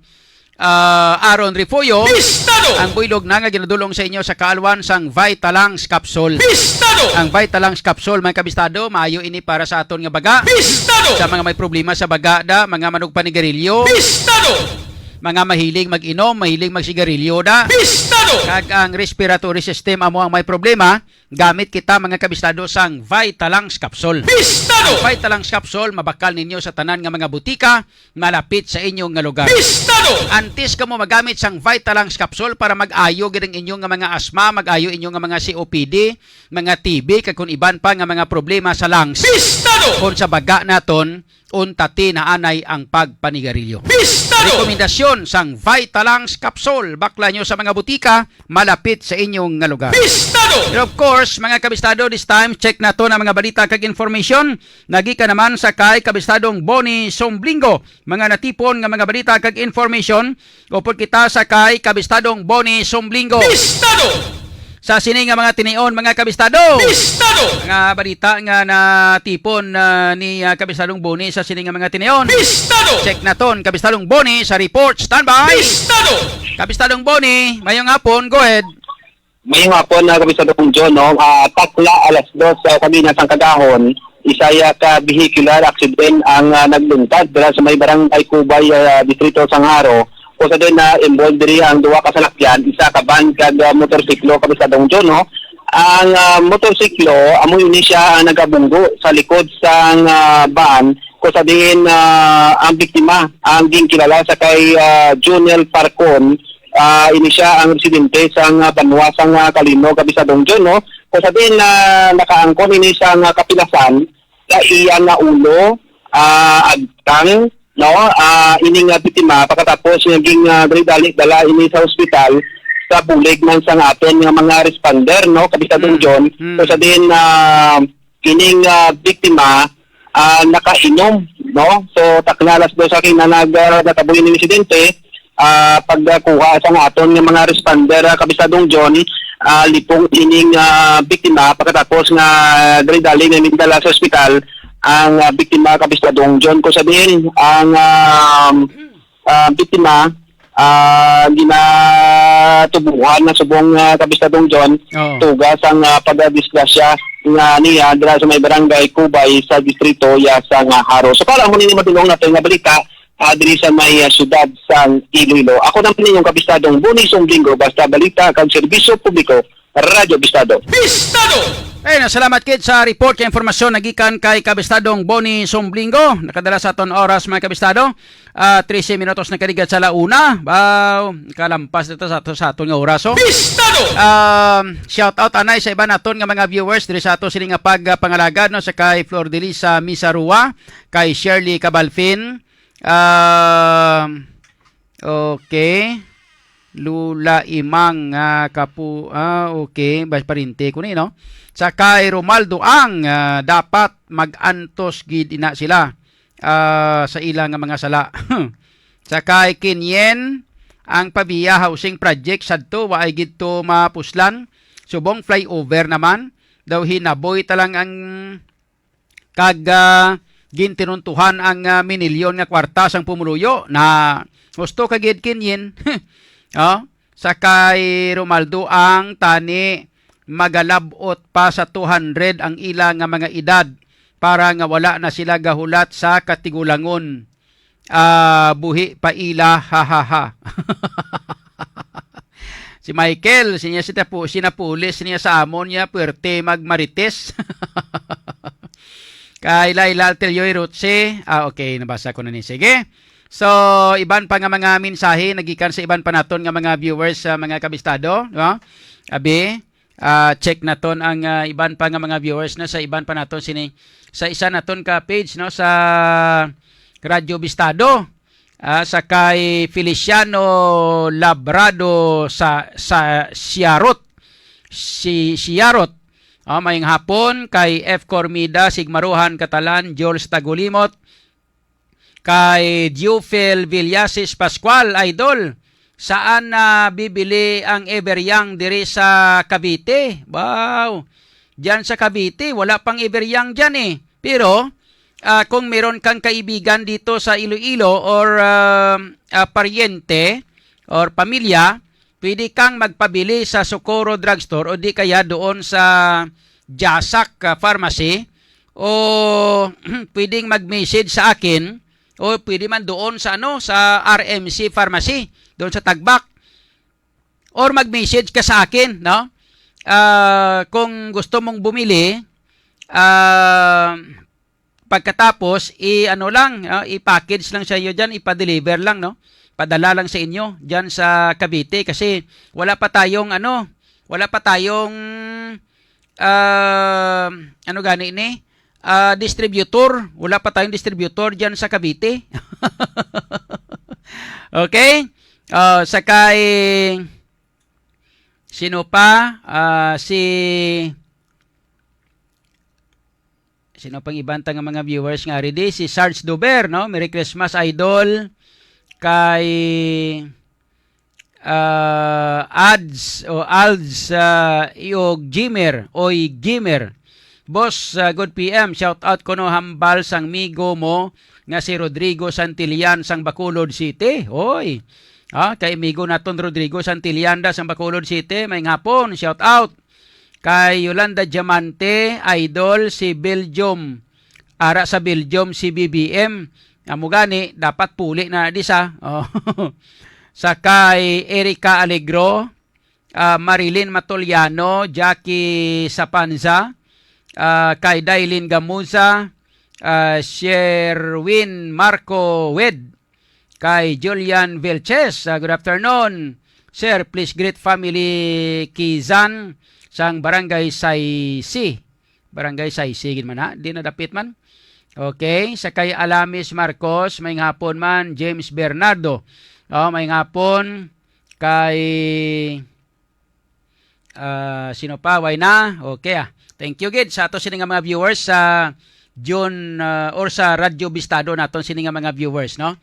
ah, Aaron Refuyo, Bistado! Ang buylog na nga ginadulong sa inyo sa kaalwan sang Vitalangs Capsule. Bistado! Ang Vitalangs Capsule, mga kabistado, maayo ini para sa aton nga baga. Bistado! Sa mga may problema sa baga, da, mga manugpanigarilyo. Bistado! Mga mahilig mag-inom, mahilig magsigarilyo, da. Bistado! Kag ang respiratory system amo ang may problema, gamit kita, mga kabistado, sang Vitalangs Capsule. Bistado! Ang Vitalangs Capsule mabakal ninyo sa tanan nga mga butika malapit sa inyo nga lugar. Bistado! Antes kamo magamit sang Vitalangs Capsule para mag-ayo gid ang inyo nga mga asma, mag-ayo inyo nga mga C O P D, mga T B, kag kung iban pa nga mga problema sa lungs. Bistado! Kung sa baga naton, unta ti naanay ang pagpanigarilyo. Bistado! Rekomendasyon sang Vitalangs Capsule, bakla nyo sa mga butika malapit sa inyong nga lugar. Bistado! And of course, mga kabistado, this time, check naton ang mga balita kag information. Nagikan naman sa kay Kabistadong Bonnie Somblingo. Mga natipon nga mga balita kag information, upod kita sa kay Kabistadong Bonnie Somblingo. Bistado! Sa sini nga mga tinion, mga kabistado. Bistado! Mga balita nga natipon, ah, ni, ah, Kabistadong Boni sa sini nga mga tinion. Bistado! Check naton, Kabistadong Boni sa report. Standby! Bistado! Kabistadong Boni, mayong hapon. Go ahead. Mayong hapon, ah, Kabistadong John, no? Ah, takla alas dos sa kami na sang kagahon, isa ya ka vehicular accident ang, ah, nagluntad dira sa may barangay Kubay, ah, Distrito sang Jaro. Kung sa din na involved diri ang duha ka salakyan, isa ka van kag, ah, motorsiklo, Kabistadong John, no? Ang, ah, motorsiklo, amo ini siya ang nagabunggo sa likod sang, ah, van, kung sa diin, ah, ang biktima ang ginkilala sa kay, ah, Junel Parcon, ah, ini siya ang residente sang, ah, banwa sang, ah, Calino, Kabistadong John, no? Kung sa diin na nakaangkon ini sang, ah, kapilasan, sa iya nga ulo, ah, agtang, no? Ah, ini nga biktima pagkatapos nga ging, ah, dali-dali dala ini sa ospital sa bulig man sang aton nga mga responder, no? Kabistadong John, kung sa diin, ah, ining, ah, biktima, ah, nakainom, no? So, takna alas dos sa kina nag, ah, natabo ining insidente, ah, pagkuha sang aton nga mga responder, ah, Kabistadong John, ah, lipong ining, ah, biktima pagkatapos nga dali-dali nga gindala sa ospital ang, ah, biktima, Kabistadong John, kung sa diin ang, ah, ah, biktima ah, ginatubuhan na subong, ah, Kabistadong John, Oo. tuga sang, ah, pagkadisgrasya nga niya dira sa may barangay Kubay sa distrito ya sa nga Jaro. So, para mo ninyo madulong nato nga balita, ah, diri sa may, ah, siyudad sang Iloilo. Ako naman ninyong Kabistadong Boni Sumblingo, basta balita kag serbisyo publiko, Radyo Bistado. Bistado! Eh, nasalamat kit sa report kay informasyon nagikan kay Kabistadong Boni Sumblingo. Nakadala sa aton oras, mga Kabistado. Ah, trese minutos na kaligat sa launa. Wow, kalampas dito sa ato, sa aton nga oras, oh. Bistado! Um, shout out anay sa iban naton nga mga viewers diri sa ato sini nga pagpangalagad, no, sa kay Flor Delisa Misarua, kay Shirley Cabalfin, um, okay. Lula Imang nga kapu-, ah, okay, ba, parente ko ni, no? Sa kay Romaldo Ang, ah, dapat mag-antos gid ina sila, ah, sa ila nga mga sala. Sa kay Kinyen, ang Pavia Housing Project sadto wa ay gid to mapuslan. Subong flyover naman daw, hinaboy ta lang ang kag, ah, gintinuntuhan ang, ah, minilyon nga kwarta sang pumuluyo na gusto ka gid kinyin. Oh, sa kay Romaldo Ang, tani magalab-ot pa sa two hundred ang ila nga mga edad para nga wala na sila gahulat sa katigulangon. Ah, buhi pa ila, ha, ha, ha. Si Michael, sinya si tapu-, sinapulis niya sa amon niya, puwerte magmarites. Kay Laila Tilioy Rutse. Ah, okay, nabasa ko na ni. Sige. So, iban pa nga mga mensahe nagikan sa iban pa naton nga mga viewers, sa mga kabistado, no? Abi, ah, check naton ang, ah, iban pa nga mga viewers na sa iban pa naton sini, sa isa naton ka page, no, sa Radyo Bistado. Ah, sa kay Feliciano Labrado sa, sa Siarot. Si Siarot. Ah, mayong hapon kay F Cormida, Sigmaruhan Catalan, Jules Tagulimot, kay Diofil Villasis Pascual, idol. Saan na bibili ang Everyang diri sa Cavite? Wow. Diyan sa Cavite, wala pang Everyang diyan eh. Pero, ah, kung meron kang kaibigan dito sa Iloilo or, ah, ah, paryente or pamilya, pwede kang magpabili sa Socorro Drugstore o di kaya doon sa Jasak, ah, Pharmacy, o pwedeng mag-message sa akin, o pwede man doon sa, ano, sa R M C Pharmacy, doon sa Tagbak. Or mag-message ka sa akin, no? Ah, kung gusto mong bumili, ah, pagkatapos, i-ano lang, ah, i-package lang sa iyo diyan, ipa-deliver lang, no? Padala lang sa inyo diyan sa Cavite kasi wala pa tayong, ano, wala pa tayong, ah, ano gani ni? Ah, distributor. Wala pa tayong distributor diyan sa Cavite. Okay? Ah, sa kay, sino pa? Ah, si, sino pang iban ta nga mga viewers nga ready? Si Sarge Dober, no? Merry Christmas, idol. Kay, ah, Ads o Alds, ah, Iog Gamer, Oy Gamer. Boss, ah, good P M, shout out kuno hambal sang migo mo nga si Rodrigo Santillan sang Bacolod City. Oy. Ah, kay migo naton Rodrigo Santillan da sang Bacolod City, may ngapon, shout out. Kay Yolanda Diamante, idol, si Belgium. Ara sa Belgium, si B B M. Amo gani, dapat puli na di sa. Oh. Sa kay Erica Alegro, ah, Marilyn Matoliano, Jackie Sapanza, ah, kay Dailin Gamuza, ah, Sherwin Marco Wed, kay Julian Vilches. Ah, good afternoon, sir. Please greet family Kizan sang Barangay Saisi. Barangay Saisi gid man, ha? Di na dapit man. Okay, sa kay Alamis Marcos, may ngapon man, James Bernardo. Oh, may ngapon kay, ah, sino pa? Way na? Okay, ah. Thank you gid sa ato sini nga mga viewers sa June, ah, or sa Radyo Bistado naton sini nga mga viewers, no?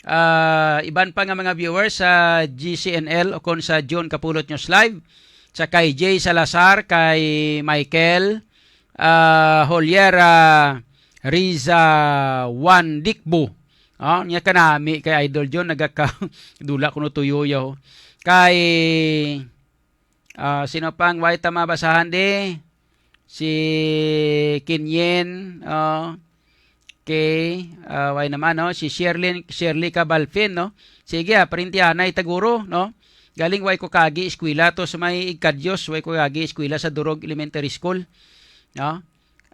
Ah, iban pa nga mga viewers sa G C N L o kon sa June Kapulot News Live, sa kay Jay Salazar, kay Michael, ah, Holiera, Riza Juan Dikbo, Oh, niya kanami kay Idol John, nagaka-, dula kuno tuyo yaw. Kay, ah, sino pa ang way ta mabasahan di? Si Kinyen, oh. Okay, ah, way naman, no? Si Sherlyn, Shirley Cabalfin, no? Sige, ah, parintihanay ta guro, no? Galing way ko kagi eskwela to sa may Igkadios, way ko kagi eskwela sa Durog Elementary School, no?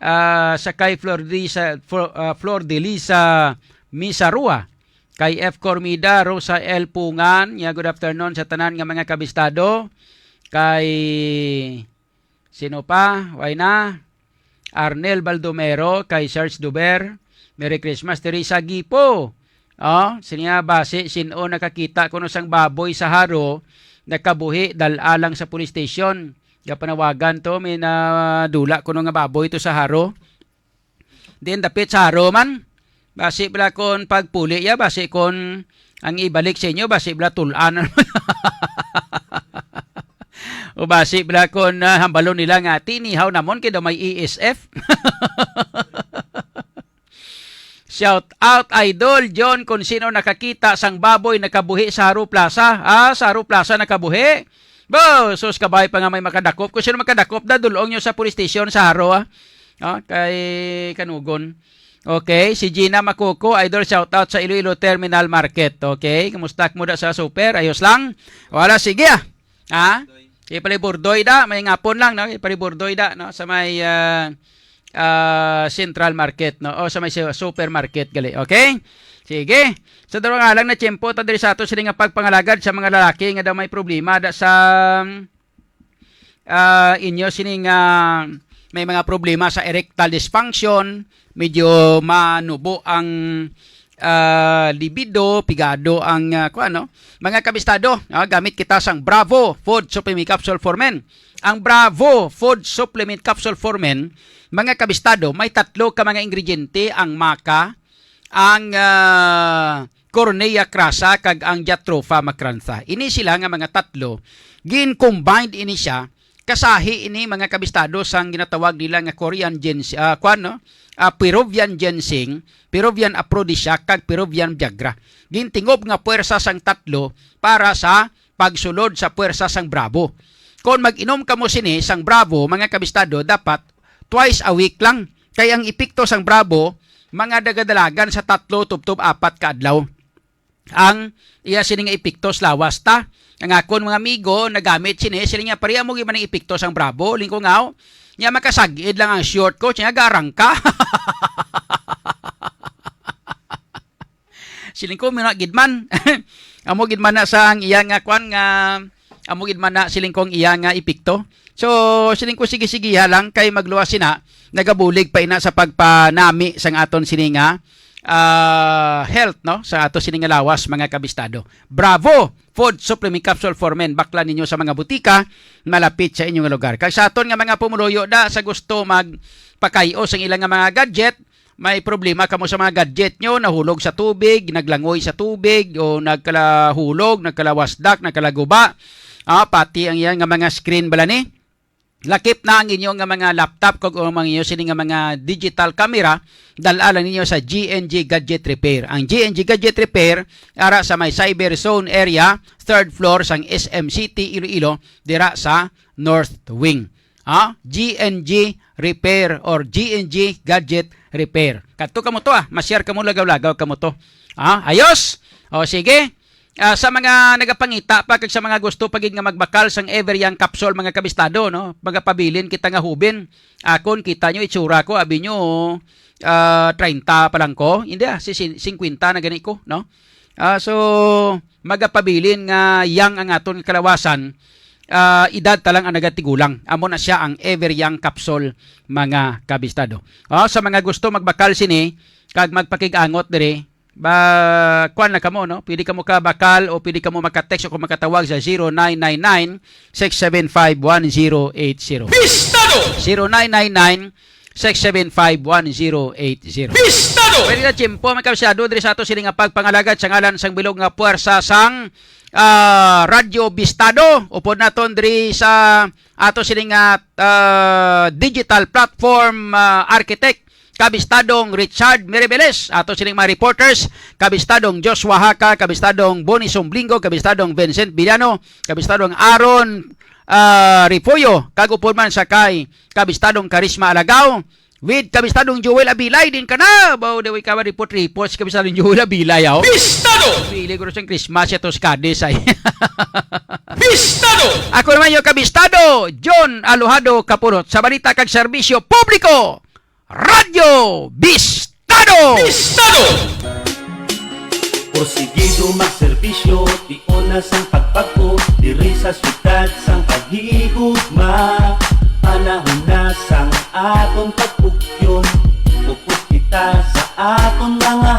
Ah, sa kay Flor de Lisa, Flor, ah, Flor de Lisa Misarua, kay F Cormida, Rosa L Pungan, ya, good afternoon sa tanan nga mga kabistado, kay sino pa? Way na? Arnel Baldomero, kay Serge Duber, Merry Christmas, Teresa Gipo. Oh, siya basi sin-o nakakita kuno sang baboy sa haro, nakabuhi, dal-a lang sa police station. Gapanawagan to, may nadula kuno nga baboy to sa haro. Din dapit sa haro man. Basi bala kon pagpuli ya, basi kon ang ibalik sa inyo, basi bala tul-an na naman. O basi bala kon, ah, hambalon nila nga tinihaw namon kay daw may E S F. Shout out, Idol John, kung sino nakakita sang baboy nakabuhi sa Haro Plaza. Ah, sa Haro Plaza nakabuhi? Bo, sus, kabay pa nga may makadakop. Kung sino makadakop, da, dulong nyo sa police station sa Haro, ah. Ah, kay Kanugon. Okay, si Gina Macoco, Idol, shout out sa Iloilo Terminal Market. Okay, kumusta mo da sa super? Ayos lang? Wala, sige, ah. Ha? Ipaliburdoy da, may ngapon lang, no? Ipaliburdoy da, no? Sa may, ah, ah, Central Market, no? O sa may su-, supermarket, gali. Okay? Sige. Sa darwa nga lang na tiyempo, ta diri sa ato sini nga pagpangalagad sa mga lalaki nga daw may problema da sa, ah, inyo sini nga may mga problema sa erectile dysfunction, medyo manubo ang, ah, libido, pigado ang, ah, kuwan, no? Mga kabistado, ah, gamit kita sang Bravo Food Supplement Capsule for Men. Ang Bravo Food Supplement Capsule for Men, mga kabistado, may tatlo ka mga ingrediente, ang maca, ang, ah, Cornea crassa, kag ang Jatropha macrantha. Ini sila nga mga tatlo, gin-combined ini siya, kasahi ini, mga kabistado, sang ginatawag nila nga Korean ginseng, ah, kuwan, no? Ah, Peruvian ginseng, Peruvian aphrodisiac, kag Peruvian Viagra. Gintingob nga puwersa sang tatlo para sa pagsulod sa puwersa sang Bravo. Kon mag-inom kamo sini sang Bravo, mga kabistado, dapat twice a week lang. Kay ang epekto sang Bravo, mga dagadalagan sa tatlo tubtob apat ka adlaw ang iya sini nga epekto sa lawas ta. Ang akon mga amigo nagamit sini, sila niya, "Pare, amo gid man ang epekto sang Bravo." Lingko nga, "Nya makasag-id lang ang short ko, siya garang ka." Siling ko, muna gid man. Amo gid man na sa ang iya nga kwan nga, amo gid man na siling ko ang iya nga epekto. So, siling ko, sige, sige, ha lang, kay magluwas sina, nagabulig pa ina sa pagpanami sang aton sini nga, ah, health, no? Sa ato sini nga lawas, mga kabistado. Bravo! Food Supplement Capsule for Men. Bakla ninyo sa mga butika, malapit sa inyong lugar. Kag sa aton nga mga pumuluyo da, sa gusto magpakayo sa ilang nga mga gadget, may problema kamo sa mga gadget nyo, nahulog sa tubig, naglangoy sa tubig, o nagkalahulog, nagkalawasdak, nagkalaguba. Ah, pati ang iyan nga mga screen bala ni. Lakip na ang inyo nga mga laptop kag ang mga inyo sini nga mga digital camera, dala lang ninyo sa G N G Gadget Repair. Ang G N G Gadget Repair ara sa may Cyber Zone area, third floor sang S M City, Iloilo, dira sa North Wing. Ah, G N G Repair or G N G Gadget Repair. Kadto kamo to, ah, ma-share kamo, lagaw-lagaw kamo to. Ah, ayos. O sige. Ah, sa mga nagapangita pa kag sa mga gusto pa gid nga magbakal sang Ever Young Capsule, mga kabistado, no? Magapabilin kita nga hubin. Akon, kita nyo itsura ko, abi nyo, ah, treinta pa lang ko. Hindi, ah, si sin-, singkwenta na gani ko, no? Ah, so, magapabilin nga young ang aton kalawasan, ah, edad ta lang ang nagatigulang. Amo na siya ang Ever Young Capsule, mga kabistado. Oh, sa mga gusto magbakal sini, kag magpakig-angot diri, ba, kuwan na kamo, no? Pwede kamo ka bakal o pwede kamo maka-text o kung makatawag sa zero nine nine nine, six seven five, one zero eight zero. Bistado! Zero nine nine nine, six seven five, one zero eight zero. Bistado! Pwede na, tiyempo, mga kabisado, diri sa ato sini nga pagpangalagad sa ngalan sang bilog nga puwersa sang, ah, Radyo Bistado. Upod naton diri sa ato sini nga, ah, digital platform, ah, architect, Kabistadong Richard Miribeles, ato sining mga reporters, Kabistadong Joshua Haka, Kabistadong Bonnie Somblinggo, Kabistadong Vincent Villano, Kabistadong Aaron ah, Refollo, kag upod man sa kay Kabistadong Karisma Alagao, with Kabistadong Joel Abilay din ka na. Baw daw ikaw report report si Kabistadong Joel Abilay, aw. Bistado! Pili ko siyang Christmas ito sa Cadiz ay. Bistado! Ako naman yung Kabistado, John Alojado Kapurot, sa balita kag serbisyo publiko, Radyo Bistado! Bistado! Porsigido magserbisyo, tiuna sang pagpag-o, diri sa siyudad sang paghigugma. Panahon na sang aton pagpugyon, upod kita sa aton mga